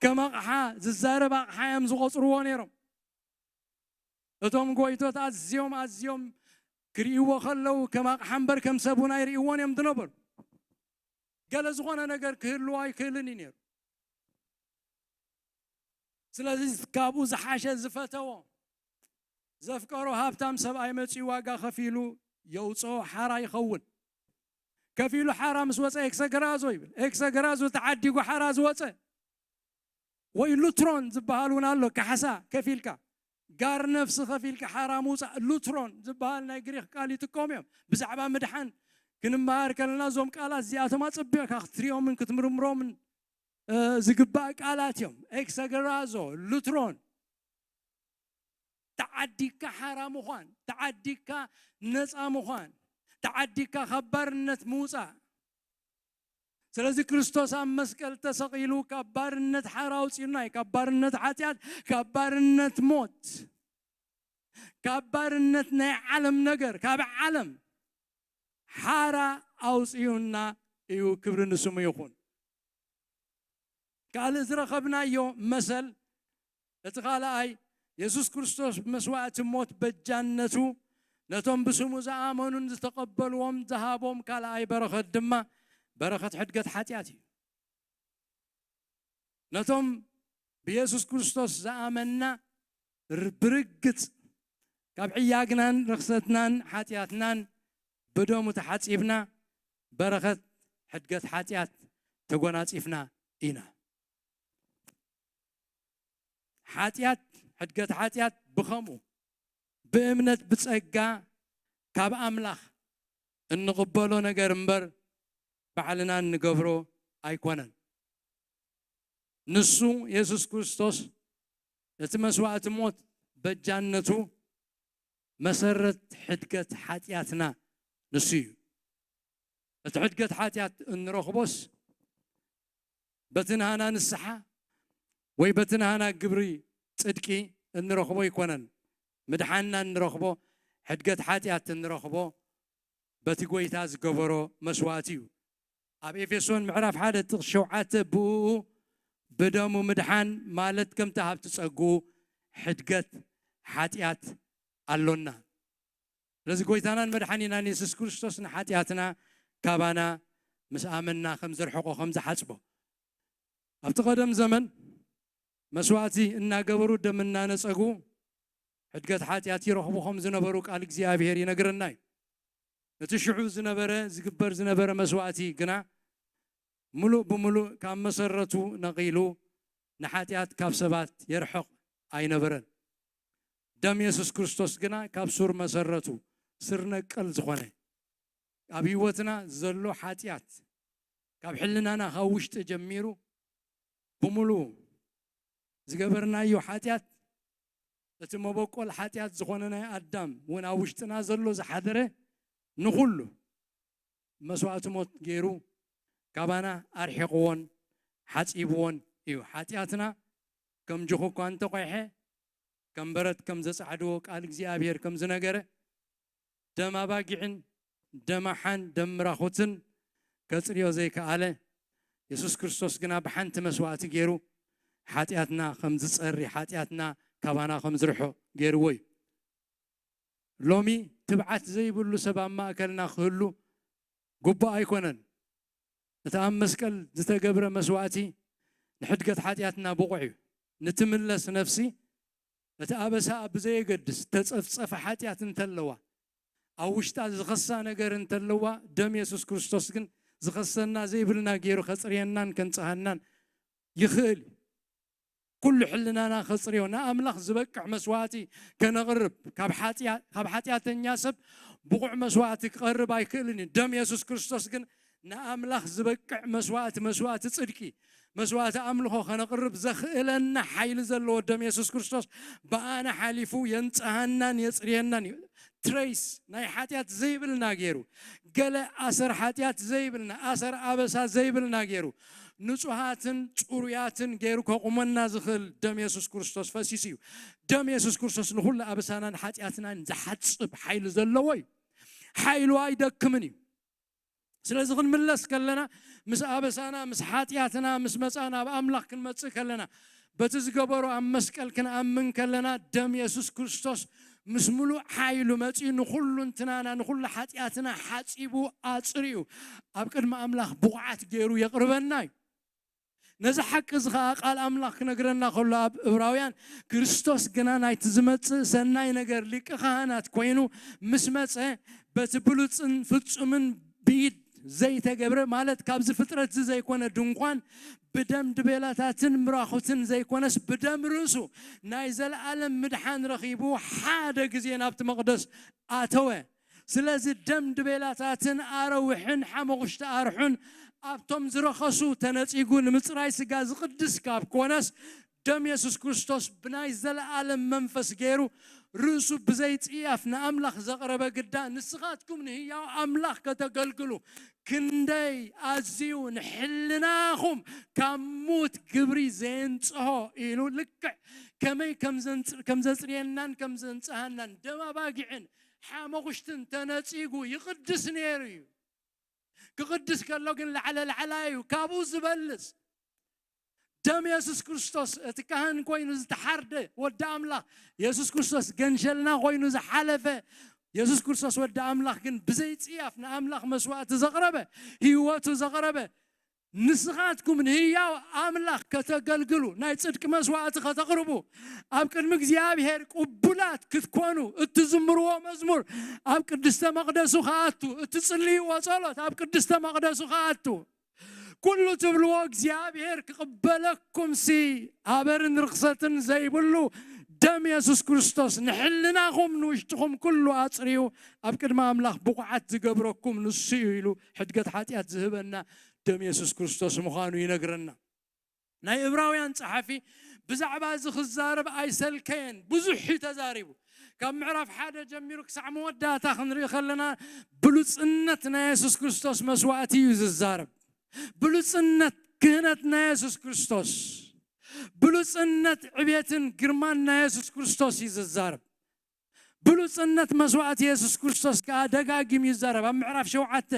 ከም ኣቕሓ ዝዛረብ ኣቕሓ እዮም ዝቖጽርዎ ነይሮም። እቶም ጎይቶት ኣዝዮም ኣዝዮም ክርእይዎ ከለዉ ከም ኣቕሓ እምበር ከም ሰብ እውን ኣይርእይዎን እዮም ዝነበሩ። ገለ ዝኾነ ነገር ክህልዎ ኣይክእልን እዩ ነይሩ። ስለዚ ካብኡ ዝሓሸ ዝፈተዎ ዘፍቀሮ ሃብታም ሰብኣይ መጺኡ ዋጋ ከፊሉ የውፅኦ ሓራ ይኸውን። ከፊሉ ሓራ ምስ ወፀ ኤክሰገራዞ ይብል። ኤክሰገራዞ ተዓዲጉ ሓራ ዝወፀ ወይ ሉትሮን ዝበሃል እውን ኣሎ። ካሕሳ ከፊልካ ጋር ነፍሲ ከፊልካ ሓራ ምውፃእ ሉትሮን ዝበሃል ናይ ግሪክ ቃል ይጥቀሙ እዮም። ብዛዕባ ምድሓን ክንመሃር ከለና እዞም ቃላት እዚኣቶም ኣፀቢቕካ ክትሪኦምን ክትምርምሮምን ዝግባእ ቃላት እዮም። ኤክሰገራዞ፣ ሉትሮን፣ ተዓዲግካ ሓራ ምዃን፣ ተዓዲግካ ነፃ ምዃን፣ ተዓዲግካ ካብ ባርነት ምውፃእ። ስለዚ ክርስቶስ ኣብ መስቀል ተሰቒሉ ካብ ባርነት ሓራ ኣውፅኡና እዩ። ካብ ባርነት ሓጢኣት፣ ካብ ባርነት ሞት፣ ካብ ባርነት ናይ ዓለም ነገር፣ ካብ ዓለም ሓራ ኣውፅኡና እዩ። ክብሪ ንስሙ ይኹን። ካልእ ዝረኸብናዮ መሰል እቲ ካልኣይ የሱስ ክርስቶስ ብመስዋእቲ ሞት በጃነቱ ነቶም ብስሙ ዝኣመኑን ዝተቐበልዎም ዝሃቦም ካልኣይ በረኸት ድማ በረኸት ሕድገት ሓጢኣት እዩ። ነቶም ብየሱስ ክርስቶስ ዝኣመንና ብርግጽ ካብ ዕያግናን ርኽሰትናን ሓጢኣትናን ብደሙ ተሓጺብና በረኸት ሕድገት ሓጢኣት ተጎናጺፍና ኢና። ሓጢኣት ሕድገት ሓጢኣት ብኸምኡ ብእምነት ብጸጋ ካብ ኣምላኽ እንቕበሎ ነገር እምበር ባዕልና እንገብሮ ኣይኮነን። ንሱ የሱስ ክርስቶስ እቲ መስዋእቲ ሞት በጃነቱ መሰረት ሕድገት ሓጢኣትና ንሱ እዩ። እቲ ሕድገት ሓጢኣት እንረኽቦስ በቲ ናህና ንስሓ ወይ በቲ ናህና ግብሪ ጽድቂ እንረኽቦ ኣይኮነን። ምድሓንና እንረኽቦ ሕድገት ሓጢኣት እንረኽቦ በቲ ጎይታ ዝገበሮ መስዋእቲ እዩ። ኣብ ኤፌሶን ምዕራፍ ሓደ ጥቕሲ ሸውዓተ ብኡ ብደሙ ምድሓን ማለት ከምቲ ሃብቲ ጸግኡ ሕድገት ሓጢኣት ኣሎና። ስለዚ ጎይታናን መድሓኒናን የሱስ ክርስቶስ ንሓጢኣትና ካባና ምስ ኣመንና ከም ዝርሕቆ ከም ዝሓጽቦ ኣብቲ ቀደም ዘመን መስዋእቲ እናገበሩ ደም እናነጸጉ ሕድገት ሓጢኣት ይረኽቡ ከም ዝነበሩ ቃል እግዚኣብሔር ይነግረና እዩ። እቲ ሽዑ ዝነበረ ዝግበር ዝነበረ መስዋእቲ ግና ምሉእ ብምሉእ ካብ መሰረቱ ነቒሉ ንሓጢኣት ካብ ሰባት የርሕቕ ኣይነበረን። ደም የሱስ ክርስቶስ ግና ካብ ሱር መሰረቱ ስር ነቀል ዝኾነ ኣብ ህይወትና ዘሎ ሓጢኣት ካብ ሕልናና ካብ ውሽጢ ጀሚሩ ብምሉእ ዝገበርናዮ ሓጢኣት እቲ መበቆል ሓጢኣት ዝኾነ ናይ ኣዳም እውን ኣብ ውሽጥና ዘሎ ዝሓደረ ንኹሉ መስዋእቲ ሞት ገይሩ ካባና ኣርሒቕዎን ሓፂብዎን እዩ። ሓጢኣትና ከም ጅኹ እኳ እንተቆይሐ ከም በረድ ከም ዘፃዕድዎ ቃል እግዚኣብሔር ከም ዝነገረ ደም ኣባጊዕን ደም ኣሓን ደም ምራኹትን ከጽርዮ ዘይከኣለ የሱስ ክርስቶስ ግና ብሓንቲ መስዋእቲ ገይሩ ሓጢኣትና ከም ዝጸሪ ሓጢኣትና ካባና ከም ዝርሖ ገይርዎ እዩ። ሎሚ ትብዓት ዘይብሉ ሰብ ኣብ ማእከልና ክህሉ ግቡእ ኣይኮነን። እቲ ኣብ መስቀል ዝተገብረ መስዋእቲ ንሕድገት ሓጢኣትና ብቑዕ እዩ። ንትምለስ ነፍሲ እቲ ኣበሳ ብዘየገድስ ተጸፍጸፈ ሓጢኣት እንተለዋ ኣብ ውሽጣ ዝኸሳ ነገር እንተለዋ ደም የሱስ ክርስቶስ ግን ዝኸሰና ዘይብልና ገይሩ ከጽርየናን ከንጽሃናን ይኽእል እዩ። ኩሉ ሕልናና ከጽርዮ ንኣምላኽ ዝበቅዕ መስዋእቲ ከነቕርብ ካብ ሓጢኣ- ካብ ሓጢኣተኛ ሰብ ብቑዕ መስዋእቲ ክቐርብ ኣይክእልን እዩ። ደም የሱስ ክርስቶስ ግን ንኣምላኽ ዝበቅዕ መስዋእቲ፣ መስዋእቲ ጽድቂ፣ መስዋእቲ ኣምልኾ ከነቕርብ ዘኽእለና ሓይሊ ዘለዎ ደም የሱስ ክርስቶስ ብኣና ሓሊፉ የንጽሃናን የጽርየናን እዩ። ትሬስ ናይ ሓጢኣት ዘይብልና ገይሩ፣ ገለ ኣሰር ሓጢኣት ዘይብልና፣ ኣሰር ኣበሳ ዘይብልና ገይሩ፣ ንጹሃትን ጽሩያትን ገይሩ ከቑመና ዝኽእል ደም የሱስ ክርስቶስ ፈሲሱ እዩ። ደም የሱስ ክርስቶስ ንኹሉ ኣበሳናን ሓጢኣትናን ዝሓጽብ ሓይሊ ዘለዎ እዩ። ሓይሉ ኣይደክምን እዩ። ስለዚ ክንምለስ ከለና፣ ምስ ኣበሳና፣ ምስ ሓጢኣትና፣ ምስ መጻና ኣብ ኣምላኽ ክንመጽእ ከለና፣ በቲ ዝገበሮ ኣብ መስቀል ክንኣምን ከለና፣ ደም የሱስ ክርስቶስ ምስ ምሉእ ሓይሉ መጺኡ ንኹሉ እንትናና፣ ንኹሉ ሓጢኣትና ሓጺቡ ኣጽሪዩ ኣብ ቅድሚ ኣምላኽ ብቑዓት ገይሩ የቕርበና እዩ። ነዚ ሓቂ እዚ ኸኣ ቃል ኣምላኽ ክነግረና ከሎ ኣብ እብራውያን፣ ክርስቶስ ግና ናይቲ ዝመጽእ ሰናይ ነገር ሊቀ ካህናት ኮይኑ ምስ መጸ፣ በቲ ብሉጽን ፍጹምን ብኢድ ዘይተገብረ፣ ማለት ካብዚ ፍጥረት እዚ ዘይኮነ ድንኳን፣ ብደም ድቤላታትን ምራኹትን ዘይኮነስ ብደም ርእሱ ናይ ዘለኣለም ምድሓን ረኺቡ ሓደ ግዜ ናብቲ መቕደስ ኣተወ። ስለዚ ደም ድቤላታትን ኣረውሕን ሓመኹሽቲ ኣርሑን ኣብቶም ዝረኸሱ ተነጺጉ ንምጽራይ ስጋ ዝቕድስ ካብ ኮነስ፣ ደም የሱስ ክርስቶስ ብናይ ዘለኣለም መንፈስ ገይሩ ርእሱ ብዘይጽያፍ ንኣምላኽ ዘቕረበ ግዳ፣ ንስኻትኩም ንህያው ኣምላኽ ከተገልግሉ ክንደይ ኣዝዩ ንሕልናኹም ካብ ሙት ግብሪ ዘየንጽሆ ኢሉ፣ ልክዕ ከመይ ከም ዘንጽ-፣ ከም ዘጽርየናን ከም ዘንጽሃናን፣ ደም ኣባጊዕን ሓመኹሽትን ተነጺጉ ይቕድስ ነይሩ እዩ። ክቕድስ ከሎ ግን ላዕለ ላዕላይ እዩ፣ ካብኡ ዝበልጽ። ደም የሱስ ክርስቶስ እቲ ካህን ኮይኑ ዝተሓርደ ወዲ ኣምላኽ፣ የሱስ ክርስቶስ ገንሸልና ኮይኑ ዝሓለፈ፣ የሱስ ክርስቶስ ወዲ ኣምላኽ ግን ብዘይ ጽያፍ ንኣምላኽ መስዋእቲ ዘቕረበ፣ ህይወቱ ዘቕረበ፣ ንስኻትኩም ንህያው ኣምላኽ ከተገልግሉ፣ ናይ ጽድቂ መስዋእቲ ከተቕርቡ፣ ኣብ ቅድሚ እግዚኣብሔር ቅቡላት ክትኮኑ፣ እትዝምርዎ መዝሙር ኣብ ቅድስተ መቕደሱ ክኣቱ፣ እትጽልይዎ ጸሎት ኣብ ቅድስተ መቕደሱ ክኣቱ፣ ኩሉ ትብልዎ እግዚኣብሔር ክቕበለኩምሲ፣ ኣበርን ርኽሰትን ዘይብሉ ደም የሱስ ክርስቶስ ንሕልናኹም ንውሽጥኹም ኩሉ ኣጽርዩ ኣብ ቅድሚ ኣምላኽ ብቑዓት ዝገብረኩም ንሱ እዩ ኢሉ ሕድገት ሓጢኣት ዝህበና ደም የሱስ ክርስቶስ ምዃኑ ይነግረና። ናይ እብራውያን ጸሓፊ ብዛዕባ እዚ ክዛረብ ኣይሰልከየን፣ ብዙሕ እዩ ተዛሪቡ። ካብ ምዕራፍ ሓደ ጀሚሩ ክሳዕ መወዳእታ ክንርኢ ከለና ብሉጽነት ናይ የሱስ ክርስቶስ መስዋእቲ እዩ ዝዛረብ። ብሉጽነት ክህነት ናይ የሱስ ክርስቶስ፣ ብሉጽነት ዕቤትን ግርማን ናይ የሱስ ክርስቶስ እዩ ዝዛረብ። ብሉጽነት መስዋእቲ የሱስ ክርስቶስ ከኣ ደጋጊሙ ይዛረብ። ኣብ ምዕራፍ ሸውዓተ፣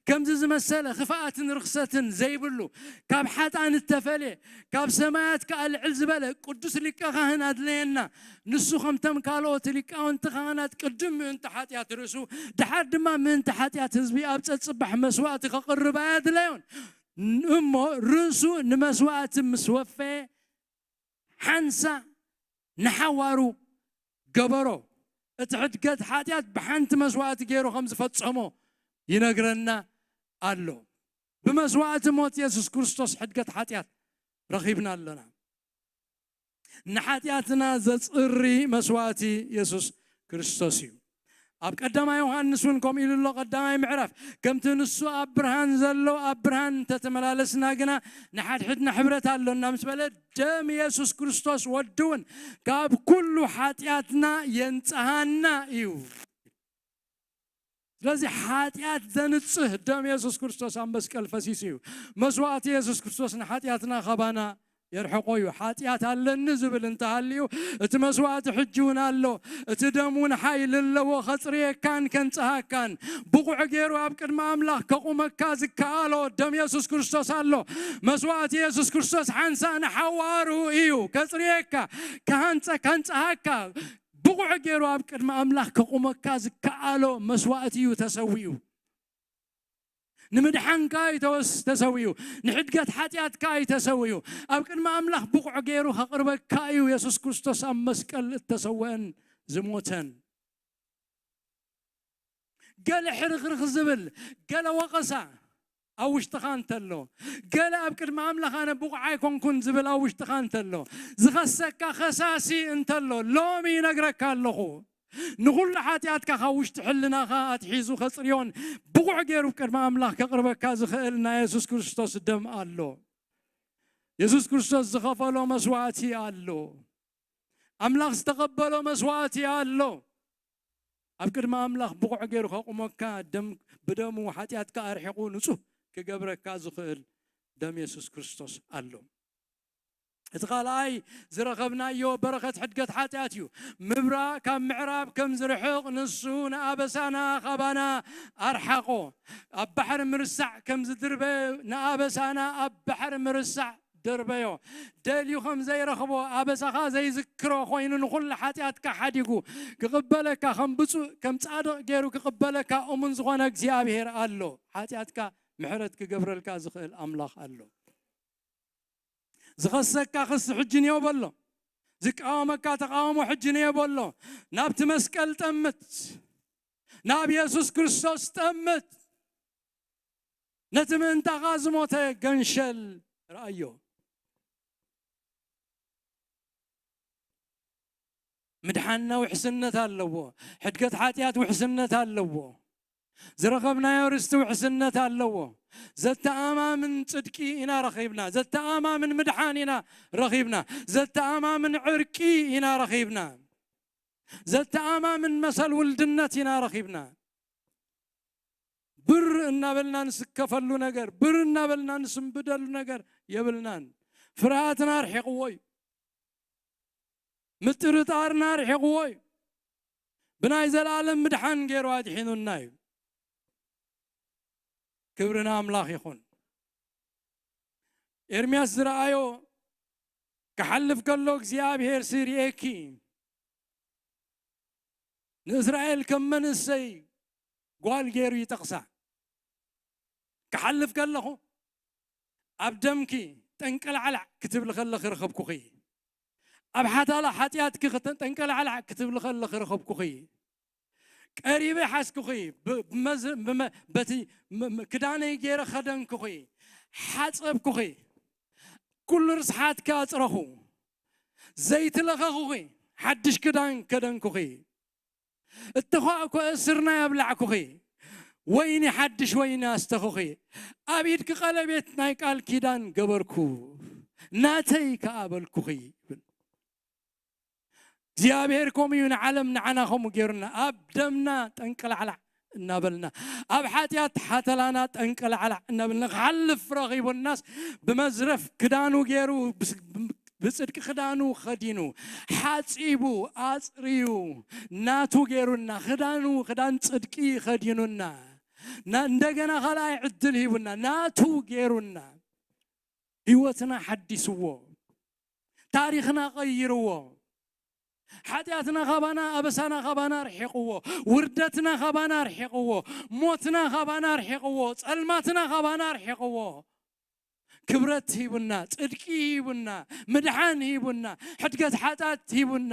ከምዚ ዝመሰለ ክፍኣትን ርኽሰትን ዘይብሉ፣ ካብ ሓጥኣን እተፈልየ፣ ካብ ሰማያት ከኣ ልዕል ዝበለ ቅዱስ ሊቀ ካህን ኣድለየና። ንሱ ከምቶም ካልኦት ሊቃውንቲ ካህናት ቅድም ምእንቲ ሓጢኣት ርእሱ፣ ድሓር ድማ ምእንቲ ሓጢኣት ህዝቢ ኣብ ጸጽባሕ መስዋእቲ ከቕርብ ኣየድለዮን። እሞ ርእሱ ንመስዋእቲ ምስ ወፈየ፣ ሓንሳ ንሓዋሩ ገበሮ። እቲ ሕድገት ሓጢኣት ብሓንቲ መስዋእቲ ገይሩ ከም ዝፈጸሞ ይነግረና ኣሎ። ብመስዋእቲ ሞት የሱስ ክርስቶስ ሕድገት ሓጢኣት ረኺብና ኣለና። ንሓጢኣትና ዘጽሪ መስዋእቲ የሱስ ክርስቶስ እዩ። ኣብ ቀዳማይ ዮሃንስ እውን ከምኡ ኢሉ ኣሎ፣ ቀዳማይ ምዕራፍ፣ ከምቲ ንሱ ኣብ ብርሃን ዘሎ ኣብ ብርሃን እንተተመላለስና ግና ንሓድሕድና ሕብረት ኣሎና ምስ በለ፣ ደም የሱስ ክርስቶስ ወዲ እውን ካብ ኩሉ ሓጢኣትና የንጽሃና እዩ። ስለዚ ሓጢኣት ዘንጽህ ደም የሱስ ክርስቶስ ኣብ መስቀል ፈሲሱ እዩ። መስዋእቲ የሱስ ክርስቶስ ንሓጢኣትና ካባና የርሕቆ እዩ። ሓጢኣት ኣለኒ ዝብል እንተሃልዩ፣ እቲ መስዋእቲ ሕጂ እውን ኣሎ። እቲ ደም እውን ሓይሊ ኣለዎ፣ ከጽርየካን ከንጽሃካን። ብቑዕ ገይሩ ኣብ ቅድሚ ኣምላኽ ከቑመካ ዝከኣሎ ደም የሱስ ክርስቶስ ኣሎ። መስዋእቲ የሱስ ክርስቶስ ሓንሳእ ንሓዋሩ እዩ። ከጽርየካ፣ ከሃንጸ-፣ ከንጽሃካ፣ ብቑዕ ገይሩ ኣብ ቅድሚ ኣምላኽ ከቑመካ ዝከኣሎ መስዋእቲ እዩ ተሰዊኡ። ንምድሓንካ እዩ ተወስ-፣ ተሰዊኡ። ንሕድገት ሓጢኣትካ እዩ ተሰዊኡ። ኣብ ቅድሚ ኣምላኽ ብቑዕ ገይሩ ከቕርበካ እዩ የሱስ ክርስቶስ ኣብ መስቀል እተሰወአን ዝሞተን። ገለ ሕርኽርኽ ዝብል፣ ገለ ወቐሳ ኣብ ውሽጥኻ እንተሎ፣ ገለ ኣብ ቅድሚ ኣምላኽ ኣነ ብቑዕ ኣይኮንኩን ዝብል ኣብ ውሽጥኻ እንተሎ፣ ዝኸሰካ ከሳሲ እንተሎ፣ ሎሚ ይነግረካ ኣለኹ። ንኹሉ ሓጢኣትካ ካብ ውሽጢ ሕልናኻ ኣትሒዙ ከጽርዮን ብቑዕ ገይሩ ቅድሚ ኣምላኽ ከቕርበካ ዝኽእል ናይ የሱስ ክርስቶስ ደም ኣሎ። የሱስ ክርስቶስ ዝኸፈሎ መስዋእቲ ኣሎ። ኣምላኽ ዝተቐበሎ መስዋእቲ ኣሎ። ኣብ ቅድሚ ኣምላኽ ብቑዕ ገይሩ ከቑመካ፣ ደም ብደሙ ሓጢኣትካ ኣርሒቑ ንጹህ ክገብረካ ዝኽእል ደም የሱስ ክርስቶስ ኣሎ። እቲ ካልኣይ ዝረኸብናዮ በረኸት ሕድገት ሓጢኣት እዩ። ምብራቕ ካብ ምዕራብ ከም ዝርሕቕ ንሱ ንኣበሳና ካባና ኣርሓቖ። ኣብ ባሕሪ ምርሳዕ ከም ዝድርበ ንኣበሳና ኣብ ባሕሪ ምርሳዕ ደርበዮ። ደልዩ ከም ዘይረኽቦ፣ ኣበሳኻ ዘይዝክሮ ኮይኑ፣ ንኹሉ ሓጢኣትካ ሓዲጉ ክቕበለካ፣ ከም ብፁዕ ከም ጻድቕ ገይሩ ክቕበለካ እሙን ዝኾነ እግዚኣብሔር ኣሎ። ሓጢኣትካ ምሕረት ክገብረልካ ዝኽእል ኣምላኽ ኣሎ። ዝኸሰካ ክሲ ሕጂ ንዮ በሎ። ዝቃወመካ ተቃውሞ ሕጂ ንዮ በሎ። ናብቲ መስቀል ጠምት። ናብ የሱስ ክርስቶስ ጠምት። ነቲ ምእንታኻ ዝሞተ ገንሸል ረኣዮ። ምድሓንና ውሕስነት ኣለዎ። ሕድገት ሓጢኣት ውሕስነት ኣለዎ። ዝረኸብናዮ ርስቲ ውሕስነት ኣለዎ። ዘተኣማምን ጽድቂ ኢና ረኺብና። ዘተኣማምን ምድሓን ኢና ረኺብና። ዘተኣማምን ዕርቂ ኢና ረኺብና። ዘተኣማምን መሰል ውልድነት ኢና ረኺብና። ብር እናበልና ንስከፈሉ ነገር፣ ብር እናበልና ንስንብደሉ ነገር የብልናን። ፍርሃትና ኣርሒቕዎ እዩ። ምጥርጣርና ኣርሒቕዎ እዩ። ብናይ ዘላለም ምድሓን ገይሩ ኣድሒኑና እዩ። ክብሪ ንኣምላኽ ይኹን። ኤርምያስ ዝረኣዮ ክሓልፍ ከሎ እግዚኣብሔር ሲ ርኤኪ፣ ንእስራኤል ከም መንእሰይ ጓል ገይሩ ይጠቕሳ። ክሓልፍ ከለኹ ኣብ ደምኪ ጠንቀላዕላዕ ክትብሊ ከለኺ ረኸብኩኺ። ኣብ ሓታላ ሓጢኣትኪ ክተ-፣ ጠንቀላዕላዕ ክትብሊ ከለኺ ረኸብኩኺ። ቀሪበ ሓዝኩኺ፣ ብ-፣ ብመዝ-፣ ብመ-፣ በቲ ም-፣ ም-፣ ክዳነይ ገይረ ከደንኩኺ፣ ሓጸብኩኺ፣ ኩሉ ርስሓትኪ ኣጽረኹ፣ ዘይትለኸኹኺ፣ ሓድሽ ክዳን ከደንኩኺ። እተዃእኮ ስርናይ ኣብላዕኩኺ፣ ወይኒ ሓድሽ ወይኒ ኣስተኹኺ፣ ኣብ ኢድኪ ቀለቤት ናይ ቃል ኪዳን ገበርኩ፣ ናተይ ከኣ በልኩኺ ይብል። እግዚኣብሔር ከምኡ እዩ ንዓለም ንዓና ከምኡ ገይሩና፣ ኣብ ደምና ጠንቀላዕላዕ እናበልና፣ ኣብ ሓጢኣት ሓተላና ጠንቀላዕላዕ እናበልና፣ ክሓልፍ ረኺቡናስ ብመዝረፍ ክዳኑ ገይሩ፣ ብስ-፣ ብጽድቂ ክዳኑ ኸዲኑ፣ ሓጺቡ፣ ኣጽርዩ፣ ናቱ ገይሩና፣ ክዳኑ፣ ክዳን ጽድቂ ኸዲኑና፣ ና-፣ እንደገና ካልኣይ ዕድል ሂቡና፣ ናቱ ገይሩና፣ ህይወትና ሓዲስዎ፣ ታሪኽና ቐይርዎ። ሓጢኣትና ካባና፣ ኣበሳና ካባና ኣርሒቕዎ፣ ውርደትና ካባና ኣርሒቕዎ፣ ሞትና ካባና ኣርሒቕዎ፣ ጸልማትና ካባና ኣርሒቕዎ። ክብረት ሂቡና፣ ጽድቂ ሂቡና፣ ምድሓን ሂቡና፣ ሕድገት ሓጢኣት ሂቡና፣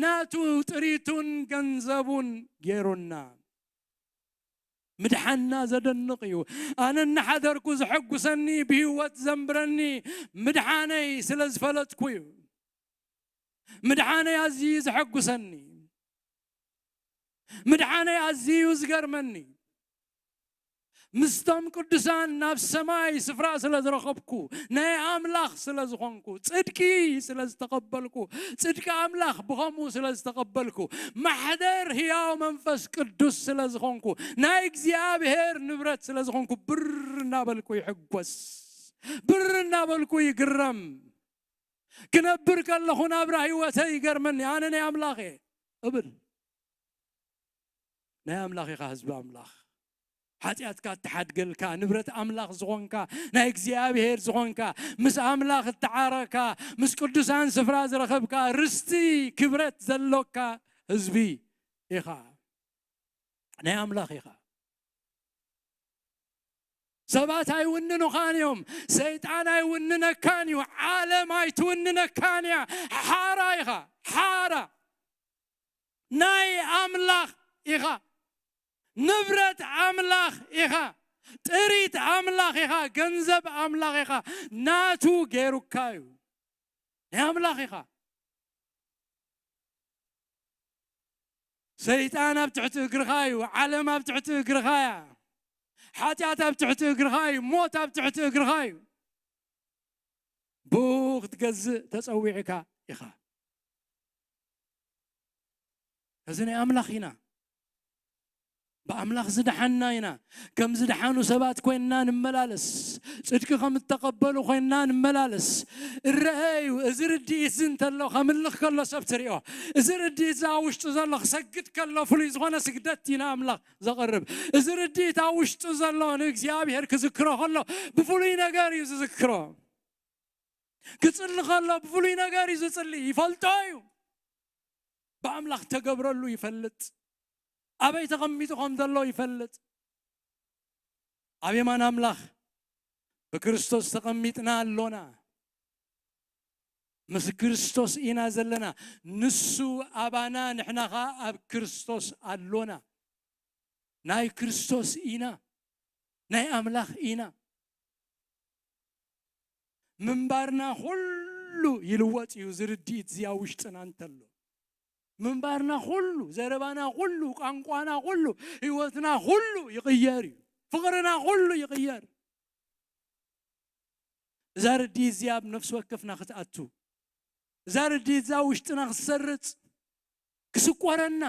ናቱ ጥሪቱን ገንዘቡን ገይሩና። ምድሓንና ዘደንቕ እዩ። ኣነ እናሓደርኩ ዘሐጉሰኒ፣ ብህይወት ዘንብረኒ ምድሓነይ ስለ ዝፈለጥኩ እዩ። ምድሓነይ ኣዝዩ ዘሐጉሰኒ። ምድሓነይ ኣዝዩ ዝገርመኒ። ምስቶም ቅዱሳን ናብ ሰማይ ስፍራ ስለ ዝረኸብኩ፣ ናይ ኣምላኽ ስለ ዝኾንኩ፣ ጽድቂ ስለ ዝተቐበልኩ፣ ጽድቂ ኣምላኽ ብኸምኡ ስለ ዝተቐበልኩ፣ ማሕደር ህያው መንፈስ ቅዱስ ስለ ዝኾንኩ፣ ናይ እግዚኣብሔር ንብረት ስለ ዝኾንኩ፣ ብር እናበልኩ ይሕጎስ፣ ብር እናበልኩ ይግረም። ክነብር ከለኹ ናብራ ህይወተይ ይገርመኒ። ኣነ ናይ ኣምላኽ እየ እብል። ናይ ኣምላኽ ኢኻ፣ ህዝቢ ኣምላኽ። ሓጢኣትካ እተሓድገልካ፣ ንብረት ኣምላኽ ዝኾንካ፣ ናይ እግዚኣብሔር ዝኾንካ፣ ምስ ኣምላኽ እተዓረካ፣ ምስ ቅዱሳን ስፍራ ዝረኸብካ፣ ርስቲ ክብረት ዘሎካ ህዝቢ ኢኻ። ናይ ኣምላኽ ኢኻ። ሰባት ኣይውንኑኻን እዮም። ሰይጣን ኣይውንነካን እዩ። ዓለም ኣይትውንነካን እያ። ሓራ ኢኻ። ሓራ። ናይ ኣምላኽ ኢኻ። ንብረት ኣምላኽ ኢኻ። ጥሪት ኣምላኽ ኢኻ። ገንዘብ ኣምላኽ ኢኻ። ናቱ ገይሩካ እዩ። ናይ ኣምላኽ ኢኻ። ሰይጣን ኣብ ትሕቲ እግርኻ እዩ። ዓለም ኣብ ትሕቲ እግርኻ እያ። ሓጢኣት ኣብ ትሕቲ እግርኻ እዩ። ሞት ኣብ ትሕቲ እግርኻ እዩ። ብኡ ክትገዝእ ተጸዊዕካ ኢኻ። እዚ ናይ ኣምላኽ ኢና። ብኣምላኽ ዝደሓንና ኢና። ከም ዝደሓኑ ሰባት ኮይንና ንመላለስ። ጽድቂ ከም እተቐበሉ ኮይንና ንመላለስ። እረአዩ፣ እዚ ርድኢት እዚ እንተሎ፣ ከምልኽ ከሎ ሰብ ትሪኦ። እዚ ርድኢት እዚ ኣብ ውሽጡ ዘሎ፣ ክሰግድ ከሎ፣ ፍሉይ ዝኾነ ስግደት ኢና ኣምላኽ ዘቕርብ። እዚ ርድኢት ኣብ ውሽጡ ዘሎ ንእግዚኣብሔር ክዝክሮ ከሎ፣ ብፍሉይ ነገር እዩ ዝዝክሮ። ክጽሊ ከሎ፣ ብፍሉይ ነገር እዩ ዝጽሊ። ይፈልጦ እዩ። ብኣምላኽ ተገብረሉ ይፈልጥ። ኣበይ ተቐሚጡ ከም ዘሎ ይፈልጥ። ኣብ የማን ኣምላኽ ብክርስቶስ ተቐሚጥና ኣሎና። ምስ ክርስቶስ ኢና ዘለና። ንሱ ኣባና፣ ንሕና ኸኣ ኣብ ክርስቶስ ኣሎና። ናይ ክርስቶስ ኢና። ናይ ኣምላኽ ኢና። ምንባርና ኩሉ ይልወጥ እዩ፣ እዚ ርድኢት እዚ ኣብ ውሽጥና እንተሎ። ምንባርና ኩሉ፣ ዘረባና ኩሉ፣ ቋንቋና ኩሉ፣ ህይወትና ኩሉ ይቕየር እዩ። ፍቕርና ኩሉ ይቕየር። እዛ ርድኢት እዚኣ ኣብ ነፍሲ ወከፍና ክትኣቱ፣ እዛ ርድኢት እዛ ኣብ ውሽጥና ክትሰርጽ፣ ክስቆረና፣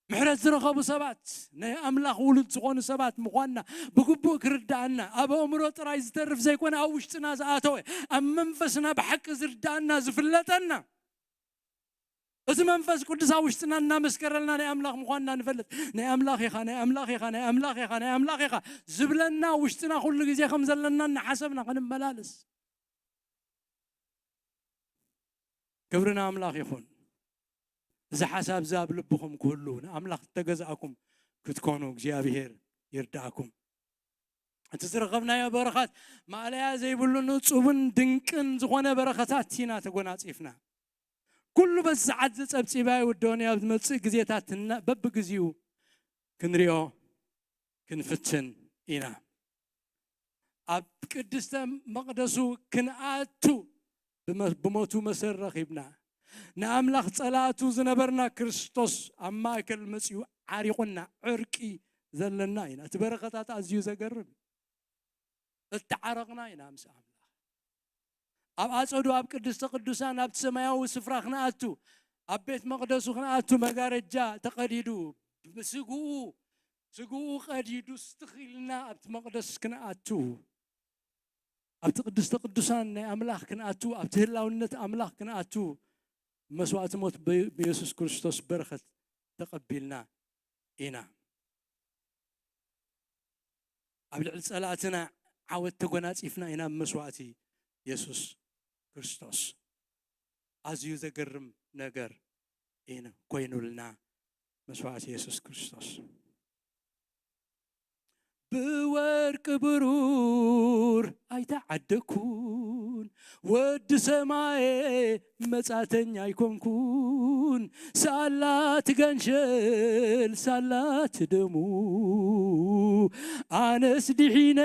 ምሕረት ዝረኸቡ ሰባት፣ ናይ ኣምላኽ ውሉድ ዝኾኑ ሰባት ምዃንና ብግቡእ ክርድኣና፣ ኣብ ኣእምሮ ጥራይ ዝተርፍ ዘይኮነ፣ ኣብ ውሽጥና ዝኣተወ፣ ኣብ መንፈስና ብሓቂ ዝርድኣና፣ ዝፍለጠና፣ እቲ መንፈስ ቅዱስ ኣብ ውሽጥና እናመስከረልና ናይ ኣምላኽ ምዃንና ንፈልጥ። ናይ ኣምላኽ ኢኻ፣ ናይ ኣምላኽ ኢኻ፣ ናይ ኣምላኽ ኢኻ፣ ናይ ኣምላኽ ኢኻ ዝብለና ውሽጥና ኩሉ ግዜ ከም ዘለና እናሓሰብና ክንመላለስ። ክብሪ ንኣምላኽ ይኹን። እዚ ሓሳብ እዚ ኣብ ልብኹም ክህሉ፣ ንኣምላኽ እተገዛእኩም ክትኮኑ እግዚኣብሄር ይርዳእኩም። እቲ ዝረኸብናዮ በረኸት ማእለያ ዘይብሉን እጹብን ድንቅን ዝኾነ በረኸታት ኢና ተጎናጺፍና። ኩሉ በዚ ሰዓት እዚ ጸብጺባ ይውደኦን እዩ። ኣብ ዝመጽእ ግዜታት እና-፣ በብግዜኡ ክንሪኦ ክንፍትን ኢና። ኣብ ቅድስተ መቕደሱ ክንኣቱ ብመ-፣ ብሞቱ መሰል ረኺብና። ንኣምላኽ ጸላእቱ ዝነበርና ክርስቶስ ኣብ ማእከል መጺኡ ዓሪቑና፣ ዕርቂ ዘለና ኢና። እቲ በረኸታት ኣዝዩ ዘገርም እዩ። እተዓረቕና ኢና ምስ ኣምላኽ። ኣብ ኣጸዱ ኣብ ቅድስተ ቅዱሳን ኣብቲ ሰማያዊ ስፍራ ክንኣቱ፣ ኣብ ቤት መቕደሱ ክንኣቱ መጋረጃ ተቐዲዱ፣ ብስግኡ፣ ስግኡ ቀዲዱ ስትኽ ኢልና ኣብቲ መቕደስ ክንኣቱ፣ ኣብቲ ቅድስተ ቅዱሳን ናይ ኣምላኽ ክንኣቱ፣ ኣብቲ ህላውነት ኣምላኽ ክንኣቱ፣ መስዋእቲ ሞት ብ-፣ ብየሱስ ክርስቶስ በረኸት ተቐቢልና ኢና። ኣብ ልዕሊ ጸላእትና ዓወት ተጎናጺፍና ኢና ብመስዋእቲ የሱስ ክርስቶስ። ኣዝዩ ዘገርም ነገር ኢና ኮይኑልና መስዋእቲ የሱስ ክርስቶስ። ብወርቂ ብሩር ኣይተዓደግኩን፣ ወዲ ሰማየ መጻተኛ ኣይኮንኩን። ሳላ ትገንሸል ሳላ ትደሙ፣ ኣነስ ድሒነ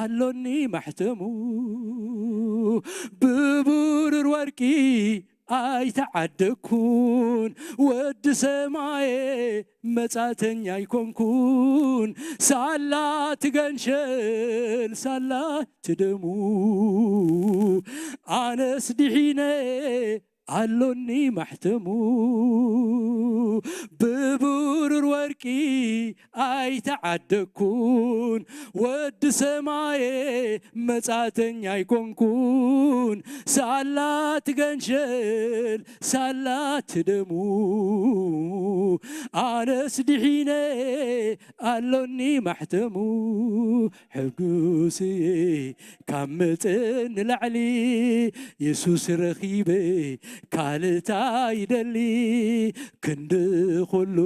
ኣሎኒ ማሕተሙ። ብብሩር ወርቂ ኣይተዓደግኩን፣ ወዲ ሰማየ መጻተኛ ኣይኮንኩን። ሳላ ትገንሸል ሳላ ትደሙ፣ ኣነስ ድሒነ ኣሎኒ ማሕተሙ። ብብሩር ወርቂ ኣይተዓደግኩን፣ ወዲ ሰማየ መጻተኛ ኣይኮንኩን። ሳላ ትገንሸል ሳላ ትደሙ፣ ኣነስ ድሒነ ኣሎኒ ማሕተሙ። ሕጉስ እየ ካብ መጠን ንላዕሊ፣ የሱስ ረኺበ ካልእ እንታይ ይደሊ? ክንዲ ኹሉ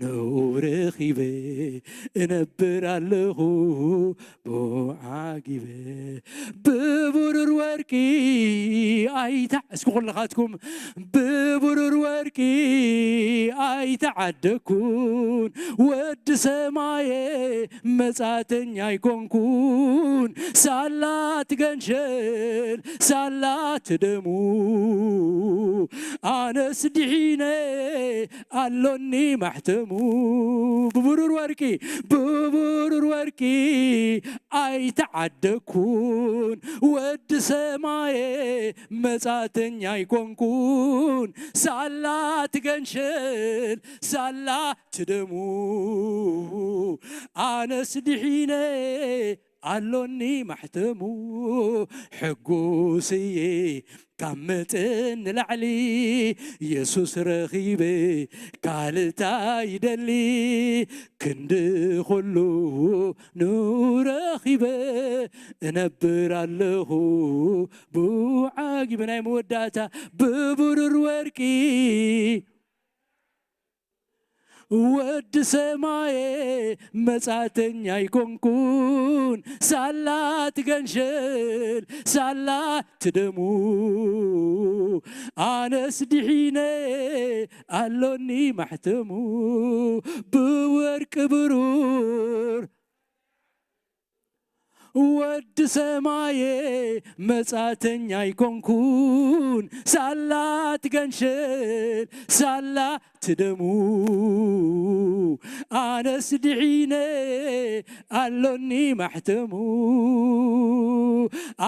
ንኡ ረኺበ፣ እነብር ኣለኹ ብኡ ዓጊበ። ብብሩር ወርቂ ኣይታ እስኪ ኩልኻትኩም ብብሩር ወርቂ ኣይተዓደኩን፣ ወዲ ሰማየ መጻተኛ ኣይኮንኩን። ሳላት ገንሸል ሳላት ደሙ ኣነስ ድሒነ ኣሎኒ ማሕተሙ። ብብሩር ወርቂ ብብሩር ወርቂ ኣይተዓደኩን፣ ወዲ ሰማየ መጻተኛ ኣይኮንኩን። ሳላ ትገንሸል ሳላ ትደሙ ኣነስ ድሒነ ኣሎኒ ማሕተሙ። ሕጉስ እየ ካብ መጠን ንላዕሊ የሱስ ረኺበ ካልእ ታይ ይደሊ? ክንዲ ኩሉ ንረኺበ እነብር ኣለኹ ብዓጊብ። ናይ መወዳእታ ብብሩር ወርቂ ወዲ ሰማየ መጻተኛ ኣይኮንኩን። ሳላ ትገንሸል ሳላ ትደሙ ኣነስ ድሒነ ኣሎኒ ማሕተሙ። ብወርቂ ብሩር ወዲ ሰማየ መጻተኛ ኣይኮንኩን። ሳላ ትገንሸል ሳላ ትደሙ ኣነስ ድሒነ ኣሎኒ ማሕተሙ።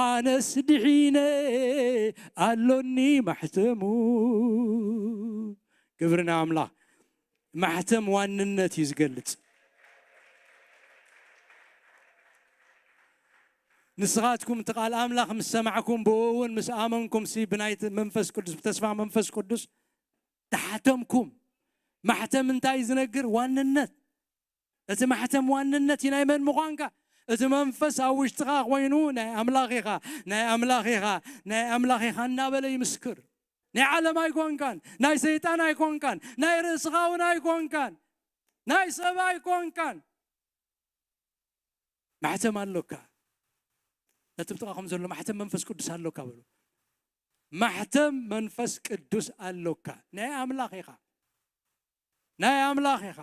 ኣነስ ድሒነ ኣሎኒ ማሕተሙ። ክብሪ ንኣምላኽ። ማሕተም ዋንነት እዩ ዝገልጽ። ንስኻትኩም እቲ ቃል ኣምላኽ ምስ ሰማዕኩም፣ ብኡ እውን ምስ ኣመንኩም ሲ ብናይ መንፈስ ቅዱስ፣ ብተስፋ መንፈስ ቅዱስ ተሓተምኩም። ማሕተም እንታይ እዩ ዝነግር? ዋንነት። እቲ ማሕተም ዋንነት እዩ ናይ መን ምዃንካ። እቲ መንፈስ ኣብ ውሽጥኻ ኮይኑ ናይ ኣምላኽ ኢኻ፣ ናይ ኣምላኽ ኢኻ፣ ናይ ኣምላኽ ኢኻ እናበለ ይምስክር። ናይ ዓለም ኣይኮንካን፣ ናይ ሰይጣን ኣይኮንካን፣ ናይ ርእስኻ እውን ኣይኮንካን፣ ናይ ሰብ ኣይኮንካን። ማሕተም ኣሎካ። ነቲ ብጥቓኹም ዘሎ ማሕተም መንፈስ ቅዱስ ኣሎካ በሉ። ማሕተም መንፈስ ቅዱስ ኣሎካ። ናይ ኣምላኽ ኢኻ። ናይ ኣምላኽ ኢኻ።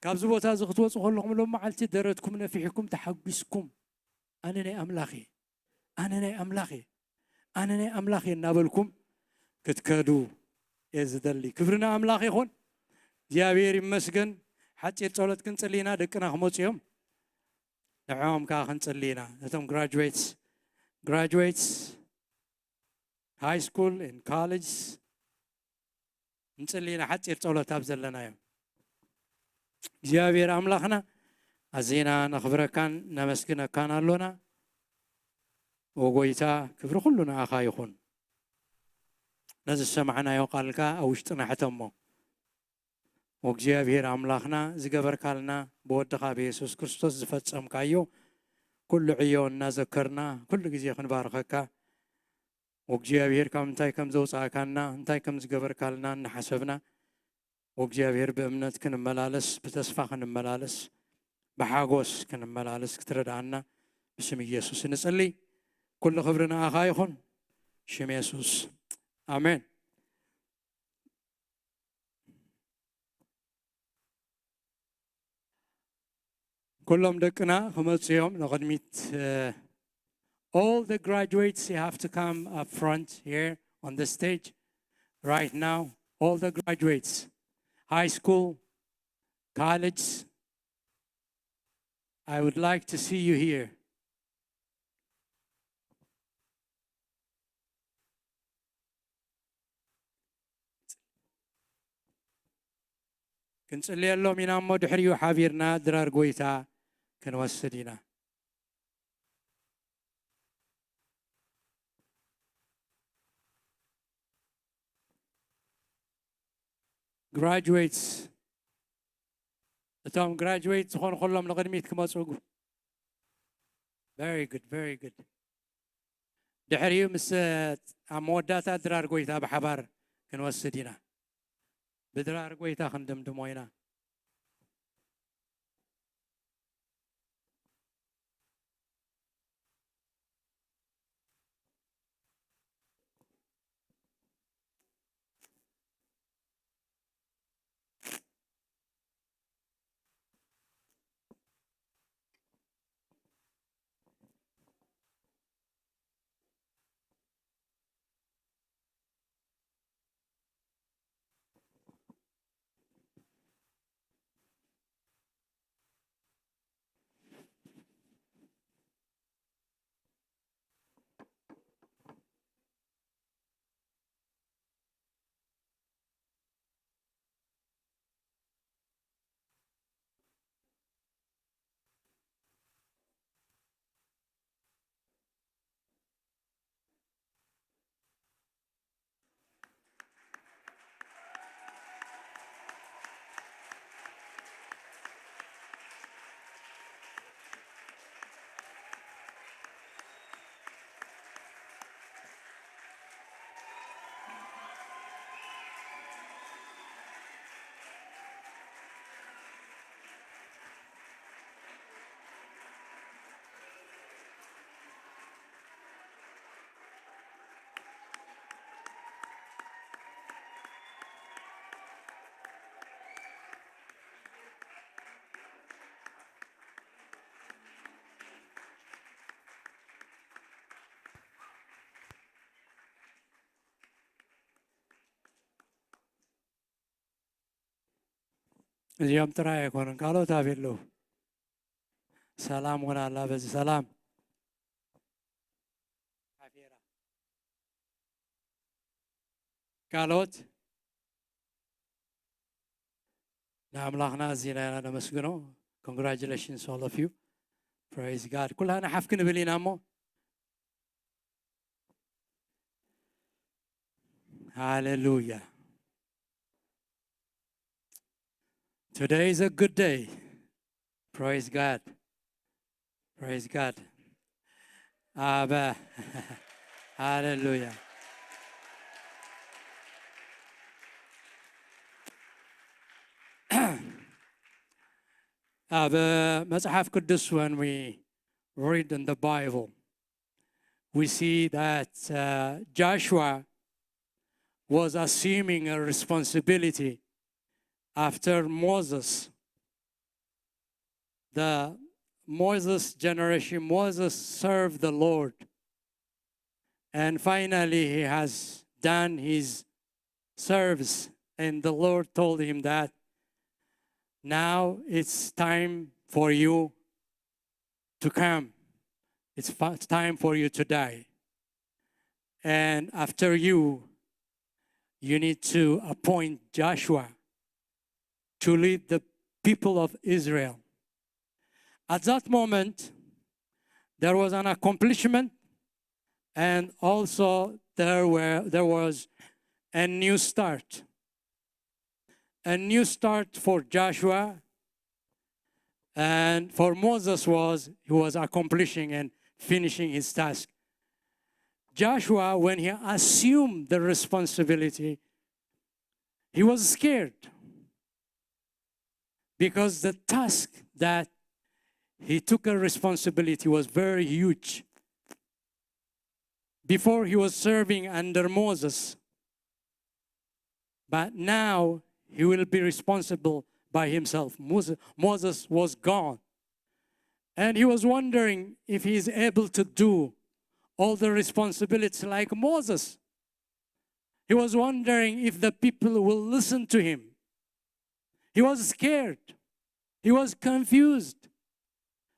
ካብዚ ቦታ እዚ ክትወፁ ከለኹም ሎም መዓልቲ ደረትኩም ነፊሕኩም ተሓጒስኩም ኣነ ናይ ኣምላኽ እየ፣ ኣነ ናይ ኣምላኽ እየ፣ ኣነ ናይ ኣምላኽ እየ እናበልኩም ክትከዱ እየ ዝደሊ። ክብሪ ንኣምላኽ ይኹን። እግዚኣብሔር ይመስገን። ሓፂር ጸሎት ክንጽሊ ኢና፣ ደቅና ክመፁ እዮም። ንዕኦም ከዓ ክንጽሊ ኢና። ነቶም ግራጁዌትስ ግራጁዌትስ ሃይ ስኩል ን ኮሌጅስ ንጽሊ ኢና ሓጺር ጸሎት ኣብ ዘለናዮ። እግዚኣብሔር ኣምላኽና ኣዚና ነኽብረካን ነመስግነካን ኣሎና። ኦ ጎይታ ክብሪ ኩሉ ንኣኻ ይኹን። ነዚ ዝሰማዕናዮ ቃልካ ኣብ ውሽጥና ሕተሞ። ኦ እግዚኣብሔር ኣምላኽና ዝገበርካልና ብወድኻ ብየሱስ ክርስቶስ ዝፈጸምካዮ ኩሉ ዕዮ እናዘከርና ኩሉ ግዜ ክንባርኸካ ወእግዚኣብሔር ካብ እንታይ ከም ዘውፃእካና እንታይ ከም ዝገበርካልና እናሓሰብና ወእግዚኣብሔር ብእምነት ክንመላለስ ብተስፋ ክንመላለስ ብሓጎስ ክንመላለስ ክትረድኣና ብስም ኢየሱስ ንጽሊ። ኩሉ ክብሪ ንኣኻ ይኹን። ሽም የሱስ ኣሜን። ኩሎም ደቅና ክመፁ እዮም ንቕድሚት። All the graduates, you have to come up front here on the stage right now. All the graduates, high school, college, I would like to see you here. ክንጽልየሎም ኢና እሞ ድሕሪኡ ሓቢርና ድራር ጎይታ ክንወስድ ኢና። Graduates፣ እቶም ግራጅዌት ዝኾኑ ኩሎም ንቕድሚት ክመፁ። Very good, very good። ድሕሪኡ ምስ ኣብ መወዳእታ ድራር ጎይታ ብሓባር ክንወስድ ኢና። ብድራር ጎይታ ክንድምድሞ ኢና። እዚኦም ጥራይ ኣይኮኑን፣ ካልኦት ኣበይ ኣለዉ? ሰላም እውን ኣላ፣ በዚ ሰላም ሓፊራ። ካልኦት ንኣምላኽና ኣዚና ኢና ነመስግኖ። Congratulations, all of you. Praise God. ኩላህና ሓፍ ክንብል ኢና እሞ። ሃሌሉያ። Today is a good day. Praise God. Praise God. ኣብ ሃሌሉያ። ኣብ መጽሓፍ ቅዱስ, when we read in the Bible, we see that uh, Joshua was assuming a responsibility after Moses. The Moses generation, Moses served the Lord. And finally, he has done his service. And the Lord told him that now it's time for you to come. It's fa- time for you to die. And after you, you need to appoint Joshua to lead the people of Israel. At that moment, there was an accomplishment, and also there were there was a new start. A new start for Joshua, and for Moses was he was accomplishing and finishing his task. Joshua, when he assumed the responsibility, he was scared because the task that he took a responsibility was very huge. Before he was serving under Moses, but now he will be responsible by himself. Moses, Moses was gone. And he was wondering if he is able to do all the responsibilities like Moses. He was wondering if the people will listen to him. He was scared. He was confused.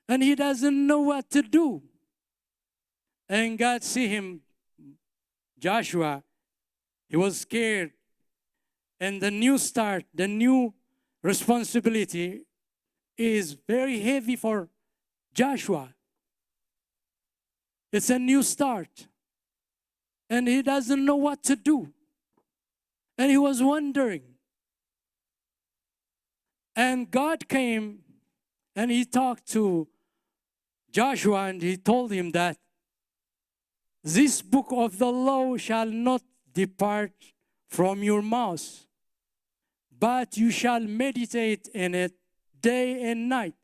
And he doesn't know what to do. And God see him, Joshua. He was scared. And the new start, the new responsibility is very heavy for Joshua. It's a new start. And he doesn't know what to do. And he was wondering. And God came and he talked to Joshua and he told him that this book of the law shall not depart from your mouth, but you shall meditate in it day and night,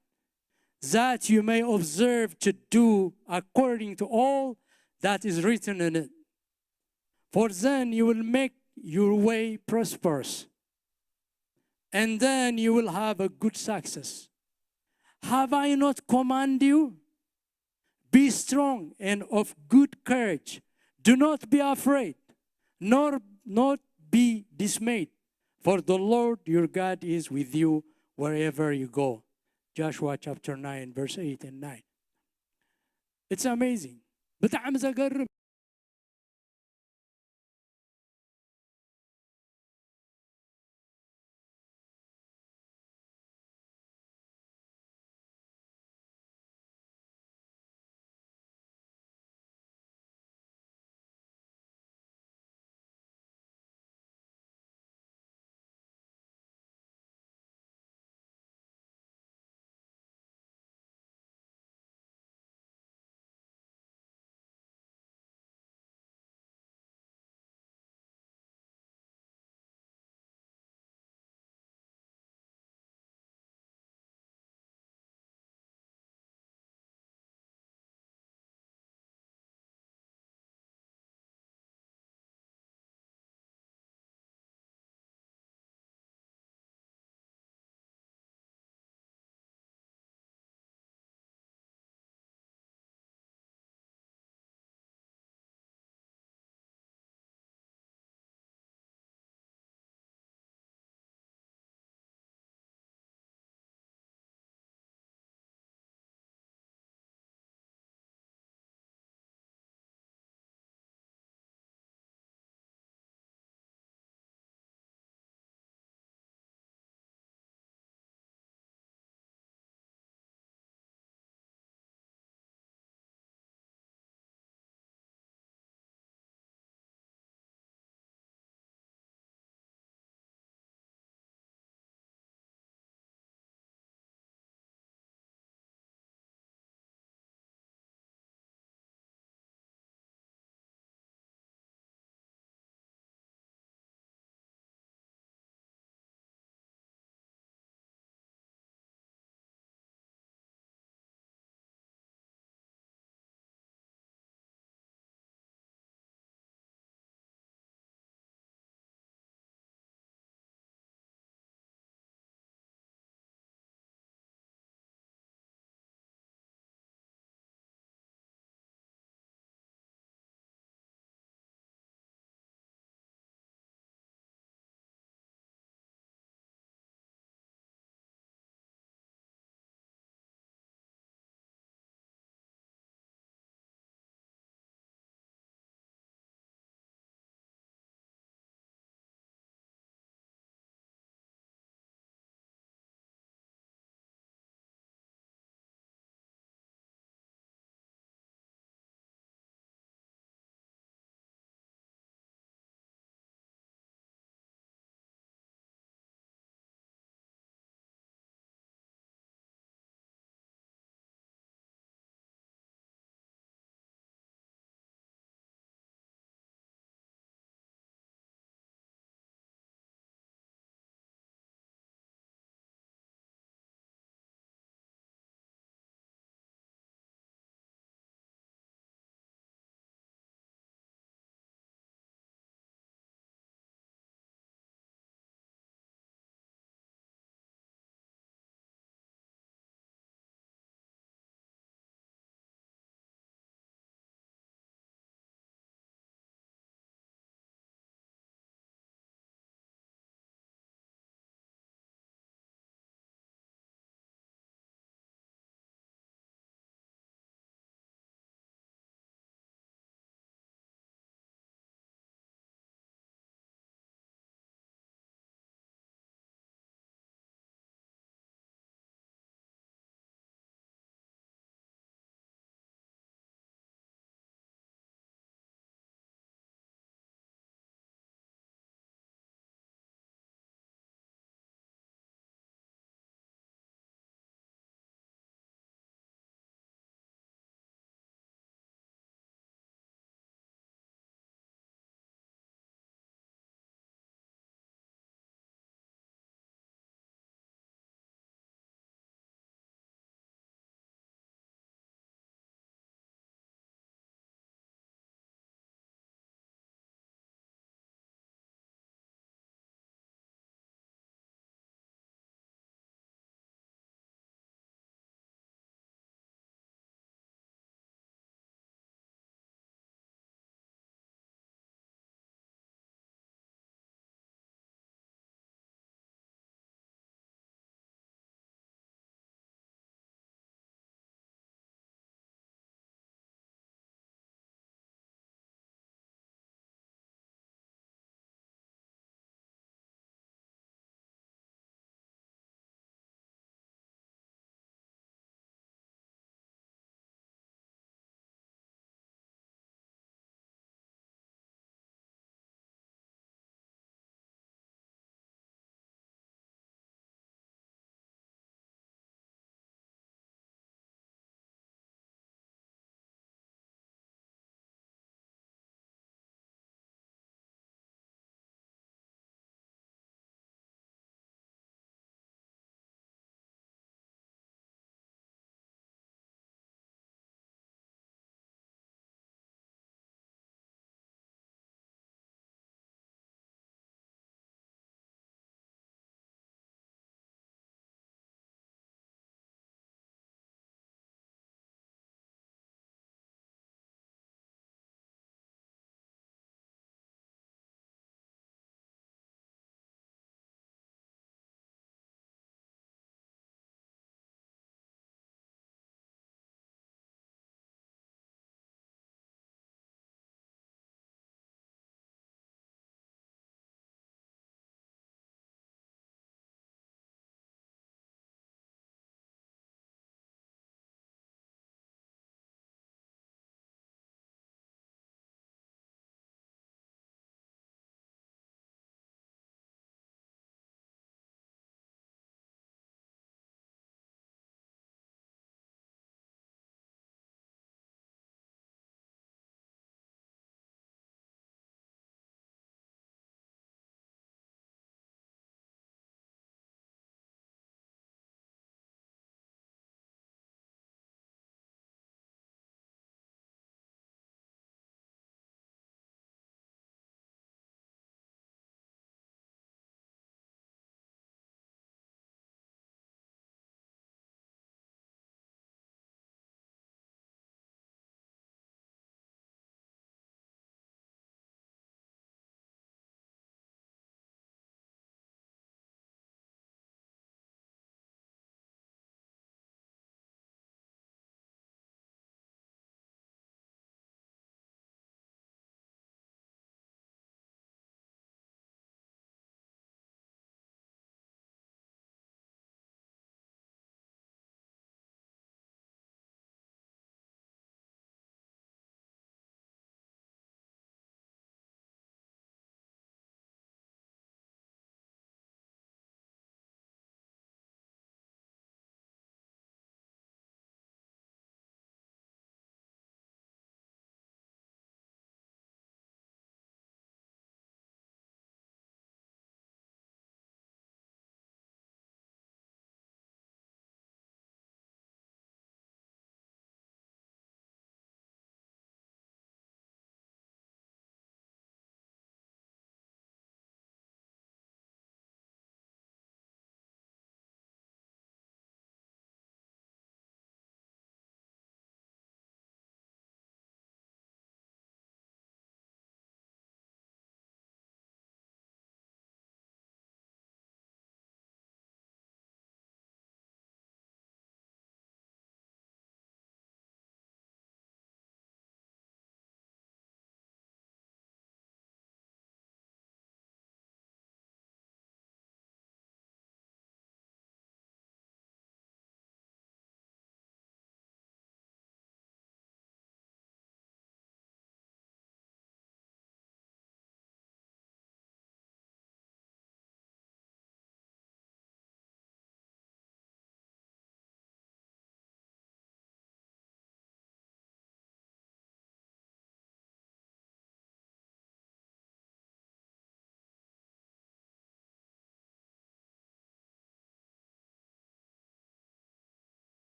that you may observe to do according to all that is written in it. For then you will make your way prosperous, and then you will have a good success. Have I not commanded you? Be strong and of good courage. Do not be afraid, nor not be dismayed, for the Lord your God is with you wherever you go. Joshua chapter nine, verse eight and nine. It's amazing. ብጣዕሚ ዘገርም።